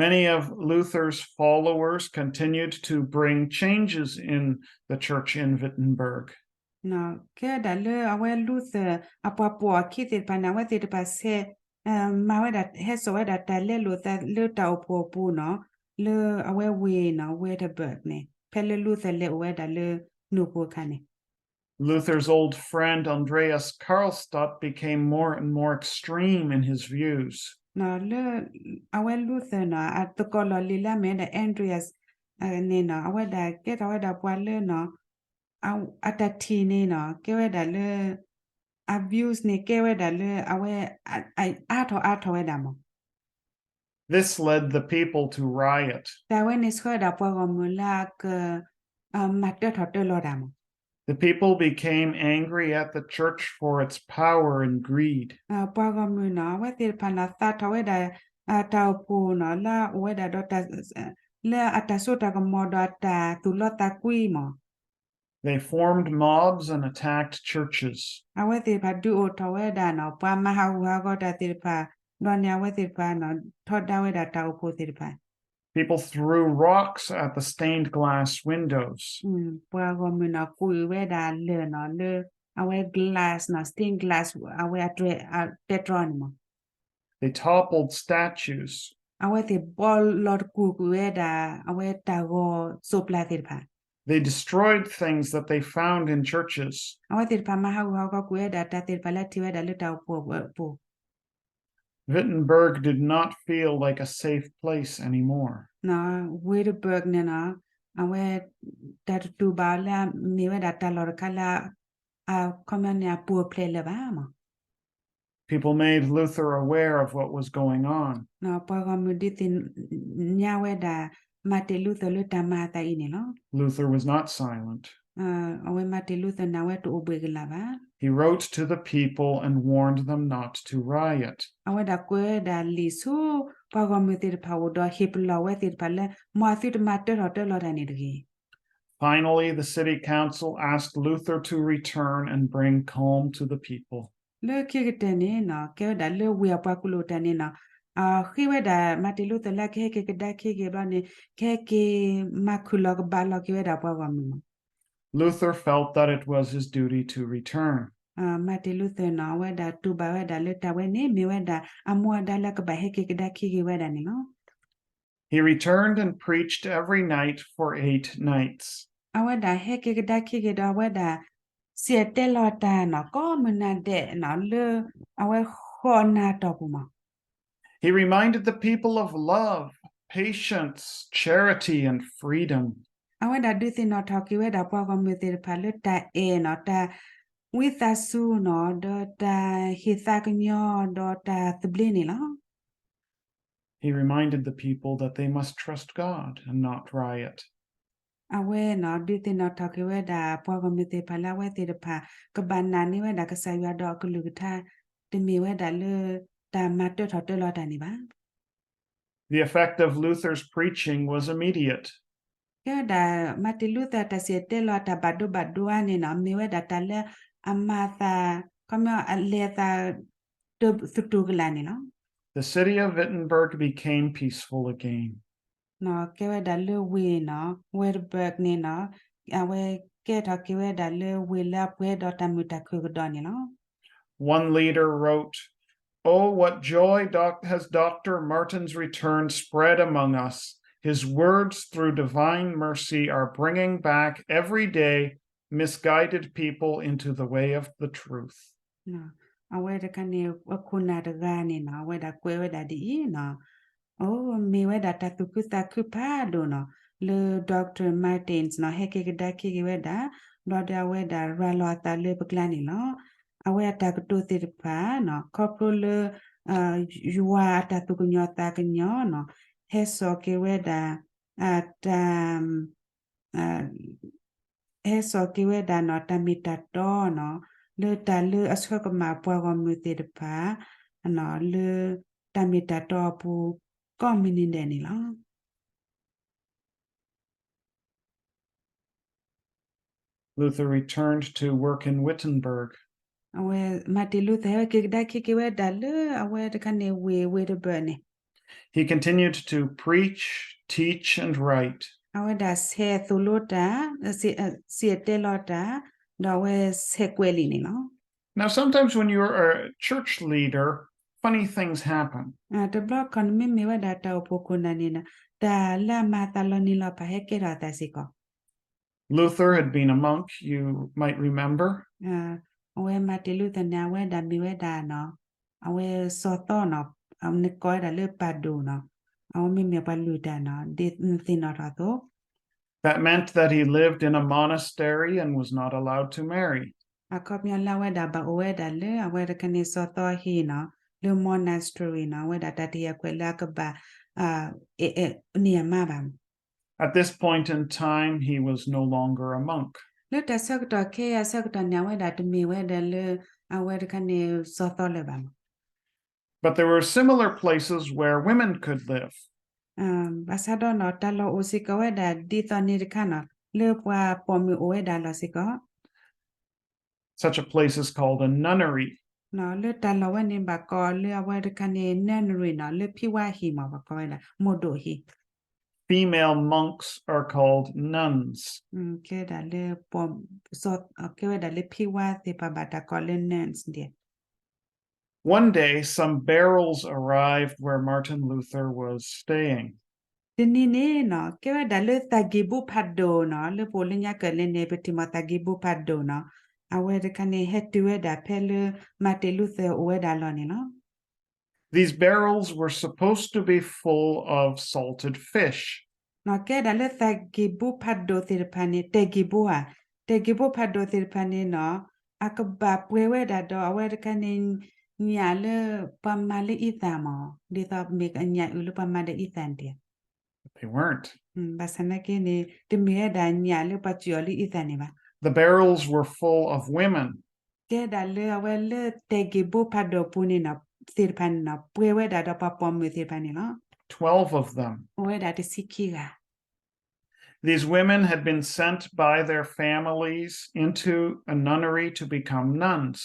Many of Luther's followers continued to bring changes in the church in Wittenberg. ကဲဒၣ်လၢအဝဲ Luther အပှၤပိာ်အခံသ့ၣ်တဖၣ်န့ၣ် အဝဲသ့ၣ်တဖၣ်ဆဲး မၤဝဲဒၣ် ဟဲစိာ်ဝဲဒၣ်တၢ်လဲလိာ်သးလၢတၢ်အိၣ်ဖှိၣ်အပူၤနီၣ် လၢအဝဲဝ့ၢ်နီၣ် Wittenberg န့ၣ် ဖဲလၢ Luther လဲၤအိၣ်ဝဲဒၣ်လၢနိၣ်ပူၤအခါန့ၣ် Luther's old friend Andreas Karlstadt became more and more extreme in his views. လၢ အဝဲ Luther နီၣ် အသကိးလီၢ်လံၤလၢအမ့ၢ်ဝဲဒၣ် Andreas န့ၣ်နီၣ် အဝဲဒၣ်ကဲထီၣ်ဝဲဒၣ်ပှၤလၢနီၣ် အတၢ်ထံၣ်န့ၣ်နီၣ် ကဲဝဲဒၣ်လၢ အ views န့ၣ် ကဲဝဲဒၣ်လၢအဝဲ အါထီၣ်အါထီၣ်ဝဲဒၣ်မး This led the people to riot. တၢ်ဝဲန့ၣ်ဆှၢဝဲဒၣ်ပှၤဂီၢ်မုၢ်လၢအက မၤတၢထီၣ်တၢလီၤတၢ်မး The people became angry at the church for its power and greed. ပှၤဂီၢ်မုၢ်နီၣ် အဝဲသ့ၣ်တဖၣ်န့ၣ် သးထီၣ်ဝဲဒၣ် တၢ်အိၣ်ဖှိၣ်နီၣ် လၢအအိၣ်ဝဲဒၣ်ဒီး လၢအတၢ်စိတၢ်ကမီၤဒီးအတၢ်သူၣ်လီသးကွံမး They formed mobs and attacked churches. အဝဲသ့ၣ်တဖၣ်ဒုးအိၣ်ထီၣ်ဝဲဒၣ်နီၣ် ပှၤမၤဟးဂူာ်ဟးဂီၤတၢ်သ့ၣ်တဖၣ် ဒီးန့ၣ်အဝဲသ့ၣ်တဖၣ်နီၣ် ထီဒါဝဲဒၣ်တၢ်အိၣ်ဖှိၣ်သ့ၣ်တဖၣ် People threw rocks at the stained glass windows. ပှၤဂီၢ်မုၢ်နီၣ် ကွံာ်ဝဲဒၣ်လၢၢ်နီၣ် လၢအဝဲ glass နီၣ် stained glass အဝဲအတြဲၤ အတဲတြီန့ၣ်မး They toppled statues. အဝဲသ့ၣ်ဘီလီၤတကူာ်ကွံာ်ဝဲဒၣ် အဝဲတၢ်ဂီၤစိးပျၢ်သ့ၣ်တဖၣ် They destroyed things that they found in churches. အဝဲသ့ၣ်တဖၣ်မၤဟးဂူာ်ဟးဂီၤကွံာ်ဝဲဒၣ်တၢ်သ့ၣ်တဖၣ်လၢအထံၣ်ဝဲဒၣ်လၢတၢ်အိၣ်ဖှိၣ်အပူၤ Wittenberg did not feel like a safe place anymore. နီၤ Wittenberg န့ၣ်နီၤ အဝဲ တၢ်တတူၢ်ဘၣ်အီၤလၢအမ့ၢ်ဝဲဒၣ်တၢ်လီၢ်တခါလၢ အခီပညီန့ၣ်အပူၤအဖျဲးလၢၤဘၣ်မး People made Luther aware of what was going on. နီၤ ပှၤဂီၢ်မုၢ်ဒုးသ့ၣ်ညါဝဲဒၣ် Martin Luther လၢတၢ်မၤအသးအံၤန့ၣ်လီၤ. Luther was not silent. အဝဲ Martin Luther န့ၣ် အဝဲတအိၣ်ဘှံးကလာ်ဘၣ်. He wrote to the people and warned them not to riot. အဝဲဒၣ်ကွဲးဝဲဒၣ်လံာ်ဆူ ပှၤဂီၢ်မုၢ်သ့ၣ်တဖၣ်အအိၣ်ဒီးဟ့ၣ်ပလီၢ်ဝဲသ့ၣ်တဖၣ်လၢ မ်အသုတမၤတၢထီၣ်တၢလီၤတၢ်န့ၣ်တဂ့ၤ Finally, the city council asked Luther to return and bring calm to the people. လၢခံကတၢၢ်န့ၣ်နီၤ ကဲဝဲဒၣ်လၢဝ့ၢ်အပှၤကူၣ်လိာ်တၢ်န့ၣ်နီၤ အဃ့ဝဲဒၣ် Martin Luther လၢကဟဲက့ၤကဒါခံက့ၤဘျီန့ၣ် ကဟဲက့ၤမၤခုၣ်လီၤကဘၣ်လီၤက့ၤဝဲဒၣ်ပှၤဂီၢ်မုၢ်မး Luther felt that it was his duty to return. Martin Luther နီၤ အဝဲဒၣ်တူၢ်ဘၣ်ဝဲဒၣ်လၢတၢ်ဝဲန့ၣ် မ့ၢ်ဝဲဒၣ်အမူအဒါလၢကဘၣ်ဟဲက့ၤကဒါခံက့ၤဝဲဒၣ်န့ၣ်လီၤ He returned and preached every night for eight nights. အဝဲဒၣ်ဟဲက့ၤကဒါခံက့ၤဒီးအဝဲဒၣ် စံၣ်တဲၤတဲလီၤတၢ်နီၤ ကိးမုၢ်နၤဒဲးနီၤ လၢအဝဲဃိးနၤအတီၢ်ပူၤမး He reminded the people of love, patience, charity, and freedom. အဝဲဒၣ်ဒုးသ့ၣ်နီၣ်ထီၣ်က့ၤဝဲဒၣ်ပှၤဂီၢ်မုၢ်သ့ၣ်တဖၣ်လၢတၢ်အဲၣ်နီၤ တၢ်ဝံသးစူၤနီၤ ဒီးတၢ်ဟ့ၣ်သးကညီၤ ဒီးတၢ်သဘျ့န့ၣ်လီၤ He reminded the people that they must trust God and not riot. အဝဲနီၤ ဒုးသ့ၣ်နီၣ်ထီၣ်က့ၤဝဲဒၣ် ပှၤဂီၢ်မုၢ်သ့ၣ်တဖၣ်လၢအဝဲသ့ၣ်တဖၣ် ကဘၣ်နာ်န့ၢ်ဝဲဒၣ်ကစၢ်ယွၤဒီးအကလုၢ်ကထါ တမ့ၢ်ဝဲဒၣ်လၢ တၢ်မၤတၢထီၣ်တၢလီၤတၢ်န့ၣ်ဘၣ် The effect of Luther's preaching was immediate. ကဲဝဲဒၣ် Martin Luther တၢ်စံၣ်တဲၤတဲလီၤတၢ်ဘၣ်ဒိဘၣ်ဒိအါန့ၣ်နီၤ မ့ၢ်ဝဲဒၣ်တၢ်လၢအမၤအသး ခီပညီအလဲၤအသး တသတူၢ်ကလာ်န့ၣ်လီၤ The city of Wittenberg became peaceful again. နီၤ ကဲဝဲဒၣ်လၢဝ့ၢ်နီၤ Wittenberg န့ၣ်နီၤ အဝဲကဲထီၣ်က့ၤဝဲဒၣ်လၢဝ့ၢ်လၢအပှဲၤဒီးတၢ်မုာ်တၢ်ခုၣ်ကဒီးန့ၣ်လီၤ One leader wrote, Oh, what joy doc- has Doctor Martin's return spread among us. His words, through divine mercy, are bringing back every day misguided people into the way of the truth. အဝဲတခါန့ၣ် အခိၣ်နၢ်တဂၤန့ၣ်နီၤ အဝဲဒၣ်ကွဲးဝဲဒၣ်ဒ်အံၤနီၤ အိ မ့ၢ်ဝဲဒၣ်တၢ်သူၣ်ခုသးခုဖးဒိၣ်နီၤ လၢ Doctor Martens နီၤ ဟဲက့ၤကဒါခံက့ၤဝဲဒၣ် ဘျီဒီးအဝဲဒၣ်ရၤလီၤအသးလၢပကျါန့ၣ်လီၤ. အဝဲအတၢ်ကတိၤသ့ၣ်တဖၣ်နီၤ ခီဖျိလၢ ယွၤအတၢ်သူၣ်ကညီၤသးကညီၤနီၤ ဟဲစိာ်က့ၤဝဲဒၣ် တၢ် ဟဲစိာ်က့ၤဝဲဒၣ်နီၤ တၢ်မ့ၢ်တၢ်တီနီၤ လၢတၢ်လၢအဆှၢကမၣ်ပှၤဂီၢ်မုၢ်သ့ၣ်တဖၣ် လၢတၢ်မ့ၢ်တၢ်တီအပူၤ ကိးမုၢ်နံၤဒဲးန့ၣ်လီၤ. Luther returned to work in Wittenberg. အဝဲ Martin Luther ဟဲဝဲက့ၤကဒါခံက့ၤဝဲဒၣ်လၢအဝဲတခါန့ၣ် ဝ့ၢ် Wittenberg န့ၣ် He continued to preach, teach, and write. အဝဲဒၣ်ဆဲးသိၣ်လိတၢ် စံၣ်တဲၤတဲလီၤတၢ် ဒီးအဝဲဆဲးကွဲးလံာ်န့ၣ်လီၤ. Now, sometimes when you're a church leader, funny things happen. တဘျီခီန့ၣ် မ့မ့ၢ်ဝဲဒၣ်တၢ်အိၣ်ဖှိၣ်ခိၣ်နၢ်န့ၣ် တၢ်လၢအမၤအသးလီၤနံၤလီၤဖးဟဲကဲထီၣ်အသးစ့ၢ်ကီး Luther had been a monk, you might remember. အဝဲ Martin Luther န့ၣ် အဝဲဒၣ်မ့ၢ်ဝဲဒၣ်နီၤ အဝဲစီၤသီနီၤ နကိးဝဲဒၣ်လၢပၢ်ဒိၣ်နီၤ အဝဲမ့မ့ၢ်ပှၤလုၢ်တၢ်နီၤ ဒ်နသ့ၣ်နီၣ်ထီၣ်အသိး That meant that he lived in a monastery and was not allowed to marry. အခီပညီလၢအဝဲဒၣ်ဘၣ်အိၣ်ဝဲဒၣ်လၢအဝဲတခါန့ၣ်စီၤသီအဟံၣ်နီၤ လၢ monastery နီၤ အဝဲဒၣ်တၢ်တယာ်ကွဲးလၢအကဘၣ် အဲၣ်နံၣ်အမါဘၣ် At this point in time, he was no longer a monk. လၢတၢ်ဆၢကတီၢ်ခဲအံၤအဆၢကတီၢ်န့ၣ် အဝဲဒၣ်တမ့ၢ်ဝဲဒၣ်လၢ အဝဲတခါန့ၣ်စီၤသီလၢၤဘၣ် But there were similar places where women could live. ဘၣ်ဆၣ်ဒီးနီၤ တၢ်လီၢ်အိၣ်စ့ၢ်ကီးဝဲဒၣ်ဒ်သိးန့ၣ်တခါနီၤ လၢပှၤပိာ်မုၣ်အိၣ်ဝဲဒၣ်လီၤစ့ၢ်ကီး Such a place is called a nunnery. လၢတၢ်လီၢ်ဝဲန့ၣ်ဘၣ်ကိးလၢအဝဲတခါန့ၣ် nunnery နီၤ လၢဖံဝါဟံၣ်မး ပှၤကိးဝဲဒၣ် မိၢ်ဒိၣ်ဟံၣ် Female monks are called nuns. ကဲဝဲဒၣ်လၢ ကဲဝဲဒၣ်လၢဖံဝါသ့ၣ်တဖၣ်ဘၣ်တၢ်ကိးလၢ nuns ဒဲး One day, some barrels arrived where Martin Luther was staying. တနံၤန့ၣ်နီၤ ကဲဝဲဒၣ်လၢသးကံၢ်ဘိဖးဒိၣ်နီၤ လၢပအိၣ်လၢညါကၢၢ်လဲၣ်န့ၣ် ပထံၣ်မီၢ်သးကံၢ်ဘိဖးဒိၣ်နီၤ အဝဲတခါန့ၣ် ဟဲတုၤဝဲဒၣ်ဖဲလၢ Martin Luther အိၣ်ဝဲဒၣ်လီၢ်န့ၣ်လီၤ. These barrels were supposed to be full of salted fish. နီၤ ကဲဒၣ်လၢသးကံၢ်ဘိဖးဒိၣ်သ့ၣ်တဖၣ်န့ၣ် တဲာ်ကံၢ်ဘိဧါ, တဲာ်ကံၢ်ဘိဖးဒိၣ်သ့ၣ်တဖၣ်န့ၣ်နီၤ အကဘၣ်ပှဲၤဝဲဒၣ်ဒီး အဝဲတခါန့ၣ် ညၣ်လၢပှၤမၤလၢအံသၣ်မး ဒ်သိးမ့ၢ်ညၣ်အုၣ်လၢပှၤမၤဒီးအံသၣ်န့ၣ် They weren't. ဘၣ်ဆၣ်နာ်က့န့ၣ် တမ့ၢ်ဝဲဒၣ်ညၣ်လၢပှၤစၢၤအီၤလၢအံသၣ်န့ၣ်ဘၣ်. The barrels were full of women. ကဲဒၣ်လၢအဝဲလၢတဲာ်ကံၢ်ဘိဖးဒိၣ်ပူၤန့ၣ်နီၤ သ့ၣ်တဖၣ်န့ၣ်နီၤ ပှဲၤဝဲဒၣ်ဒီးပှၤပိာ်မုၣ်သ့ၣ်တဖၣ်န့ၣ်လီၤ. Twelve of them. အိၣ်ဝဲဒၣ်တဆံခံဂၤ These women had been sent by their families into a nunnery to become nuns.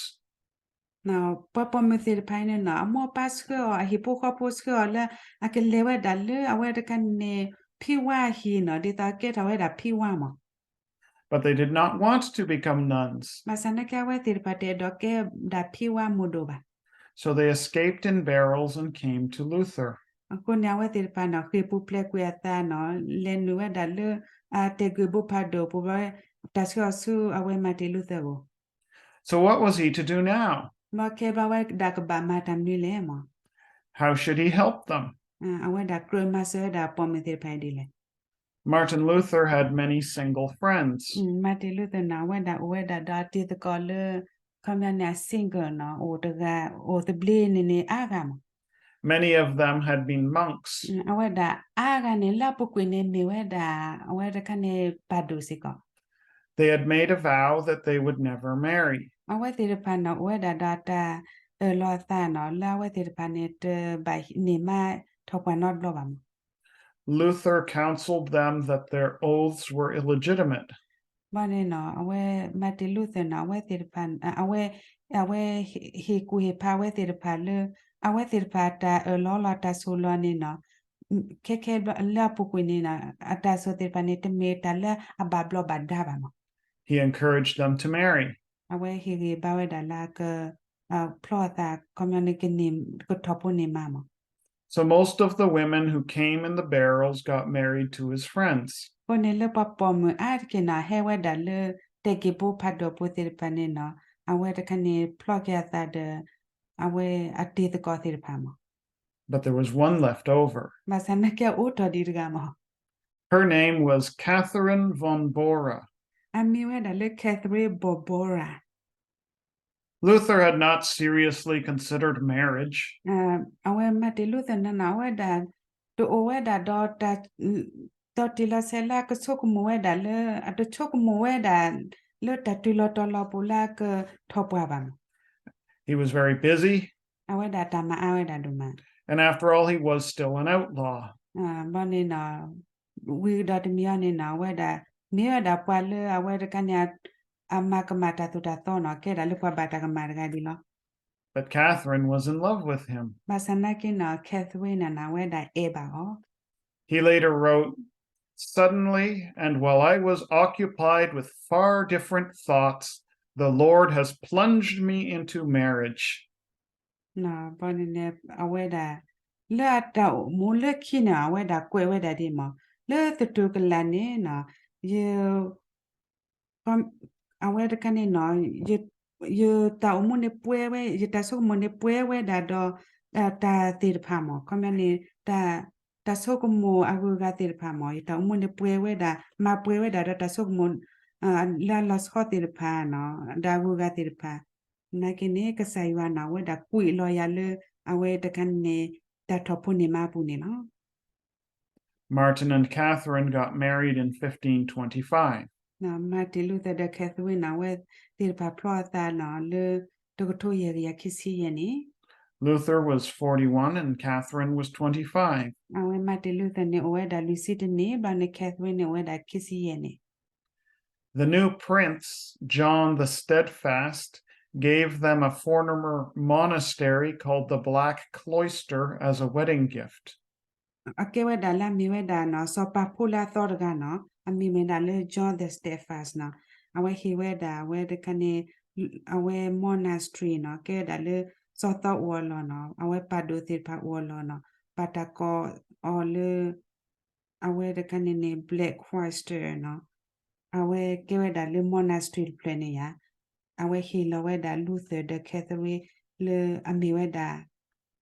ပှၤပိာ်မုၣ်သ့ၣ်တဖၣ်အံၤန့ၣ်နီၤ အမိၢ်အပၢ်ဆှၢအီၤ အဟံၣ်ဖိဃီဖိဆှၢအီၤလၢ အကလဲၤဝဲဒၣ်လၢအဝဲတခါန့ၣ် ဖံဝါအဟံၣ်နီၤ ဒ်သိးကဲထီၣ်ဝဲဒၣ်ဖံဝါမး But they did not want to become nuns. ဘၣ်ဆၣ်နာ်က့အဝဲသ့ၣ်တဖၣ်တအဲၣ်ဒိးကဲဒၣ်ဖံဝါမုၢ်ဒိၣ်ဘၣ်. So they escaped in barrels and came to Luther. အဃိန့ၣ် အဝဲသ့ၣ်တဖၣ်နီၤ ဃ့ၢ်ပူၤဖျဲးကွံာ်အသးနီၤ လဲၤနုာ်ဝဲဒၣ်လၢ အတဲာ်ကံၢ်ဘိဖးဒိၣ်ပူၤဘၣ် တၢ်ဆှၢအီၤဆူအဝဲ Martin Luther အအိၣ် So what was he to do now? ဘၣ်ကဲဘၣ်ဝဲဒၣ်ကဘၣ်မၤတၢ်မနုၤလဲၣ်မး How should he help them? အဝဲဒၣ်ကြၢးမၤစၢၤဝဲဒၣ်ပိာ်မုၣ်သ့ၣ်တဖၣ်အံၤဒ်လဲၣ်. Martin Luther had many single friends. Martin Luther နီၤ အဝဲဒၣ်အိၣ်ဝဲဒၣ်ဒီးအတံၤသကိးလၢ ခီပညီန့ၣ် အ single နီၤ အိၣ်တဂၤ အိၣ်သဘျ့န့ၣ်န့ၣ် အါဂၤမး Many of them had been monks. အဝဲဒၣ်အါဂၤန့ၣ် လၢအပူၤကွံာ်န့ၣ်မ့ၢ်ဝဲဒၣ် အဝဲတခါန့ၣ် ပၢ်ဒိၣ်စ့ၢ်ကီး They had made a vow that they would never marry. အဝဲသ့ၣ်တဖၣ်န့ၣ် အိၣ်ဝဲဒၣ်ဒီးတၢ်အၢၣ်လီၤအသးနီၤ လၢအဝဲသ့ၣ်တဖၣ်န့ၣ် တဘၣ်န့ၢ်မါထီၣ်ပှၢ်နီတဘျီဘၣ်မး Luther counseled them that their oaths were illegitimate. ဘၣ်န့ၣ်နီၤ အဝဲ Martin Luther နီၤ အဝဲသ့ၣ်တဖၣ် အဝဲ အဝဲဟ့ၣ်ကူၣ်ဟ့ၣ်ဖးအဝဲသ့ၣ်တဖၣ်လၢ အဝဲသ့ၣ်တဖၣ်တၢ်အၢၣ်လီၤလီၤတၢ်ဆိၣ်လီၤန့ၣ်နီၤ ခဲခဲလၢအပူၤကွံာ်န့ၣ်နီၤ အတၢ်ဆိၣ်သ့ၣ်တဖၣ်န့ၣ် တမ့ၢ်တၢ်လၢအဘၣ်ဘျီးဘၣ်ဒါဘၣ်မး He encouraged them to marry. အဝဲဟ့ၣ်ဂံၢ်ဘါဝဲဒၣ်လၢအက ဖျီအသး ခီပညီန့ၣ် ကထီၣ်ဖိန့ၢ်မါမး So most of the women who came in the barrels got married to his friends. အဃိန့ၣ်လၢပှၤပိာ်မုၣ်အါတက့ၢ်နီၤ ဟဲဝဲဒၣ်လၢ တဲာ်ကံၢ်ဘိဖးဒိၣ်ပူၤသ့ၣ်တဖၣ်န့ၣ်နီၤ အဝဲတခါန့ၣ် ဖျီက့ၤအသးဒီး အဝဲအတံၤသကိးသ့ၣ်တဖၣ်မး But there was one left over. ဘၣ်ဆၣ်နာ်က့အိးထီၣ်ဒံးတဂၤမး Her name was Catherine von Bora. အမံၤဝဲဒၣ်လၢ Catherine von Bora. Luther had not seriously considered marriage. အဝဲ Martin Luther န့ၣ်နီၤ အဝဲဒၣ် တအိၣ်ဝဲဒၣ်ဒီး ဒီးတ့ၢ်လီၤဆဲးလၢအကဆိကမိၣ်ဝဲဒၣ်လၢ အတဆိကမိၣ်ဝဲဒၣ် လၢတၢ်တုၤလီၤတီၤလီၤပူၤလၢအကထီၣ်ပှၢ်ဘၣ်မး He was very busy. အဝဲဒၣ်တၢ်မၤအါဝဲဒၣ်ဒိၣ်မး And after all, he was still an outlaw. ဘၣ်န့ၣ်နီၤ ဝံၤဒီးတမံၤအံၤန့ၣ်နီၤ အဝဲဒၣ် မ့ၢ်ဝဲဒၣ်ပှၤလၢအဝဲတခါန့ၣ် အမၤကမၣ်တၢ်သိၣ်တၢ်သီနီၤ ကဲဒၣ်လၢပှၤဘၣ်တၢ်ကမၣ်တဂၤဒ်လီၤ But Catherine was in love with him. ဘၣ်ဆၣ်နာ်က့နီၤ Catherine န့ၣ်နီၤ အဝဲဒၣ်အဲၣ်ဘၣ်အီၤ He later wrote, Suddenly, and while I was occupied with far different thoughts, the Lord has plunged me into marriage. ဘၣ်န့ၣ်န့ၣ် အဝဲဒၣ် လၢအတၢ်အိၣ်မူလၢခံန့ၣ် အဝဲဒၣ်ကွဲးဝဲဒၣ်ဒ်မး လၢသတူၢ်ကလာ်န့ၣ်နီၤ ယ အဝဲတခါန့ၣ်နီၤ ယတၢ်အိၣ်မူန့ၣ်ပှဲၤဝဲ ယတၢ်ဆိကမိၣ်န့ၣ်ပှဲၤဝဲဒၣ်ဒီး တၢ်သ့ၣ်တဖၣ်မး ခီပညီန့ၣ် တၢ်ဆိကမိၣ်အဂုၤအဂၤသ့ၣ်တဖၣ်မး ယတၢ်အိၣ်မူန့ၣ်ပှဲၤဝဲဒၣ် မၤပှဲၤဝဲဒၣ်ဒီးတၢ်ဆိကမိၣ် လၢအလီၤဆီသ့ၣ်တဖၣ်နီၤ ဒီးအဂုၤအဂၤသ့ၣ်တဖၣ် နာ်က့န့ၣ် ကစၢ်ယွၤန့ၣ် အဝဲဒၣ်ကွံာ်လီၤယၤလၢ အဝဲတခါန့ၣ် တၢ်ထီၣ်ဖိန့ၢ်မါအပူၤန့ၣ်လီၤ Martin and Catherine got married in fifteen twenty-five. Martin Luther ဒီး Catherine န့ၣ် အဝဲသ့ၣ်တဖၣ်ဖျီအသးနီၤ လၢတကထိယဲၢ်ကယၤခံဆံယဲၢ်န့ၣ် Luther was forty-one and Catherine was twenty-five. အဝဲ Martin Luther န့ၣ် အိၣ်ဝဲဒၣ်လွံၢ်ဆံတၢန့ၣ် ဘၣ်န့ၣ် Catherine န့ၣ် အိၣ်ဝဲဒၣ်ခံဆံယဲၢ်န့ၣ် The new prince, John the Steadfast, gave them a former monastery called the Black Cloister as a wedding gift. အကဲဝဲဒၣ်လၢအမ့ၢ်ဝဲဒၣ်နီၤ စီၤပၤဖိလၢအသီတဂၤနီၤ အမံၤမ့ၢ်ဒၣ်လၢ John the Steadfast နီၤ အဝဲဟ့ၣ်ဝဲဒၣ် အဝဲတခါန့ၣ် အဝဲ monastery နီၤ ကဲဝဲဒၣ်လၢ စီၤသီအိၣ်အလီၢ်နီၤ အဝဲပၢ်ဒိၣ်သ့ၣ်တဖၣ်အိၣ်အလီၢ်နီၤ ပာ်တၢ်ကိးအီၤလၢ အဝဲတခါန့ၣ်န့ၣ် Black Cloister နီၤ, အဝဲကဲဝဲဒၣ်လၢ monastery တဖျၢၣ်န့ၣ်ယါ, အဝဲဟ့ၣ်လီၤဝဲဒၣ် Luther ဒီး Catherine လၢအမ့ၢ်ဝဲဒၣ်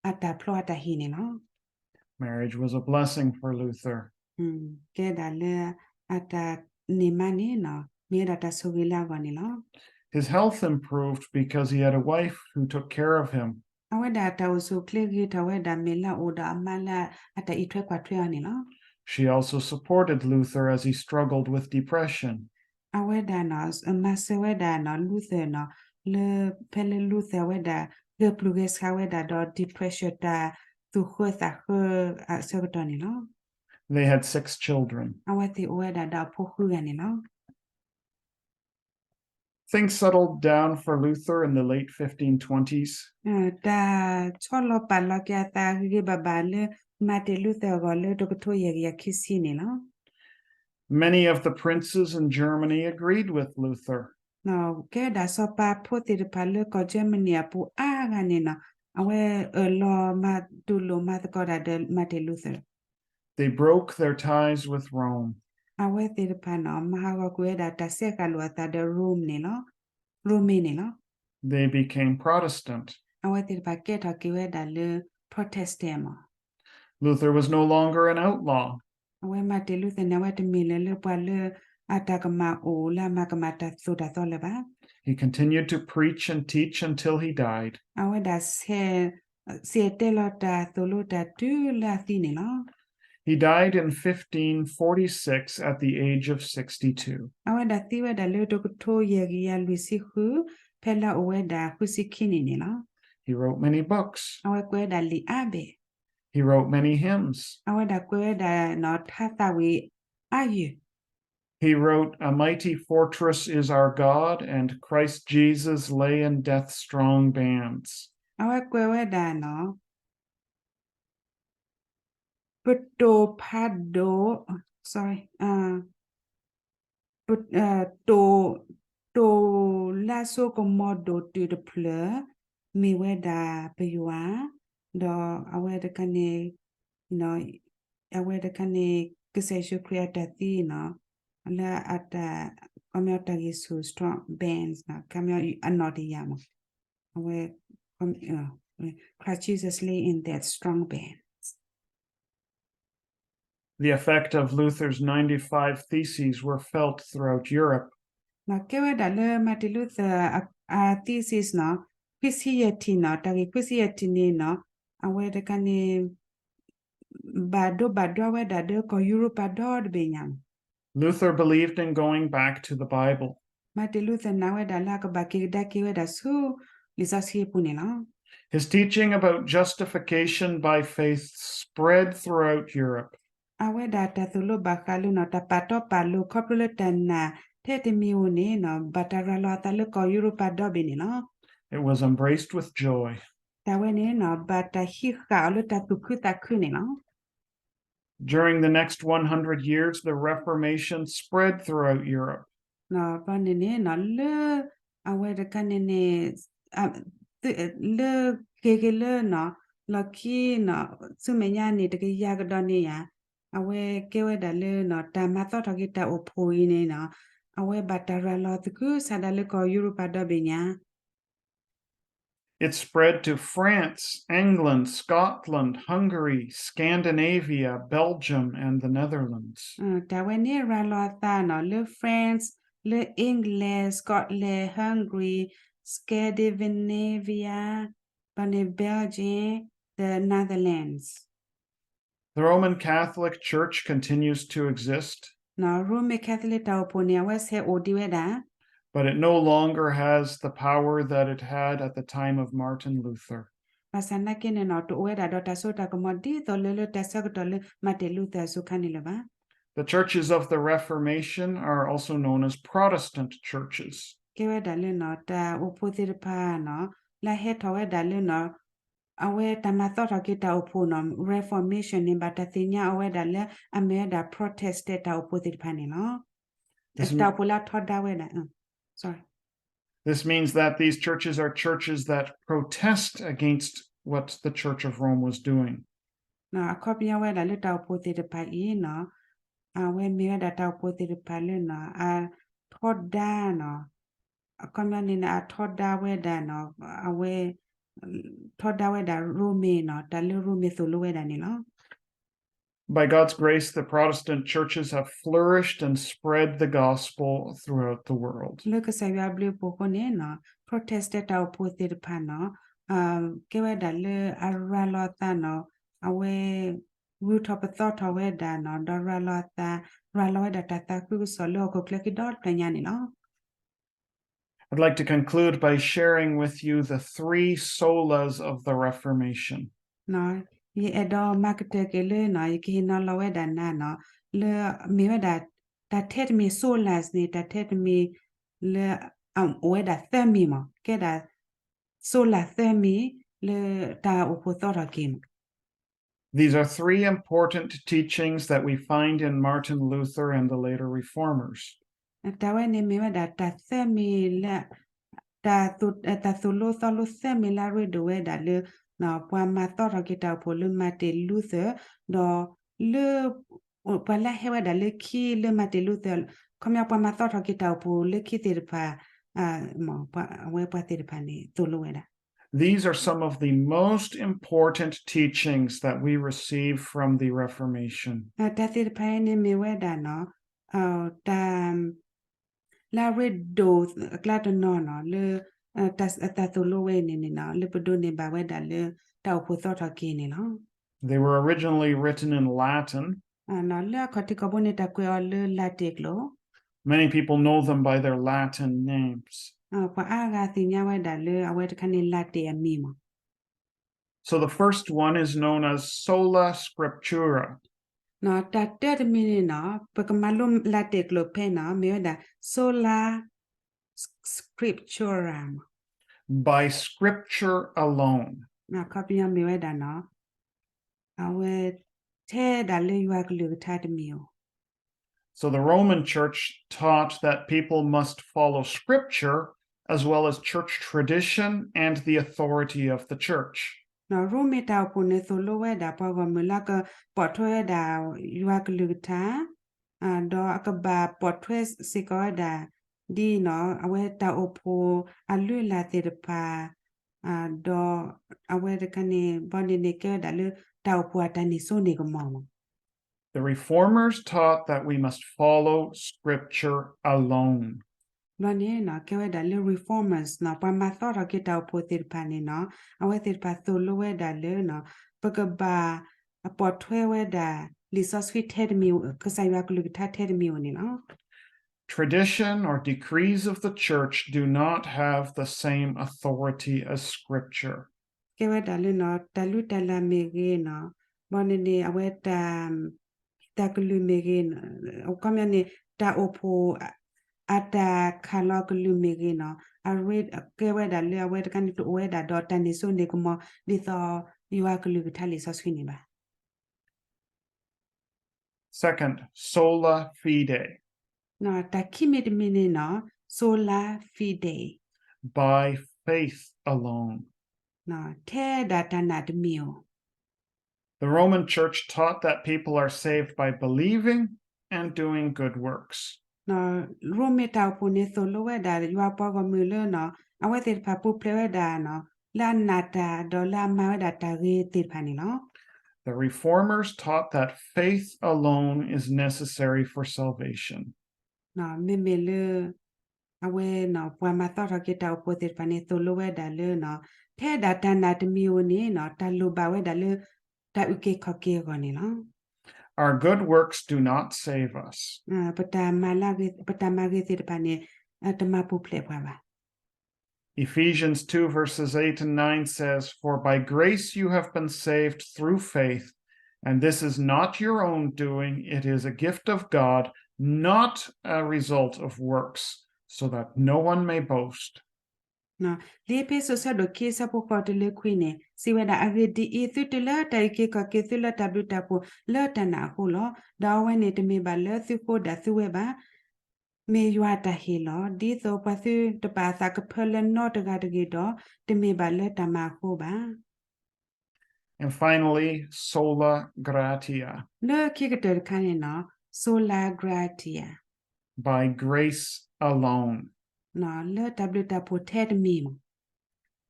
အတၢ်ဖျီအတၢ်ဟ့ၣ်န့ၣ်လီၤ. Marriage was a blessing for Luther. ကဲဒၣ်လၢအတၢ်န့ၢ်မါန့ၣ်နီၤ, မ့ၢ်ဝဲဒၣ်တၢ်ဆိၣ်ဂ့ၤလၢအဂီၢ်န့ၣ်လီၤ. His health improved because he had a wife who took care of him. အဝဲဒၣ်တၢ်အိၣ်ဆူၣ်အိၣ်ချ့ဂ့ၤထီၣ်ဝဲဒၣ် မ့ၢ်လၢအအိၣ်ဒီးအမါလၢအတၢ်အံးထွဲကွၢ်ထွဲအီၤန့ၣ်လီၤ. She also supported Luther as he struggled with depression. အဝဲဒၣ်နီၤ မၤစၢၤဝဲဒၣ်နီၤ Luther နီၤ, လၢ ဖဲလၢ Luther ဝဲဒၣ် ဂဲၤပျုၢ်ဂဲၤဆှးဝဲဒၣ်ဒီး depression တၢ်သူၣ်ဃၢသးဃၢအဆၢကတီၢ်န့ၣ်လီၤ. They had six children. အဝဲသ့ၣ်အိၣ်ဝဲဒၣ်ဒီးအဖိဃုဂၤန့ၣ်လီၤ. Things settled down for Luther in the late fifteen twenties. တၢ်ဆီလီၤပာ်လီၤက့ၤအသးဂ့ၤဂ့ၤဘၣ်ဘၣ်လၢ Martin Luther အဂီၢ်လၢတကထိယဲၢ်ကယၤခံဆံန့ၣ်လီၤ. Many of the princes in Germany agreed with Luther. ကဲဒၣ်စီၤပၤဖိသ့ၣ်တဖၣ်လၢကီၢ် Germany အပူၤအါဂၤန့ၣ်နီၤ, အဝဲအၢၣ်လီၤမၤတူၢ်လိာ်မၤသကိးတၢ်ဒီး Martin Luther. They broke their ties with Rome. အဝဲသ့ၣ်တဖၣ်နီၤ မၤဟးဂီၤကွံာ်ဝဲဒၣ်တၢ်စဲဃာ်လိာ်အသးဒီး Rome န့ၣ်လီၤ, ရိမ့ၤန့ၣ်လီၤ. They became Protestant. အဝဲသ့ၣ်တဖၣ်ကဲထီၣ်က့ၤဝဲဒၣ်လၢ Protestant မး. Luther was no longer an outlaw. အဝဲ Martin Luther န့ၣ် အဝဲတမ့ၢ်လၢၤလၢပှၤလၢအတၢ်ကမၣ်အိၣ်လၢအမၤကမၣ်တၢ်သိၣ်တၢ်သီလၢၤဘၣ်. He continued to preach and teach until he died. အဝဲဒၣ်ဆဲး ဆဲးတဲလီၤတၢ်သိၣ်လိတၢ်တုၤလၢအသံန့ၣ်လီၤ. He died in fifteen forty-six at the age of sixty-two. အဝဲဒၣ်သံဝဲဒၣ်လၢတကထိယဲၢ်ကယၤလွံၢ်ဆံဃု, ဖဲလၢအအိၣ်ဝဲဒၣ်ဃုဆံခံနံၣ်န့ၣ်လီၤ. He wrote many books. အဝဲကွဲးဝဲဒၣ်လံာ်အါဘ့ၣ်. He wrote many hymns. အဝဲဒၣ်ကွဲးဝဲဒၣ်နီၤထါသးဝံၣ်အါယုၢ် He wrote, A mighty fortress is our God, and Christ Jesus lay in death strong bands. အဝဲကွဲးဝဲဒၣ်နီၤ, ပတိာ်ဖးဒိၣ်, sorry, ပ, တိာ်, တိာ်လါစိကမီၤဒိၣ်တုာ်တဖျၢၣ် မ့ၢ်ဝဲဒၣ်ပယွၤ, ဒီးအဝဲတခါန့ၣ်, အဝဲတခါန့ၣ် ကစၢ်ယ့ၣ်ၡူးခရံာ်အတၢ်သံနီၤ, လၢအတၢ်, ခီပညီတၢ်ဂံၢ်ဆူၣ် strong bands နီၤ, ခီပညီအနီၣ်တယၢ်မး, အဝဲ, Christ Jesus lay in that strong bands. The effect of Luther's ninety-five theses were felt throughout Europe. ကဲဝဲဒၣ်လၢ Martin Luther အ, အ thesis နီၤ, ခွံဆံယဲၢ်ထံၣ်နီၤ, တၢ်ဂ့ၢ်ခွံဆံယဲၢ်ထံၣ်န့ၣ်နီၤ, အဝဲတခါန့ၣ် ဘၣ်ဒိဘၣ်ဒွါဝဲဒၣ်ဒီးကီၢ်ယူရပၤဒီတဘ့ၣ်ညါ. Luther believed in going back to the Bible. Martin Luther နာ်ဝဲဒၣ်လၢအကဘၣ်က့ၤကဒါက့ၤဝဲဒၣ်ဆူလံာ်စီဆှံအပူၤန့ၣ်လီၤ. His teaching about justification by faith spread throughout Europe. အဝဲဒၣ်တၢ်သိၣ်လိဘၣ်ဃးလၢနီၤ တၢ်ပာ်တီပာ်လိၤခီဖျိလၢတၢ်နာ်ထဲတမံၤဧိၤန့ၣ်နီၤ ဘၣ်တၢ်ရၤလီၤအသးလၢကီၢ်ယူရပၤဒီဘ့ၣ်န့ၣ်လီၤ. It was embraced with joy. တၢ်ဝဲန့ၣ်နီၤ ဘၣ်တၢ်ဟံးဃာ်အီၤလၢတၢ်သူၣ်ခုသးခုန့ၣ်လီၤ. During the next one hundred years, the Reformation spread throughout Europe. ဘီန့ၣ်န့ၣ်နီၤ လၢအဝဲတခါန့ၣ်န့ၣ် လၢဂ့ၤက့ၤလၢနီၤ လီၢ်ခံနီၤ ဆူမဲာ်ညါန့ၣ် တကယၤကဒီးန့ၣ်ယါ အဝဲကဲဝဲဒၣ်လၢနီၤ တၢ်မၤသီထီၣ်က့ၤတၢ်အိၣ်ဖှိၣ်အံၤန့ၣ်နီၤ အဝဲဘၣ်တၢ်ရၤလီၤသကုၤဆးဒၣ်လၢကီၢ်ယူရပၤဒီဘ့ၣ်ညါ It spread to France, England, Scotland, Hungary, Scandinavia, Belgium, and the Netherlands. တၢ်ဝဲန့ၣ်ရၤလီၤအသးနီၤ လၢ France, လၢ England, Scotland, Hungary, Scandinavia, ဒီးန့ၣ် Belgium, the Netherlands. The Roman Catholic Church continues to exist. နီၤ Roman Catholic တၢ်အိၣ်ဖှိၣ်န့ၣ် အဝဲဆဲးအိၣ်ဒံးဝဲဒၣ် But it no longer has the power that it had at the time of Martin Luther. ဘၣ်ဆၣ်နာ်က့န့ၣ်နီၤ တအိၣ်ဝဲဒၣ်ဒီးတၢ်စိတၢ်ကမီၤဒ်သိးလၢလၢတၢ်ဆၢကတီၢ်လၢ Martin Luther အစိၤခါန့ၣ်လၢၤဘၣ်. The churches of the Reformation are also known as Protestant churches. ကဲဝဲဒၣ်လၢနီၤ တၢ်အိၣ်ဖှိၣ်သ့ၣ်တဖၣ်နီၤ လၢဟဲထီၣ်ဝဲဒၣ်လၢနီၤ အဝဲတၢ်မၤသီထီၣ်က့ၤတၢ်အိၣ်ဖှိၣ်နီၤ Reformation န့ၣ် ဘၣ်တၢ်သ့ၣ်ညါအီၤဝဲဒၣ်လၢအမ့ၢ်ဝဲဒၣ် Protestant တၢ်အိၣ်ဖှိၣ်သ့ၣ်တဖၣ်န့ၣ်လီၤ. တၢ်အိၣ်ဖှိၣ်လၢအထီဒါဝဲဒၣ် sorry. This means that these churches are churches that protest against what the Church of Rome was doing. အခီပညီဝဲဒၣ်လၢတၢ်အိၣ်ဖှိၣ်သ့ၣ်တဖၣ်အံၤနီၤ အဝဲမ့ၢ်ဝဲဒၣ်တၢ်အိၣ်ဖှိၣ်သ့ၣ်တဖၣ်လၢနီၤ အထီဒါနီၤ အခီပညီန့ၣ် အထီဒါဝဲဒၣ်နီၤ အဝဲ ထီဒါဝဲဒၣ်ရိမ့ၤနီၤ တၢ်လၢရိမ့ၤသိၣ်လိဝဲဒၣ်န့ၣ်လီၤ. By God's grace, the Protestant churches have flourished and spread the gospel throughout the world. လၢကစၢ်ယွၤအဘျုးအဖှိၣ်အဃိန့ၣ်နီၤ Protestant တၢ်အိၣ်ဖှိၣ်သ့ၣ်တဖၣ်နီၤ ကဲဝဲဒၣ်လၢအရၤလီၤအသးနီၤ အဝဲ ဂုၤထီၣ်ပသီထီၣ်ဝဲဒၣ်နီၤ ဒီးရၤလီၤအသး ရၤလီၤဝဲဒၣ်တၢ်သးခုကစီၣ်လၢဟီၣ်ခိၣ်ချၢခံဒီတဖျၢၣ်ညါန့ၣ်လီၤ. I'd like to conclude by sharing with you the three solas of the Reformation. ယအဲၣ်ဒိးမၤကတၢၢ်က့ၤလၢနီၤ ယကဟ့ၣ်နီၤလီၤဝဲဒၣ်နၤနီၤ လၢမ့ၢ်ဝဲဒၣ် တၢ်ထဲတမံၤ solas န့ၣ် တၢ်ထဲတမံၤ လၢ အိၣ်ဝဲဒၣ်သၢမံၤမး ကဲဒၣ် sola သၢမံၤ လၢတၢ်အိၣ်ဖှိၣ်သီထီၣ်က့ၤမး These are three important teachings that we find in Martin Luther and the later reformers. တၢ်ဝဲန့ၣ်မ့ၢ်ဝဲဒၣ်တၢ်သၢမံၤလၢ တၢ်သိၣ် တၢ်သိၣ်လိသီလိသၢမံၤလၢအရ့ဒိၣ်ဝဲဒၣ်လၢ ပှၤမၤသီထီၣ်က့ၤတၢ်အိၣ်ဖှိၣ်လၢ Martin Luther ဒီးလၢ ပှၤလၢဟဲဝဲဒၣ်လၢခံလၢ Martin Luther ခီပညီပှၤမၤသီထီၣ်က့ၤတၢ်အိၣ်ဖှိၣ်လၢခံသ့ၣ်တဖၣ် အဝဲပှၤသ့ၣ်တဖၣ်န့ၣ် သိၣ်လိဝဲဒၣ် These are some of the most important teachings that we receive from the Reformation. တၢ်သ့ၣ်တဖၣ်အံၤန့ၣ်မ့ၢ်ဝဲဒၣ်နီၤ တၢ် လၢအရ့ဒိၣ်အကျါတနီၤနီၤ လၢ တၢ်သိၣ်လိဝဲန့ၣ်န့ၣ်နီၤ လၢပဒိးန့ၢ်ဘၣ်ဝဲဒၣ်လၢတၢ်အိၣ်ဖှိၣ်သီထီၣ်က့ၤန့ၣ်လီၤ. They were originally written in Latin. လၢအခီၣ်ထံးခီၣ်ဘိန့ၣ် တၢ်ကွဲးအီၤလၢလၤတ့ၢ်ကျိာ် Many people know them by their Latin names. ပှၤအါဂၤသ့ၣ်ညါဝဲဒၣ်လၢအဝဲတခါန့ၣ် လၤတ့ၢ်အမံၤမး So the first one is known as Sola Scriptura. တၢ်တၢတမံၤန့ၣ်နီၤ ပကမၤလိလၤတ့ၢ်ကျိာ်ဖဲနီၤ မ့ၢ်ဝဲဒၣ် sola scriptura မး By scripture alone. အခီပညီမ့ၢ်ဝဲဒၣ်နီၤ အဝဲ ထဲဒၣ်လၢယွၤကလုၢ်ကထါတမံၤဧိၤ So the Roman Church taught that people must follow scripture as well as church tradition and the authority of the church. ရိမ့ၤတၢ်အိၣ်ဖှိၣ်န့ၣ်သိၣ်လိဝဲဒၣ်ပှၤဂီၢ်မုၢ်လၢကပိာ်ထွဲဝဲဒၣ်ယွၤကလုၢ်ကထါ ဒီးအကဘၣ်ပိာ်ထွဲစ့ၢ်ကီးဝဲဒၣ် ဒ်နီၤ အဝဲတၢ်အိၣ်ဖှိၣ်အလုၢ်အလၢ်သ့ၣ်တဖၣ် ဒီးအဝဲတခါန့ၣ် ဘီန့ၣ်န့ၣ်ကဲဝဲဒၣ်လၢတၢ်အိၣ်ဖှိၣ်အတၢ်န့ၢ်စိန့ၢ်ကမီၤမး The reformers taught that we must follow scripture alone. ဘီန့ၣ်နီၤ ကဲဝဲဒၣ်လၢ reformers နီၤ ပှၤမၤသီထီၣ်က့ၤတၢ်အိၣ်ဖှိၣ်သ့ၣ်တဖၣ်န့ၣ်နီၤ အဝဲသ့ၣ်တဖၣ်သိၣ်လိဝဲဒၣ်လၢနီၤ ပကဘၣ်ပိာ်ထွဲဝဲဒၣ်လံာ်စီဆှံထဲတမံၤ ကစၢ်ယွၤကလုၢ်ကထါထဲတမံၤဧိၤန့ၣ်လီၤ Tradition or decrees of the church do not have the same authority as scripture. ကဲဝဲဒၣ်လၢနီၤ တၢ်လုၢ်တၢ်လၢ်မ့ၢ်ဂ့ၤနီၤ ဘီန့ၣ်န့ၣ် အဝဲတၢ် တၢ်ကလုၢ်မ့ၢ်ဂ့ၤ အခီပညီန့ၣ် တၢ်အိၣ်ဖှိၣ် အတၢ်ခးလီၤကလုၢ်မ့ၢ်ဂ့ၤနီၤ အရ့ကဲဝဲဒၣ်လၢအဝဲတခါန့ၣ် တအိၣ်ဝဲဒၣ်ဒီးတၢ်န့ၢ်စိန့ၢ်ကမီၤ ဒ်သိးယွၤကလုၢ်ကထါလံာ်စီဆှံန့ၣ်ဘၣ် Second, sola fide. တၢ်ခံမံၤတမံၤန့ၣ်နီၤ sola fide. By faith alone. ထဲဒၣ်တၢ်နာ်တမံၤဧိၤ The Roman Church taught that people are saved by believing and doing good works. ရိမ့ၤတၢ်အိၣ်ဖှိၣ်န့ၣ်သိၣ်လိဝဲဒၣ် ယွၤပှၤဂီၢ်မုၢ်လၢနီၤ အဝဲသ့ၣ်တဖၣ်ပူၤဖျဲးဝဲဒၣ်နီၤ လၢအနာ်တၢ်ဒီးလၢအမၤဝဲဒၣ်တၢ်ဂ့ၤသ့ၣ်တဖၣ်န့ၣ်လီၤ The reformers taught that faith alone is necessary for salvation. မ့မ့ၢ်လၢ အဝဲနီၤ ပှၤမၤသီထီၣ်က့ၤတၢ်အိၣ်ဖှိၣ်သ့ၣ်တဖၣ်န့ၣ် သိၣ်လိဝဲဒၣ်လၢနီၤ ထဲဒၣ်တၢ်နာ်တမံၤဧိၤန့ၣ်နီၤ တၢ်လိၣ်ဘၣ်ဝဲဒၣ်လၢ တၢ်အုၣ်က့ၤခီၣ်က့ၤအဂီၢ်န့ၣ်လီၤ Our good works do not save us. ပတၢ်မၤလၢအဂ့ၤ ပတၢ်မၤဂ့ၤသ့ၣ်တဖၣ်န့ၣ် တမၤပူၤဖျဲးပှၤဘၣ် Ephesians two verses eight and nine says, For by grace you have been saved through faith, and this is not your own doing, it is a gift of God, not a result of works, so that no one may boast. လံာ်အ့းဖ့းစူး အဆၢဒိၣ်ခံ အဆၢဖိဃိးတုၤလၢခွံန့ၣ် စံးဝဲဒၣ် အဂ့ၢ်ဒ်အံၤ, သုတုၤလၢတၢ်အုၣ်က့ၤခီၣ်က့ၤသုလၢတၢ်ဘျုးတၢ်ဖှိၣ်လၢတၢ်နာ်အဃိလီၤ. ဒီးအဝဲန့ၣ်တမ့ၢ်ဘၣ်လၢသုဃိဒၣ်သုဝဲဘၣ်, မ့ၢ်ယွၤအတၢ်ဟ့ၣ်လီၤ. ဒ်သိးပှၤသုတပာ်အသးကဖၢလၢနီတဂၤတဂ့ၤဒီး, တမ့ၢ်ဘၣ်လၢတၢ်မၤအဃိဘၣ်. And finally, sola gratia. လၢခံကတၢၢ်တခါန့ၣ်နီၤ sola gratia, by grace alone. လၢတၢ်ဘျုးတၢ်ဖှိၣ်ထဲတမံၤမး.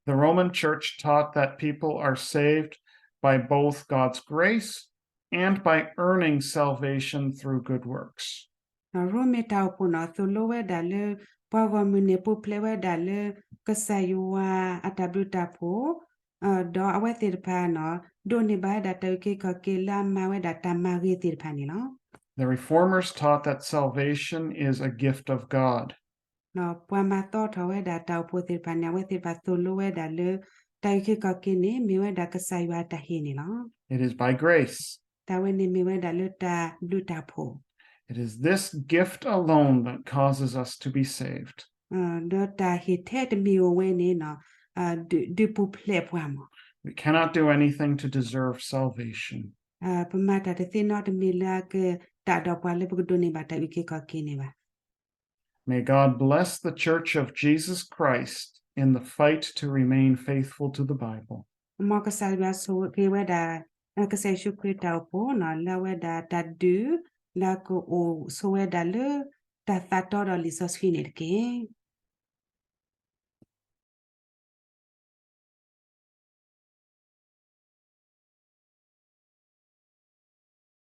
The Roman Church taught that people are saved by both God's grace and by earning salvation through good works. ရိမ့ၤတၢ်အိၣ်ဖှိၣ်န့ၣ် သိၣ်လိဝဲဒၣ်လၢ ပှၤဂီၢ်မုၢ်န့ၣ် ပူၤဖျဲးဝဲဒၣ်လၢ ကစၢ်ယွၤအတၢ်ဘျုးတၢ်ဖှိၣ်, ဒီးအဝဲသ့ၣ်တဖၣ်န့ၣ် ဒိးန့ၢ်ဘၣ်ဝဲဒၣ်တၢ်အုၣ်က့ၤခီၣ်က့ၤလၢအမၤဝဲဒၣ်တၢ်မၤဂ့ၤသ့ၣ်တဖၣ်န့ၣ်လီၤ. The Reformers taught that salvation is a gift of God. ပှၤမၤသီထီၣ်ဝဲဒၣ်တၢ်အိၣ်ဖှိၣ်သ့ၣ်တဖၣ်န့ၣ် အဝဲသ့ၣ်တဖၣ်သိၣ်လိဝဲဒၣ်လၢ တၢ်အုၣ်က့ၤခီၣ်က့ၤန့ၣ် မ့ၢ်ဝဲဒၣ်ကစၢ်ယွၤအတၢ်ဟ့ၣ်န့ၣ်လီၤ. It is by grace. တၢ်ဝဲန့ၣ်မ့ၢ်ဝဲဒၣ်လၢတၢ်ဘျုးတၢ်ဖှိၣ်. It is this gift alone that causes us to be saved. ဒီးတၢ်ဟ့ၣ်ထဲတမံၤဧိၤဝဲန့ၣ် ဒုးပူၤဖျဲးပှၤမး. We cannot do anything to deserve salvation. ပမၤတၢ်တသ့နီတမံၤလၢအက တၢ်ဒီးပှၤလၢပကဒိးန့ၢ်ဘၣ်တၢ်အုၣ်က့ၤခီၣ်က့ၤန့ၣ်ဘၣ်. May God bless the Church of Jesus Christ in the fight to remain faithful to the Bible. မ်ကစၢ်ယွၤဆိၣ်ဂ့ၤဝဲဒၣ် ကစၢ်ယ့ၣ်ၡူးခရံာ်တၢ်အိၣ်ဖှိၣ်န့ၣ် လၢအဝဲဒၣ်တၢ်ဒုး လၢအကအိၣ်ဆိးဝဲဒၣ်လၢ တၢ်သးတီဒီးလံာ်စီဆှံန့ၣ်တက့ၢ်.